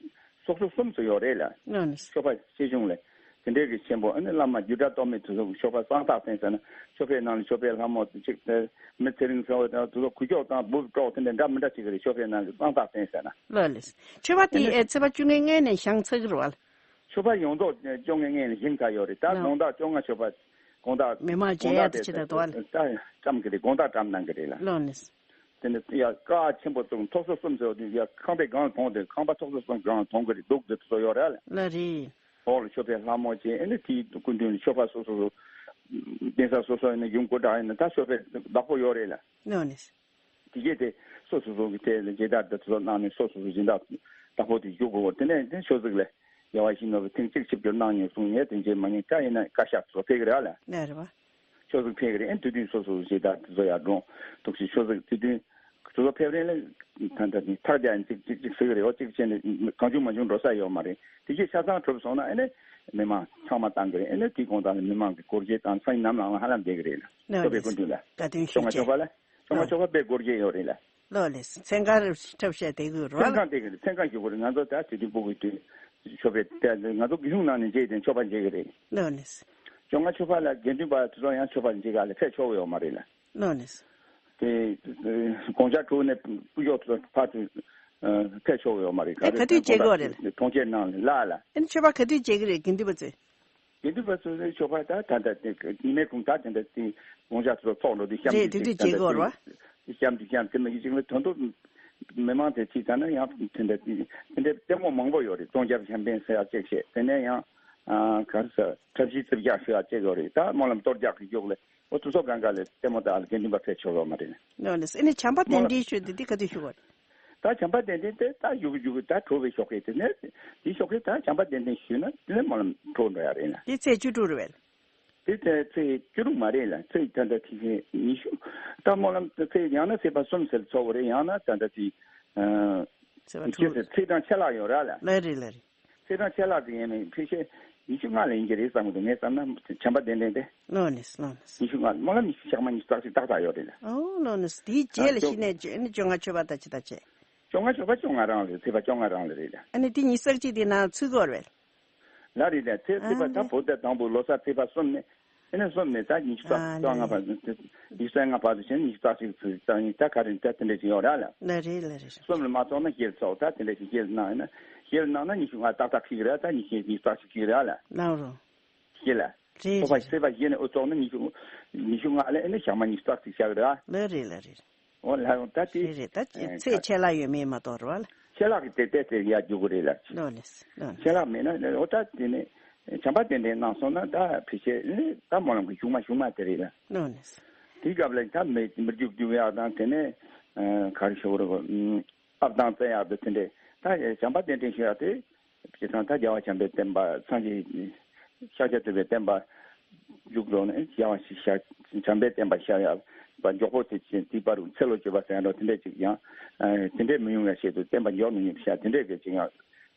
ཚོགས་གཙོ་གསུམ་དུ་ཡོད་རེད་ལ། ཨ་ནི། ཞོགས་པ་ཆེ་ཆུང་ལས། དེ་འདྲའི་གི་ཆེན་པོ་ཨ་ནི་བླ་མ་རྒྱུད་གྲྭ་གཏོར་མའི་དུས་སུ་ཞོགས་པ་གསང་རྟགས་བསྟན་ཟེར་ན་ཞོགས་པའི་ནང་ལ་ཞོགས་པའི་ལྷ་མོ་གཅིག་དེ་མི་ཚེ་རིང་ཟེར་བ་དང་དུས་སུ་གུས་ཀྱོག་དང་འབུབ་ཀྲོག་དེ་འདྲ་འདྲ་མི་འདྲ་བྱེད་ཀྱི་རེད་ཞོགས་པའི་ནང་གི་གསང་རྟགས་བསྟན་ཟེར་ན། ལགས་ལེས། མཆོད་པ་དེ་ཨེ་ཚེས་པ་བཅོ་ལྔའི་སྔོན་ནས་བཞེངས་ཚར་གྱི་རེད་བ། ཞོགས་པ་ཡོངས་རྫོགས་བཅོ་ལྔའི་སྔོན་ནས་བཞེངས་ཚར་ཡོད་རེད་ད་ལགས། ནང་ལྟར་བཅོ་ལྔ་ཞོགས་པ་དགོང་དག་མི་མང་མཇལ་ཡག་དེ་ཆེ་ད་དོ་བ་ལ། ད་བཀྲམ་གི་རེད་དགོང་དག་བཀྲམ་གནང་གི་རེད་ལ། ལགས་ལེས། དེ་ནས་ཡ་ཀ་ཆེན་པོ་བཙུགས་ཐོག་སོ་གསུམ་ཟེར་བ་དེ་ཡ་ཁང་པའི་སྒང་ལ་མཐོང་དེ་ཁང་པ་ཐོག་སོ་གསུམ་སྒང་ལ་མཐོང་གི་རེད་འདུག་དེ་ཚོ་ཡོད་རེད་ལ། ལ་རེད། འོག་ལ་ཞོགས་པའི་ལྷ་མོ་བྱས་ཨེ་ནི་དེའི་སྐུ་མདུན་ལ་ཞོགས་པ་སོ་སོ་སོ། གདན་ས་སོ་སོ་ཡིན་ན་ཡུམ་སྐུ་དྲག་ཡིན་ན་ད་ཞོགས་པའི་བདག་པོ་ཡོད་རེད་ལ། ལོ་ནས། དེ་རྗེས་དེ་སོ་སོ་སོ་གི་དེ་ལ་མཇལ་དར་དེ་ཚོ་གནང་ནས་སོ་སོ་སོ་སྦྱིན་བདག་བདག་པོ་དེ་བཞུགས་དགོས་དེ་ནས་དེ་ཆོས་གཟིགས་ལས་རྒྱལ་བ་ཡིད་བཞིན་ནོར་བུ་ཐེངས་གཅིག་ཆིབས་བསྒྱུར་གནང་མྱོང་གསུངས་ངས་དེ་རྗེས་མ་ཉེས་ཀ་ཡིན་ན་བཀའ་ཤག་ཚོ་ཕེབས་ཀྱི་རེད་ལ། ལ་རེད་བ། ཆོས་གཟིགས་ཕེབས་ཀྱི་རེད། ཨེ་དུས་སྟོན་སོ་སོ་ཞེས་དང་དེ་ཚོ་ཡར་འགྲོ་འདུག་ཞེས་ཆོས་གཟིགས་དུས་སྟོན་དེ་ཚོ་ཕེབས་རེད་ལ། ད་ལྟ་ནི་ཐག་རྒྱག་ཅིག་ཅིག་ཅིག་ཟེར་གི་རེད། འོ་གཅིག་བྱས་ནས་གང་བྱུང་མང་བྱུང་འགྲོ་ས་ཡོད་མ་རེད། དེ་རྗེས་ཆ་ཚང་གྲུབ་སོང་ན་ཨེ་ནི་མི་མང་ཚང་མ་བཏང་གི་རེད། ཨེ་ནི་དེའི་དགོང་དག་ལ་མི་མང་གི་སྒོར་གཞས་དང་སང་ཉིན་ནམ་ལངས་ལ་ཧ་ལམ་བསྡད་གི་རེད་ལ། ལོ་ཆོས་པའི་རེད། སྐུ་མདུན་ལ་བཀའ་དྲིན་ཆོ་ཆོས་ག་ཆོས་པ་ལ་ཆོས་པ་ལོ། ཆོས་པ་དཔེ་སྒོར་གཞས་ཡོད་རེད་ལ། ལོ་ལེ་མཚན་གང་འཁྲབ་བཤད་བསྡད་གི་རོ་མཚན་ལ། གང་བསྡད་གི་རེད། མཚན་གང་ཞུ་གི་རེད། ང་ཚོ་ད་དེ་དུས་སྤུ་གུའི་དུས་ཆོས་པའི་ད་ང་ཚོ་རྒྱུད་གཞུང་ནང་ནས་མཇལ་དེ་ཆོས་པ་མཇལ་གི་རེད། ལོ་ལེ། ཅོ་ང་ཆོས་པ་ལ་དགེ་འདུན་པ་དེ་ཚོ་ཡང་ཆོས་པ་མཇལ་ག་ལ་ཕེབས་ཆོག་གི་ཡོད་མ་རེད་ལ། ལོ་ནས། དེ་དགོངས་འཆར་དྲུག་ནས་དབུ་ཞོག་ཏུ་ཕར་དུ་ཕེབས་ཆོག་ཡོད་མ་རེད། ག་ཨེ་ག་དུས་མཇལ་དགོས་རེད། གྲོང་ཁྱེར་ནང་ལ་ལ་ལ། ཨེ་ཆོས་པ་ག་དུས་མཇལ་གི་རེད་དགེ་འདུན་པ་ཚོས། དགེ་འདུན་པ་ཚོས་ཆོས་པ་ད་ད་ད་དེ་ཉི་མའི་གུང་ད་དེ་འདྲ་དེ་དགོངས་འཆར་ཚོ་ཚོགས་འགྲོ་དུས་གཤམ་རེད་དུས་དེ་དུས་མཇལ་དགོས་རེད་བ། གཤམ་དུས་གཤམ་དེ་མ་གི་ཅིག་ལ་དོན་དུ་མི་མང་དེ་ཅིག་ད་ན་ཡང་དེ་འདྲ་དེ་འདྲ་ལྟད་མོ་མང་པོ་ཡོད་རེད། ཙོང་རྒྱབ་གཤམ་འཕེན་ཟེར་ཡག་ཅིག་བྱས་དེ་ནས་ཡང་ག་རེ་ཟེར་འཁྲབ་གཞས་རྩིབ་རྒྱག་ཞུ་ཡག་ཅིག་ཡོད་རེད། ད་སྨོན་ལམ་གཏོར་རྒྱག་གི་གཞུག་ལ། འོ་དུ་ཚོགས་གང་ག་ལས་ལྟད་མོ་དག་ལ་དགེ་འདུན་པ་ཕེབས་ཆོག་ཡོད་མ་རེད། ནོ་ནི་ཨེ་ནི་བྱམས་པ་གཏན་འདྲེན་ཞུས་དེ་འདི་ག་དུས་ཞུ་བ་རེད། ད་བྱམས་པ་གཏན་འདྲེན་དེ་ད་ཞུ་གི་ཞུ་གི་ད་གྲོལ་བའི་ཞོགས་ཀས་དེ་ནས་དེ་ཞོགས་ཀས་ད་བྱམས་པ་གཏན་འདྲེན་ཞུས་ན་དེ་ནས་སྨོན་ལམ་གྲོལ་འགྲོ་ཡ་རེད་ན། དེ་ཚེས་བཅུ་དྲུག་རེད་བས། དེ་ཚེས་ཚེས་བཅུ་དྲུག་མ་རེད་ལ། ཚེས་ད་ལྟ་དེ་ཚེས་ཉི་ཤུ། ད་སྨོན་ལམ་དེ་ཚེས་ཡང་ན་ཚེས་པ་གསུམ་ཚེས་ཚོགས་རེད། ཡང་ན་ད་ལྟ་དེ་ཚེས་ཚེས་གྲངས་ཆད་ལྷག་ཡོད་ར་ལ། ལ་རེད་ལ་རེད། ཚེས་གྲངས་ཆད་ལྷག་དེ་ཡིན་མིན་ཕལ་ཆེར་ཉི་ཤུ་ལྔ་ལ་ཡིན་གྱི་རེད་བསམ་གི་འདུག་ངས་བསམ་ན་བྱམས་པ་གཏན་འདྲེན་དེ། ལོ་ནིས་ལོ་ནིས། ཉི་ཤུ་ལྔ་སྨོན་ལམ་ཉི་ཤུ་ཞག་མ་ཉི་ཤུ་རྩ་གཅིག་ཏག་ཏག་ཡོད་རེད་ལ། ཨོ་ལོ་ནིས་དེའི་རྗེས་ལ་ཨ་ཤི་ནས་བཅོ་ནི་བཅོ་ལྔ་མཆོད་པ་ད་ཅི་ད་བྱས། བཅོ་ལྔ་མཆོད་པ་བཅོ་ལྔ་རང་རེད། ཚེས་པ་བཅོ་ལྔ་རང་ལ་རེད་ལ། ཨ་ནི་དེ་ཉི་ཤུ་རྩ་གཅིག་དེ་ནང་ཚུད་དགོས་རེད། ལ་རེད་ལ། ཚེས་ཚེས་པ་ཨ་ད་ནི་བོད་ཟླ་དང་པོ་ལོ་གསར་ཚེས་པ་གསུམ་ནས། ཨེ་ནས་སོང་ནས་ད་ཉི་ཤུ་རྩ་ཨ་བཅོ་ལྔ་ལེ། བར་དུ་ཉི་ཤུ་རྩ་ལྔ་བར་དུ་བྱས་ན་ཉི་ཤུ་རྩ་གཅིག་ཚུད་ད་ཡིན་ད་ག་རེ་ད་དེ་འདྲ་ཞིག་ཡོད་ར་ལ། ལ་རེད་ལ་རེད། གསུམ་ལ་མ་ཚོགས་ན་བཞི་ལ་ཚོགས་ད་དེ་འདྲ་ཞིག་བཞི་ལ་གནང་ཡིན་ན་བཞི་ལ་གནང་ན་ཉི་ཤུ་ལྔ་ཏག་ཏག་ཁེག་ར། ད་ཉི་ཤུ་ཉི་ཤུ་རྩ་གཅིག་ཁེག་ར་ལ། གནང་རོགས། བཞི་ལ། རེད་ཚོགས་པ་རེད། ཚེས་པ་བཞི་ནས་ཨུ་ཚོགས་ན་ཉི་ཤུ་ཉི་ཤུ་ལྔ་ལ་ཨེ་ནས་ཞག་མ་ཉི་ཤུ་རྩ་གཅིག་བཞག་ར། ལ་རེད་ལ་རེད། འོ་ལ་ཡང་ད་དེ་རེད་རེད། ད་ཨེ་ཚེས་ཆད་ལྷག་ཡོད་མེད་མ་གཏོགས་རེད་བ་ལ། ཆད་ལྷག་གི་དེ་དེ་དེ་ཡར་རྒྱུག་གི་རེད་ལ། ལོ་ནིས་ལོ་ནིས། ཆད་ལྷག་མེད་ན་འོ་ད་དེ་ནས་བྱམས་པ་གཏན་འདྲེན་གནང་སོང་ན་ད་ཕལ་ཆེར་ད་སྨོན་ལམ་གྱི་གཞུག་མ་གཞུག་མ་དེ་རེད་ལ། ལོ་ནིས། དེའི་སྐབས་ལ་ད་མི་མི་རྒྱུག་རྒྱུག་ཡག་དང་དེ་ནས་ག་རེ་ཞུ་དགོས་རེད། ཨབ་དང་རྩེ་ཡག་དང་དེ་འདྲས་ད་བྱམས་པ་གཏན་འདྲེན་ཞུ་ཡག་དེ། བྱས་ཙང་ད་རྒྱལ་བ་བྱམས་པའི་བསྟན་པ་སངས་རྒྱས་ཤཱཀྱ་ཐུབ་པའི་བསྟན་པ་མཇུག་རྫོགས་ནས་རྒྱལ་བ་ཤཱཀྱ་བྱམས་པའི་བསྟན་པ་ཤར་ཡག་པ་མགྱོགས་པོ་དེ་བཞིན་དེའི་བར་དུ་ཚེ་ལོ་བཅུ་པ་ཟེར་འགྲོ་དེ་འདྲས་ཅིག་ཡང་དེ་འདྲས་མི་ཡོང་ཡག་ཆེད་དུ་བསྟན་པ་མགྱོགས་མི་ཡོང་ཤག་དེ་འདྲས་ཀྱི་ཅིག་ཡང་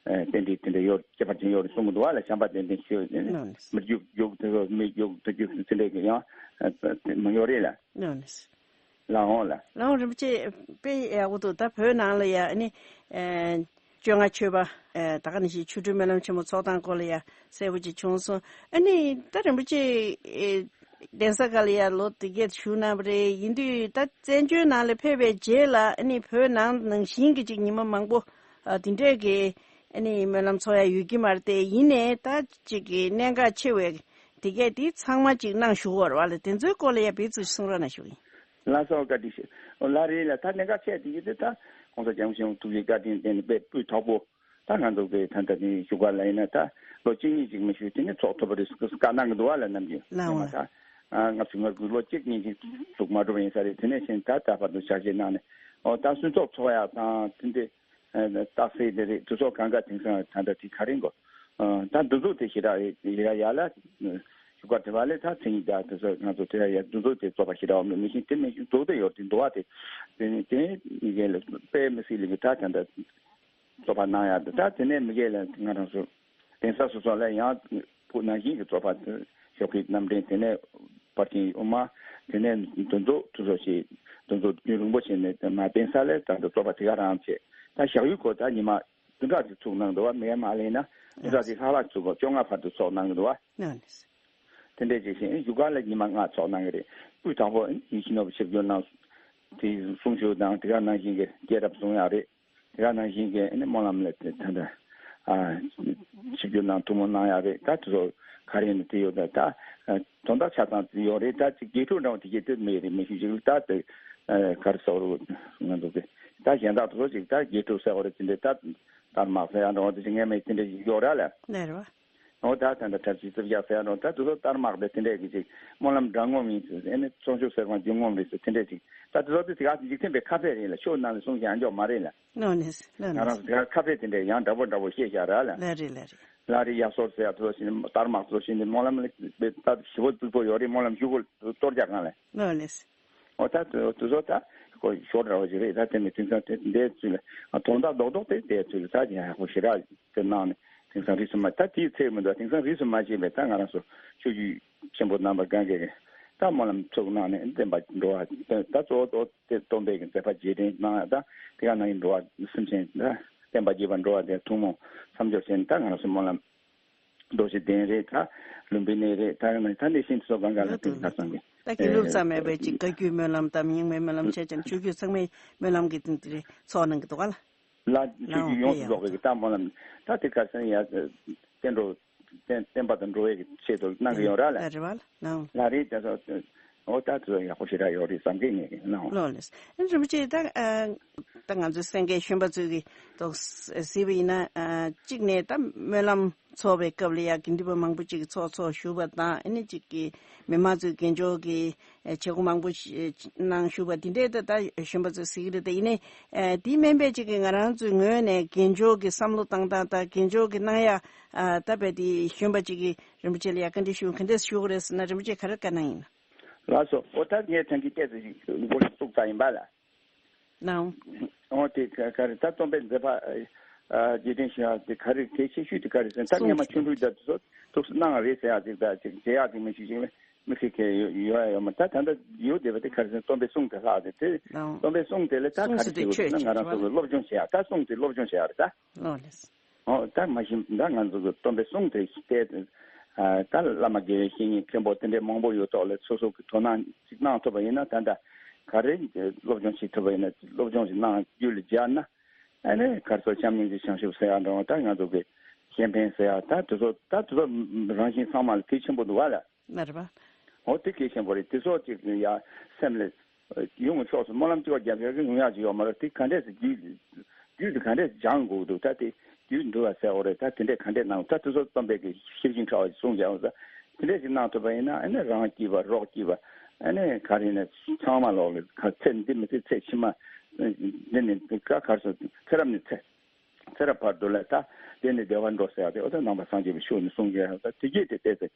རྟེན་འབྲེལ་དེ་འདྲས་ཡོད་ཁྱད་པར་ཅན་ཡོད་རེད་གསུང་གི་འདུག་བ་ལ། བྱམས་པ་གཏན་གཏན་ཞུ་ནས་ནོ་ནིས། མི་རྒྱུག་རྒྱུག་དེ་ཚོ་མི་རྒྱུག་དེ་རྒྱུག་དེ་འདྲས་ཀྱི་ཡང་མི་ཡོད་རེད་ལ། ནོ་ནིས། ལགས་འོང་ལ། ལགས་འོང་རིན་པོ་ཆེ་དཔེ་ཡག་པོ་འདུག་ད་བོད་ནང་ལ་ཡ་ཨ་ནི་ཨེ་བཅོ་ལྔ་མཆོད་པ་ཨེ་ད་ག་ནང་བཞིན་ཆོ་འཕྲུལ་སྨོན་ལམ་ཆེན་མོ་ཚོགས་སྟངས་སྐོར་ལ་ཡ་གསལ་པོ་ཅིག་བྱུང་སོང་། ཨ་ནི་ད་རིན་པོ་ཆེ་ཨེ་གདན་ས་ཁག་ལ་ཡ་ལོ་འདི་གས་བཞུགས་གནང་བ་རེད། ཡིན་དུས་ད་བཙན་བྱོལ་ནང་ལ་ཕེབས་པའི་རྗེས་ལ་ཨ་ནི་བོད་ནང་ནང་བཞིན་གྱི་ཅིག་ཉི་མ་མང་པོ་ཨ་འདི་འདྲས་ཀྱི་ཨ་ནི་སྨོན་ལམ་ཚོགས་ཡ་ཡོད་ཀྱི་མ་རེད་དེ། ཡིན་ནའི་ད་ཅིག་གི་གནད་འགག་ཆེ་བའི་འདི་གས་འདི་ཚང་མ་ཅིག་གནང་བཞུགས་པ་རེད་བ་ལ། དེ་ཚོའི་སྐོར་ལ་ཡ་བེད་ཚུལ་གསུང་རོགས་གནང་ཞུ་ཡིན། ལགས་སོ་བཀའ་དྲིན་ཆེ། ཨོ་ལགས་རེད་ལ། ད་གནད་འགག་ཆེ་དེ་ཡིན་དུས་ད་༸གོང་ས་༸སྐྱབས་མགོན་ཆེན་པོ་ཐུགས་རྗེ་བཀའ་དྲིན་བརྟེན་ནས་དཔེ་སྤུས་དག་པོ་ད་ང་ཚོ་གི་ད་ལྟ་ནས་བཞུགས་སྒར་ལ་ཡིན་ན་ད་ལོ་གཅིག་གཉིས་ཅིག་མ་བཞུགས་དེ་ནས་ཚོགས་ཐུབ་པ་རེད་ཟེར་བཀའ་གནང་གི་འདུག་བ་ལ། ནམ་རྒྱུན་ལགས་འོང་ཉི་མ་ད་ལགས། ལྔ་བཅུ་ང་དགུ་ལོ་གཅིག་གཉིས་ཅིག་ཚུགས་མ་གྲུབ་པ་ཡིན་ས་རེད། དེ་ནས་བཞིན་ད་ད་བར་དུ་ཕྱག་བཞེས་གནང་ནས་ཨོ་ད་གསུང་ཚོགས་ཚོགས་ཡག་དང་དེ་འདྲའི་ རྟགས་གསལ་དེ་རེད། དེ་ཚོ་གང་ག་དེང་སང་ད་ལྟ་དེ་ག་རེ་འགོ། ད་འདུ་འཛོམས་དེ་ཞེ་དྲག་ཡ་ཡ་ལ་ཞུ་ག་དེ་བ་ལས་ད་མཚན་ཉིད་ད་དེ་ཚོ་ང་ཚོ་དེ་ཡ་འདུ་འཛོམས་དེ་རྩོད་པ་ཞེ་དྲག་འོང་མེད་མི་ཤེས། དེ་མི་ཤེས་འདུག་དེ་ཡོད་དེ་འདུག་བ། དེ་དེ་དེ་མི་རྒན་ལ་དཔེ་མི་སྲིད་ལ་གི་ད་ད་ད་རྩོད་པ་གནང་ཡ་དེ་ད་དེ་ནས་མི་རྒན་ལ་ང་རང་ཚོ་གདན་ས་སོ་སོ་ལ་ཡང་ཕུགས་ནང་བཞིན་གྱི་རྩོད་པ་ཞོགས་ཀྱི་རྣམ་འདྲེན། དེ་ནས་པར་ཆེན་དབུ་མ། དེ་ནས་འདུ་འཛོམས་དེ་ཚོ་ཞིག་འདུ་འཛོམས་རྒྱུན་རིང་པོ་བྱས་ནས་མ་གདན་ས་ལས་ད་ལྟ་རྩོད་པ་དེ་ག་རང་བྱས། ད་ཞག་ཡུལ་ཁོ་ད་ཉི་མ་བདུན་ཕྲག་ཅིག་ཚུགས་གནང་འདུག་བ། མི་ཡ་མ་ལེན་ན་བདུན་ཕྲག་ཅིག་ལྷག་ལྷག་ཚུགས་གོ་བཅོ་ལྔ་བར་དུ་ཚོགས་གནང་གི་འདུག་བ། དེ་འདྲས་ཅིག་བྱས་བཞུགས་སྒར་ལ་ཉི་མ་ལྔ་ཚོགས་གནང་གི་རེད། སྤུས་དག་པོ་ཡིད་བཞིན་ནོར་བུ་ཆིབས་བསྒྱུར་གནང་། དེ་གསུང་ཆོས་དང་དེ་ག་ནང་བཞིན་གྱི་སྐྱེས་རབས་གསུང་ཡག་རེད། དེ་ག་ནང་བཞིན་གྱི་ཨ་ནི་སྨོན་ལམ་ལ་དེ་ད་ལྟ་ཨ་ཆིབས་བསྒྱུར་གནང་ཐུགས་སྨོན་གནང་ཡག་རེད། ད་དེ་ཚོ་ག་རེ་ཡིན་ན་དེ་ཡོད། ད་ད་དོན་དག་ཆ་ཚང་དེ་ཡོད་རེད། ད་ཅིག་དགེ་ཕྲུག་འདྲ་བོ་དེ་གྱད་དེ་མེད་རེད། མི་ཤེས་ཅིག་ད་དེ་ག་རེ་ཟེར་དགོས་རེད། ང་ཚོ་གི་ད་གཞན་དག་དེ་ཚོ་ཅིག་ད་དགེ་ཕྲུག་ཟེར་དགོས་རེད། དེ་འདྲ་ད་དར་དམར་ཟེར་ཡག་འདྲ་བོ་དེ་ཅིག་ངས་མེད། དེ་འདྲ་ཞིག་ཡོད་ར་ལ། ལེ་རེད་བ། འོ་ད་ད་ད་གྲྭ་བཞི་རྩིབས་བཞག་ཟེར་ཡག་འདྲ་བོ་ད་དེ་ཚོ་དར་དམར་དེ་དེ་འདྲས་ཀྱི་ཅིག་སྨོན་ལམ་འདྲ་ངོམ་ཡིན་ཟེར། ཨ་ནི་ཚོགས་མཆོད་ཟེར་བ་འདྲ་ངོམ་རེད་ཟེར། དེ་འདྲས་ཅིག་ད་དེ་ཚོ་དེ་དེ་ག་འཇིག་རྟེན་པའི་ཁ་ཕྱེ་རེད་ལ། ཆོས་ནང་ནས་གསུང་བཞག་འཇོག་མ་རེད་ལ། ལོ་ནས་ལོ་ང་རང་ནས། ཚོ་དེ་ག་ཁ་ཕྱེ་དེ་འདྲས་ཡང་འདྲ་པོ་འདྲ་པོ་བཤད་བཞག་ར་ལ། ལ་རེད་ལ་རེད། ལ་རེ་ཡ་སོར་ཟེར་ཡག་དེ་ཚོ་ཞིག་ནི་དར་དམར་དེ་ཚོ་ཞིག་ནི་སྨོན་ལམ་ལ་ད་ཞི་བ་རྫིག་པོ་ཡོད་རེད། སྨོན་ལམ་ཞུ་དགོས་གཏོར་རྒྱག་གང་ལ། ལོ་ནས། འོ་ད་དུ་དུ་ཚོད་ད་ཁོ་ཞོར་འདྲ་བ་ཞིག་རེད། ད་དེ་ནི་དེང་སང་དེ་འདྲའི་ཚུལ་ལ་དོན་དག་རྡོག་རྡོག་དེ་དེ་ཚུལ་ལ་ད་ཡག་པོ་ཞེ་དྲག་དེ་གནང་ནས་དེང་སང་རིས་སུ་མ་ད་དེའི་ཚེ་མི་འདུག་དེང་སང་རིས་སུ་མ་ཆད་པའི་ད་ང་རང་ཚོ་ཆོས་བརྒྱུད་ཆེན་པོ་རྣམ་པ་གང་གའི་ད་སྨོན་ལམ་ཚུགས་གནང་ནས་བསྟན་པ་འགྲོ་བ་ད་གཙོ་བོ་དེ་སྟོན་པའི་གི་མཛད་པ་རྗེས་དྲན་གནང་ཡ། ད་དེ་ག་ནང་བཞིན་འགྲོ་བ་སེམས་ཅན་ད་བསྟན་པ་རྒྱས་པར་འགྲོ་བ་དེ་ཐུན་མོང་མཚམས་སྦྱོར་བྱས་ནས་ད་ང་རང་ཚོ་སྨོན་ལམ། རྡོ་རྗེ་གདན་རེད། ད་ལུམ་བི་ནི་རེད། ད་ད་ནས་ཤིན་ཏུ་སོགས་གང་ག་ལ་ཡོད་དེ་འདུག་ལ་ཚང་གི་ད་དགེ་ལུགས་ཙམ་མེད་པའི་ཅིག་བཀའ་བརྒྱུད་སྨོན་ལམ་དང་རྙིང་མའི་སྨོན་ལམ་བྱས་ཀྱང་ཆོས་བརྒྱུད་ཚང་མའི་སྨོན་ལམ་གྱི་དེ་འདྲའི་ཚོགས་གནང་གི་འདུག་ག་ལ། ལ་ཆོས་བརྒྱུད་ཡོངས་སུ་རྫོགས་པའི་གི་ད་སྨོན་ལམ་ད་དེ་ག་ཟེར་ཡ་བསྟན་འགྲོ་བསྟན་བསྟན་པ་དང་འགྲོ་བའི་གི་ཆེད་དུ་གནང་གི་ཡོད་ར་ལ། ལ་རེད་བ་ལ། ལ་རེད། དེ་ཚོ་འོ་ད་དེ་ཚོ་ཡག་པོ་ཞེ་དྲག་ཡོད་རེད་བསམ་གི་ངས་གི་གནང་བ། ལོ་ལེ། རིན་པོ་ཆེ་ད་ད་ང་ཚོའི་གསན་མཁན་གཞོན་པ་ཚོས་གི་ཏོག་གཟིགས་པ་ཡིན་ན་གཅིག་ནས་ད་སྨོན་ལམ་ཚོགས་པའི་སྐབས་ལ་ཡ་དགེ་འདུན་པ་མང་པོ་ཅིག་གིས་ཚོགས་ཚོགས་བཞུགས་པ་དང་། ཨ་ནི་ཅིག་གི་མི་མང་ཚོས་གདན་འཇོག་གི་བྱེད་སྒོ་མང་པོ་ཞིག་གནང་བཞུགས་པ་འདི་འདྲའི་ད་ད་གཞོན་པ་ཚོས་གཟིགས་ཀྱི་རེད། ད་ཡིན་ནའི་དེ་མིན་པའི་ཅིག་གི་ང་རང་ཚོའི་ངོས་ནས་གདན་འཇོག་གི་བསམ་བློ་བཏང་སྟངས་དང་གདན་འཇོག་གི་གནང་ཡ་ད་བས་དེ་གཞོན་པ་ཅིག་གིས་རིན་པོ་ཆེ་ལ་ཡ་བཀའ་འདྲི་ཞུ་ག་འདྲས་ཞུ་གི་རེད་ཟེར་ན་རིན་པོ་ཆེ་ག་རེ་བཀའ་གནང་ཡིན་ན། ལགས་སོ། འོ་ད་ངས་ཐང་གི་ཏོག་ཙམ་ཞིག་མགོ་ལ་བཙུགས་ཚར་ཡིན་པ་ལ། ལགས། འོ་དེ་ག་ག་རེ་ད་སྟོན་པའི་མཛད་པ་ཨ་རྗེས་དྲན་ཞུ་ཡག་དེ་ག་རེ་གལ་ཆེ་ཤོས་དེ་ག་རེ་ཟེར་ན། ད་སྔས་མ་ཆོ་འཕྲུལ་དང་དེ་ཚོ་ཐུགས་སུ་གནང་རེད་ཟེར་ཡག་ཅིག་དང་ཅིག་བྱེད་ཡག་ཅིག་མི་ཞིག་ཅིག་ལ་མི་ཤེས་མཁན་ཡོད་ཡོད་ཡ་ཡོད་མ། ད་ད་ལྟ་ཡོད་བསྡད་པ་དེ་ག་རེ་ཟེར་ན་སྟོན་པའི་གསུང་དེ་ལྷག་དེ་དེ་ལགས། སྟོན་པའི་གསུང་དེ་ལ་ད་ག་རེ་བྱེད་དགོས་ཟེར་ན་ང་རང་ཚོ་གི་སློབ་སྦྱོང་བྱེད་ཡག་ད་གསུང་དེ་སློབ་སྦྱོང་བྱེད་ཡག་རེད་ད། ལགས་ལགས། ཨོ་ད་མ་གཞི་ད་ང་ཚོ་གི་སྟོན་པའི་གསུང་དེ་བལྟས་ཏེ་ཨ་ད་བླ་མ་དགེ་བའི་བཤེས་གཉེན་མཁན་པོ་དེ་འདྲའི་མང་པོ་ཡོད་ཐོག་ལ་སོ་སོ་གི་དོ་སྣང་ཅིག་གནང་ཐུབ་པ་ཡིན་ན། ད་ད་ག་རེ་སློབ་སྦྱོང་བྱེད་ཐུབ་པ་ཡིན་ན་སློབ་སྦྱོང་ཞིག་གནང་རྒྱུ་ལ་སྦྱར་ན། ཨ་ནི་ག་རེ་ཟེར་བྱམས་སྙིང་རྗེ་བྱང་ཆུབ་ཟེར་ཡག་འདྲ་བོ་ད་ང་ཚོ་གི་གཞན་ཕན་ཟེར་ཡག་ད་དེ་ཚོ་ད་དེ་ཚོ་རང་བཞིན་ཚང་མ་ལ་གལ་ཆེན་པོ་འདུག་བ་ལ། མ་རེད་པ། འོ་དེ་གལ་ཆེན་པོ་རེད། དེ་ཚོ་ཅིག་ཡ་སེམས་ལ་ཡོང་ཆོག་སོང་། སྨོན་ལམ་གཅིག་པ་རྒྱབ་ཡག་གི་ཡོང་ཡག་ཅིག་ཡོད་མ་རེད། དེ་ག་འདྲས་སེ་རྒྱུད་རྒྱུད་དེ་ག་འདྲས་སྦྱང་དགོས་འདུག་ད་དེ་རྒྱུད་འདུལ་བ་ཟེར་བ་རེད། ད་དེ་འདྲས་ག་འདྲས་གནང་ད་དེ་ཚོ་སྟོན་པའི་གི་ཤེར་ཕྱིན་ཕྲེང་བ་ཞིག་གསུངས་ཀྱང་ད་དེ་འདྲས་ཞིག་གནང་ཐུབ་པ་ཡིན་ན་ཨ་ནི་རང་སྐྱིད་པ་རོགས་སྐྱིད་པ་ཨ་ནི་ག་རེ་ནས་ཚང་མ་ལོག་ལ་ཚེ་འདི་མི་ཚེ་ཚེ་ཕྱི་མ་འདི་ནས་འདི་ག་ག་རེ་ཟེར་ཚེ་རབས་ནས་ཚེ། ཚེ་རབས་བར་དུ་ལ་ད་དེ་ནི་བདེ་བར་འགྲོ་ཟེར་ཡག་དེ་འོ་ད་ནང་པ་སངས་རྒྱས་པའི་ཆོས་ནི་གསུང་གི་ཡ་ད་དེ་རྗེས་དེ་བལྟས་ཏེ་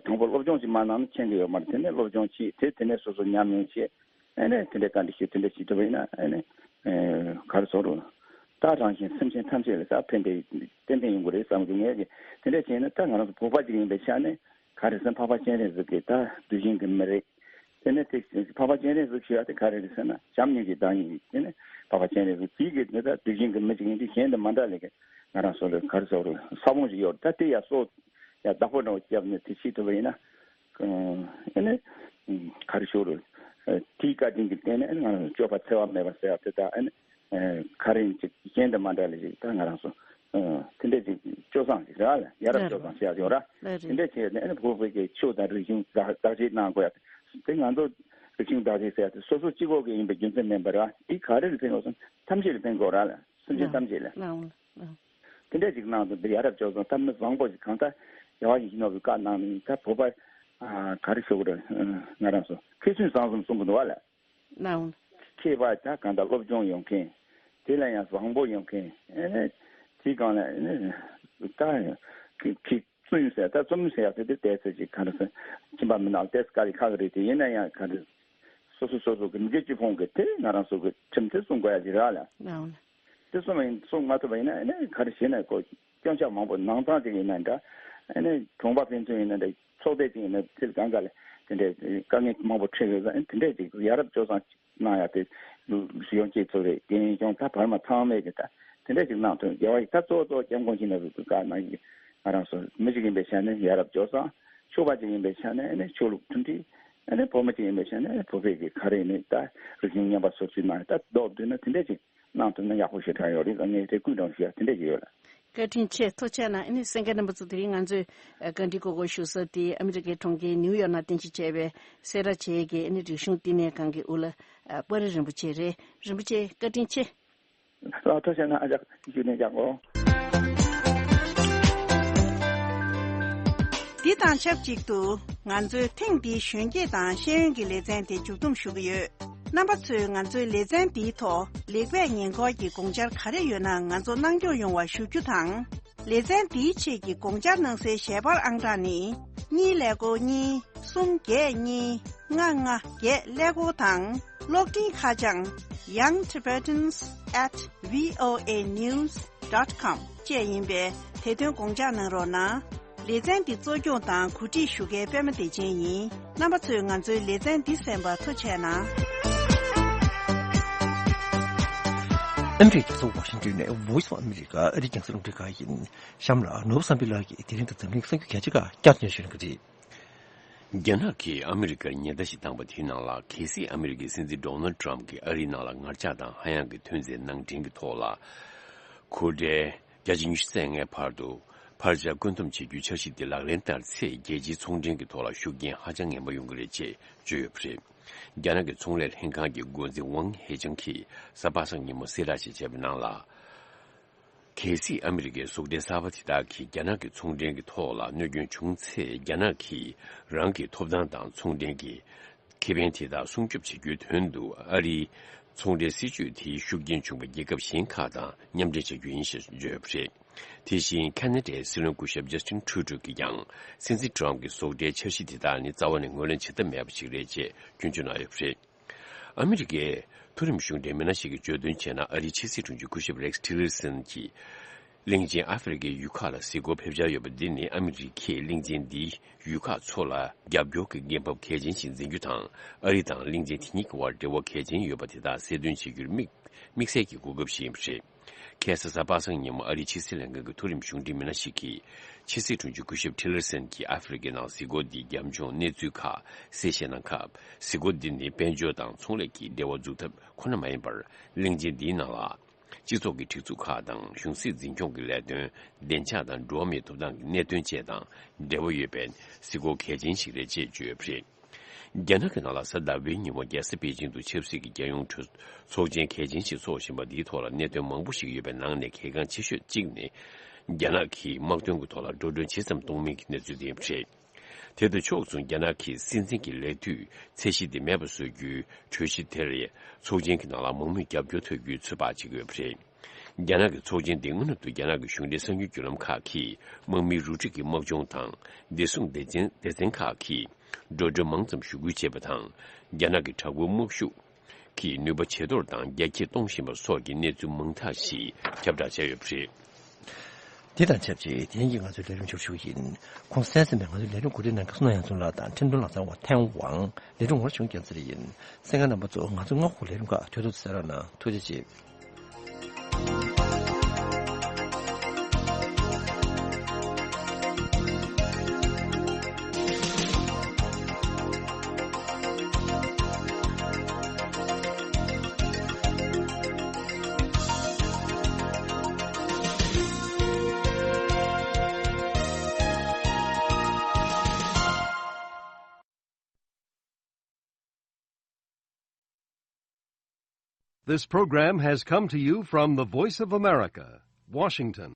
དང་པོ་སློབ་སྦྱོང་ཞིག་མ་གནང་ན་མཁྱེན་གི་ཡོད་མ་རེད། དེ་ནས་སློབ་སྦྱོང་བྱེད་དེ་དེ་ནས་སོ་སོ་ཉམས་མྱོང་བྱེད། ཨ་ནས་དེ་འདྲའི་བཀའ་འདྲི་ཞུ་དེ་འདྲ་བྱེད་ཐུབ་པ་ཡིན་ན་ཨ་ནས་ག་རེ་ཟེར་རུང་ད་རང་གཞན་སེམས་ཅན་ཐམས་ཅད་ལ་ད་ཕན་པའི་ཏན་ཏན་ཡོང་གི་རེད་བསམ་གི་ངས་ཀྱི་དེ་འདྲ་བྱས་ན་ད་ང་རང་ཚོ་བོད་པ་ཅིག་ཡིན་པའི་ཆ་ནས་ག་རེ་ཟེར་འཕགས་པ་སྤྱན་རས་གཟིགས་ཀྱི་ད་གདུལ་ཞིང་གི་མི་རེད། དེ་ནས་དེ་འཕགས་པ་སྤྱན་རས་གཟིགས་ཞེས་པ་དེ་ག་རེ་རེད་ཟེར་ན་བྱམས་སྙིང་རྗེ་བདག་ཉིད་ཀྱི་དེ་ནས་འཕགས་པ་སྤྱན་རས་གཟིགས་དེའི་གི་དེ་ལྟར་གདུལ་ཞིང་གི་མི་ཅིག་ཡིན་དུས་གཞན་དུ་མ་འདྲ་ལས་ཀྱི་ང་རང་ཚོ་ལ་ག་རེ་ཟེར་རུང་ས་བོན་ཞིག་ཡོད་རེད། ད་དེ་ཡར་གསོ་ཡར་བདག་པོ་འདྲ་བོ་བརྒྱབ་ནས་དེ་བྱེད་ཐུབ་པ་ཡིན་ན་ཨ་ནི་ག་རེ་ཟེར་རུང་དེའི་བཀའ་དྲིན་གྱི་སྟེང་ནས་ང་རང་ཚོ་སྤྱོད་པ་འཚེ་བ་མེད་པ་ཟེར་བ་དེ་དག་ཨ་ནི་ག་རེ་ཡིན་ཅིག་གཞན་དུ་མ་འདྲ་ལས་ཅིག་ད་ང་རང་ཚོ། དེ་འདྲས་ཅིག་སྤྱོད་བཟང་ཞིག་རེད་ལ་ཡ་རབས་སྤྱོད་བཟང་ཞིག་ཡོད་ར། དེ་འདྲས་བྱས་ནས་ཨ་ནི་བོད་པའི་གི་ཆོས་དང་རིག་གཞུང་བདག་བདག་གཅེས་གནང་དགོས་ཡ། དེ་ང་ཚོ་རིག་གཞུང་བདག་གཅེས་ཟེར་ཡ་དེ་སོ་སོ་གཅིག་པོ་གི་ཡིན་པའི་རྒྱུ་མཚན་མིན་པར་དེ་ག་རེ་ལ་ཕན་དགོས་སམ་ཐམས་ཅད་ལ་ཕན་དགོས་ར་ལ་སེམས་ཅན་ཐམས་ཅད་ལ། དེ་འདྲས་ཅིག་གནང་དུས་འདི་ཡ་རབས་སྤྱོད་བཟང་ད་མི་བཟང་པོ་ཞིག་གང་ལྟར་རྒྱལ་བ་ཡིད་བཞིན་ནོར་བུའི་བཀའ་གནང་ནས་ད་བོད་པ་ག་རེ་ཞུ་དགོས་རེད། ང་རང་ཚོ་མཁས་བཙུན་བཟང་གསུམ་གསུང་གི་འདུག་བ་ལ། ནའང་། མཁས་པ་དང་གང་ལྟར་སློབ་སྦྱོང་ཡོད་མཁན། དེ་ལ་ཡང་བཟང་པོ་ཡོང་མཁན། ཨེ་ནས་དེའི་སྒང་ལ་ཨེ་ནས་ད་ཁི་ཁི་བཙུན་ཟེར། ད་བཙུན་ཟེར་ཡག་དེ་དེ་ཏོག་ཙམ་ཅིག་ག་རེ་ཟེར། ཁྱིམ་པ་མི་ནང་ཏོག་ཙམ་དཀའ་ལས་ཁག་གི་རེད། དེ་ཡིན་ན་ཡང་ག་རེ། སོ་སོ་སོ་སོ་གི་མི་སྒེར་གཅིག་ཕུང་གི་དེ་ང་རང་ཚོ་གི་ཁྲིམས་དེ་སྲུང་དགོས་ཡ་ཅིག་རེད་ལ། ཨང་། དེ་སྲུང་མ་ཡིན། སྲུང་མ་ཐུབ་པ་ཡིན་ན་ཨེ་ནས་ག་རེ་བྱས་ན་ཁོ་སྐྱོན་ཆ་མང་པོ། ནང་ཚང་ཅིག་ཡིན་ན་འདྲ། ཨེ་ནས་གྲོང་པ་ཕན་ཚུན་ཡིན་ན་འདྲ། ཚོགས་སྡེ་ཅིག་ཡིན་ན་ཚིག་གང་ག་ལ་དེ་འདྲའི་དཀའ་ངལ་མང་པོ་འཕྲད་ཡོད་ཙང་། དེ་འདྲས་ཅིག་ཡ་རབས་སྤྱོད་བཟང་གནང་ཡ་དེ་ཡོང་ཅེས་ཚོ་རེད། རྒན་གཞོན་ད་བར་མ་ཚང་མས་ཀྱི་ད་དེ་འདྲས་ཅིག་གནང་ཐུབ། རྒྱལ་བ་ཡིས་ད་གཙོ་བོ་གཙོ་བོ་སྐྱབས་མགོན་ཁྱེད་རྣམ་པའི་བཀའ་གནང་གི། ང་རང་ཚོ་མི་གཅིག་ཡིན་པའི་ཆ་ནས་ཡ་རབས་སྤྱོད་བཟང་། ཕྱུག་པ་གཅིག་ཡིན་པའི་ཆ་ནས་ཨེ་ནས་ཆོས་ལུགས་མཐུན་སྒྲིལ། ཨེ་ནས་བོད་མི་གཅིག་ཡིན་པའི་ཆ་ནས་བོད་པའི་གི་ག་རེ་ནས་ད་རིག་གཞུང་རྙིང་པ་སོར་ཆུད་གནང་ད་ལྡོག་བསྡུས་ན་དེ་འདྲས་ཅིག་གནང་ཐུབ་ན་ཡག་པོ་ཞེ་དྲག་ཡོད་རེད། ད་ངས་དེ་ཀུན་དྲང་ཞུ་ཡ་དེ་འདྲས་ཅིག་ཡོད་ལ། བཀའ་དྲིན་ཆེ། ཐུགས་རྗེ་གནང་། ཨ་ནི་གསན་མཁན་རྣམ་པ་ཚོ། དེ་རིང་ང་ཚོས་ཨ་བཀའ་འདྲི་གོ་སྐོར་ཞུ་ས་དེ་ཨ་མི་རི་ཀའི་གྲོང་ཁྱེར་ནིའུ་ཡོག་ནང་རྟེན་གཞི་བྱས་པའི་སེ་ར་བྱེས་ཀྱི་ཨ་ནི་རིག་གཞུང་བསྟི་གནས་ཁང་གི་དབུ་བླ་ཨ་པར་རིན་པོ་ཆེ་རེད། རིན་པོ་ཆེ་བཀའ་དྲིན་ཆེ། ལགས་ཐུགས་རྗེ་གནང་། ཨ་ཅག་ཞུ་ནས་ཀྱང་གོ། འདི་དང་ཆབས་ཅིག་ཏུ་ང་ཚོའི་ཐེངས་འདིའི་གཞོན་སྐྱེས་དང་ཤེས་ཡོན་གྱི་ལེ་ཚན་དེ་མཇུག་བསྡོམས་ཞུ་གི་ཡོད། རྣམ་པ་ཚོས་ང་ཚོའི་ལེ་ཚན་འདིའི་ཐོག་ལེགས་པས་ཉེས་མཁོ་གི་དགོངས་འཆར་ག་རེ་ཡོད་ན་ང་ཚོ་གནང་སྐྱོང་ཡོང་བ་ཞུ་རྒྱུ་དང་། ལེ་ཚན་འདིའི་ཆེད་ཀྱི་དགོངས་འཆར་གནང་སའི་ཞལ་པར་ཨང་གྲངས་ནི། གཉིས་ཀླད་ཀོར་གཉིས། གསུམ་བརྒྱད་གཉིས། ལྔ་ལྔ་བརྒྱད། ཀླད་ཀོར་དང་། གློག་འཕྲིན་ཁ་བྱང་young tibetans at voa news dot com བཅས་ཡིན་པས། དེ་དོན་དགོངས་འཇགས་གནང་རོགས་གནང་། ལེ་ཚན་འདི་གཙོ་སྐྱོང་དང་གོ་སྒྲིག་ཞུ་མཁན་པད་མ་བདེ་ཆེན་ཡིན། རྣམ་པ་ཚོས་ང་ཚོའི་ལེ་ཚན་འདི་གསན་པར་ཐུགས་རྗེ་གནང་། ཨ་མི་རི་ཀའི་རྒྱལ་ས་ཝ་ཤིང་ཏོན་ནས་Voice of America ཨ་རིའི་རྒྱང་སྲིང་རླུང་འཕྲིན་ཁང་ཡིན། གཤམ་ལ་ནོར་བུ་བསམ་འཕེལ་ལགས་ཀྱིས་དེ་རིང་གི་འཛམ་གླིང་གསར་འགྱུར་རྒྱ་ཆེ་ཁག་བསྐྱར་དུ་ཞུ་གནང་གི་རེད། རྒྱ་ནག་གིས་ཨ་མི་རི་ཀར་ཉེན་བརྡ་ཞིག་བཏང་པ་དེའི་ནང་ལ། གལ་སྲིད་ཨ་མི་རི་ཀའི་སྲིད་འཛིན་ཌོ་ནལ་ཊམ་གྱིས་ཨ་རིའི་ནང་ལ་ངར་ལྕགས་དང་ཧ་ཡང་གི་ཐོན་རྫས་ནང་འདྲེན་གྱི་ཐོག་ལ་འཁོར་འབྲེལ་བརྒྱ་ཆ་ཉི་ཤུ་རྩ་ལྔའི་བར་དུ་ཕར་བཅར་བཀོད་འདོམས་བྱེད་རྒྱུའི་འཆར་གཞི་དེ་ལག་ལེན་བསྟར་ཚེ། རྒྱལ་སྤྱིའི་ཚོང་འབྲེལ་གྱི་ཐོག་ལ་ཤུགས་རྐྱེན་ཧ་ཅང་ངན་པ་ཡོང་གི་རེད་ཅེས་བརྗོད་ཡོད་པ་རེད། རྒྱ་ནག་གི་ཚོང་ལས་ལྷན་ཁང་གི་འགོ་འཛིན་ཝང་ཧེ་ཅང་གིས་གཟའ་པ་སངས་ཉིན་མོ་གསལ་བསྒྲགས་ཤིག་བྱས་པའི་ནང་ལ། གལ་སྲིད་ཨ་མི་རི་ཀའི་ཟོག་འདྲེན་གསར་པ་དེ་དག་གིས་རྒྱ་ནག་གི་ཚོང་འབྲེལ་གྱི་ཐོག་ལ་གནོད་སྐྱོན་བྱུང་ཚེ། རྒྱ་ནག་གིས་རང་གི་ཐོབ་ཐང་དང་ཚོང་འབྲེལ་གྱི་ཁེ་ཕན་དེ་དག་སྲུང་སྐྱོབ་བྱེད་རྒྱུའི་དོན་དུ། ཨ་རིའི་ཚོང་འབྲེལ་སྲིད་ཇུས་དེའི་ཤུགས་རྐྱེན་བྱུང་བའི་རྒྱལ་ཁབ་གཞན་ཁག་དང་མཉམ་འབྲེལ་བྱ་རྒྱུ་ཡིན་ཞེས་བརྗོད་ཡོད་པ་རེད། དེ་བཞིན་ཁ་ན་ཌའི་སྲིད་བློན་སྐུ་ཞབས་ཇ་སི་ཊིན་ཁྲུ་ཌོ་གིས་ཀྱང་། སྲིད་འཛིན་ཊམ་གྱི་ཟོག་འདྲེན་འཆར་གཞི་དེ་དག་ནི་རྩ་བ་ནས་ངོས་ལེན་བྱེད་ཐབས་མེད་པ་ཞིག་རེད་ཅེས་སྐྱོན་བརྗོད་གནང་ཡོད་པ་རེད། ཨ་མི་རི་ཀའི་མཐོ་རིམ་གཞུང་འབྲེལ་མི་སྣ་ཞིག་གིས་བརྗོད་དོན་བྱས་ན། ཨ་རིའི་ཕྱི་སྲིད་དྲུང་ཆེ་སྐུ་ཞབས་རེག་སི་ཊི་ལར་སན་གྱིས་གླིང་ཆེན་ཨ་ཧྥེ་རི་ཁའི་ཡུལ་ཁག་ལ་གཟིགས་སྐོར་ཕེབས་འཆར་ཡོད་པ་འདི་ནི། ཨ་མི་རི་ཀས་གླིང་ཆེན་འདིའི་ཡུལ་ཁག་ཚོ་ལ་རྒྱབ་སྐྱོར་གྱི་འགན་བབ་གལ་ཆེན་ཞིག་འཛིན་རྒྱུ་དང་། ཨ་རི་དང་གླིང་ཆེན་དེ་གཉིས་ཀྱི་དབར་འབྲེལ་བ་གལ་ཆེན་ཡོད་པ་དེ་དག་གསལ་སྟོན་བྱེད་རྒྱུར་དམིགས་དམིགས་བསལ་གྱི་གོ་སྐབས་ཤིག་ཡིན་པ་རེད། ཁ་སང་གཟའ་པ་སངས་ཉིན་མོ་ཨ་རིའི་ཕྱི་སྲིད་ལྷན་ཁང་གི་མཐོ་རིམ་གཞུང་འབྲེལ་མི་སྣ་ཞིག་གིས། ཕྱི་སྲིད་དྲུང་ཆེ་སྐུ་ཞབས་ཊི་ལར་སན་གྱིས་ཨ་ཧྥེ་རི་ཁའི་ནང་གཟིགས་སྐོར་འདིའི་རྒྱབ་ལྗོངས་གནས་ཚུལ་ཁག་གསལ་བཤད་གནང་སྐབས། གཟིགས་སྐོར་འདི་ནི་དཔལ་འབྱོར་དང་ཚོང་ལས་ཀྱི་འབྲེལ་བ་འཛུགས་ཐབས་ཁོ་ན་མ་ཡིན་པར། གླིང་ཆེན་འདིའི་ནང་ལ་སྤྱི་ཚོགས་ཀྱི་སྒྲིག་འཛུགས་ཁག་དང་གཞུང་སྲིད་འཛིན་སྐྱོང་གི་ལས་དོན། བདེ་འཇགས་དང་འགྲོ་བ་མིའི་ཐོབ་ཐང་གི་གནད་དོན་བཅས་དང་འབྲེལ་བ་ཡོད་པའི་གཟིགས་སྐོར་གལ་ཆེན་ཞིག་རེད་ཅེས་བརྗོད་ཡོད་པ་རེད། རྒྱ་ནག་གི་ནང་ལ་གཟའ་ཟླ་བའི་ཉིན་མོ་རྒྱལ་ས་པེ་ཅིང་དུ་ཆབ་སྲིད་ཀྱི་རྒྱལ་ཡོངས་གྲོས་ཚོགས་ཆེན་གལ་ཆེན་ཞིག་འཚོགས་བཞིན་པ་འདིའི་ཐོག་ལ་གནད་དོན་མང་པོ་ཞིག་ཡོད་པའི་ནང་ནས་གལ་འགངས་ཆེ་ཤོས་གཅིག་ནི། རྒྱ་ནག་གིས་དམག་དོན་གྱི་ཐོག་ལ་འགྲོ་གྲོན་ཇི་ཙམ་གཏོང་མིན་གྱི་གནས་ཚུལ་དེ་ཡིན་པ་རེད། དེ་དང་ཕྱོགས་མཚུངས། རྒྱ་ནག་གིས་སྲིད་འཛིན་གྱི་ལས་དུས་ཚད་གཞི་དེ་མེད་པ་བཟོ་རྒྱུའི་གྲོས་གཞི་དེར་ཚོགས་ཆེན་གྱི་ནང་ལ་མང་མོས་རྒྱབ་སྐྱོར་ཐོབ་རྒྱུའི་ཚོད་དཔག་བྱེད་ཀྱི་ཡོད་པ་རེད། རྒྱ་ནག་གི་ཚོགས་ཆེན་འདི་སྔོན་དུ་རྒྱ་ནག་གི་གཞུང་འབྲེལ་གསར་འགྱུར་བརྒྱུད་ལམ་ཁག་གིས་དམག་མིའི་རུ་སྒྲིག་གི་དམག་སྦྱོང་དང་བདེ་སྲུང་སྡེ་ཚན་སྡེ་ཚན་ཁག་གིས་འགྲོ་གྲོན་མང་ཙམ་ཞུ་སྐུལ་བྱས་པ་དང་། རྒྱ་ནག་གི་དྲག་པོའི་དམག་ཤུགས་ཀྱི་ནུས་པ་ཇེ་མཐོར་དང་རྒྱ་སྐྱེད་གཏོང་བཞིན་པ་སོགས་ཀྱི་གནས་ཚུལ་མང་དག་ཞིག་ཁྱབ་བསྒྲགས་བྱས་ཡོད་པ་རེད། དེ་དང་ཆབས་ཅིག་དེ་རིང་གི་ང་ཚོའི་ལས་རིམ་ཞབས་ཞུ་བ་ཡིན། ཁོང་གསན་གཟིགས་ནས་ང་ཚོའི་ལས་རིམ་གོ་སྒྲིག་གནང་མཁན་བསོད་ནམས་དབྱངས་འཛོམས་ལགས་དང་འཕྲིན་གཏོང་ལག་རྩལ་བ་ཐན་ཝང་། ལས་རིམ་ངོ་སྤྲོད་རྒྱལ་མཚན་ཡིན། གསན་མཁན་རྣམ་པ་ཚོ་ང་ཚོའི་སྔ་དགོང་ལས་རིམ་ཁག་ཐོས་ཐོས་གསན་རོགས་གནང་། ཐུགས་རྗེ་ཆེ། This program has come to you from the Voice of America, Washington.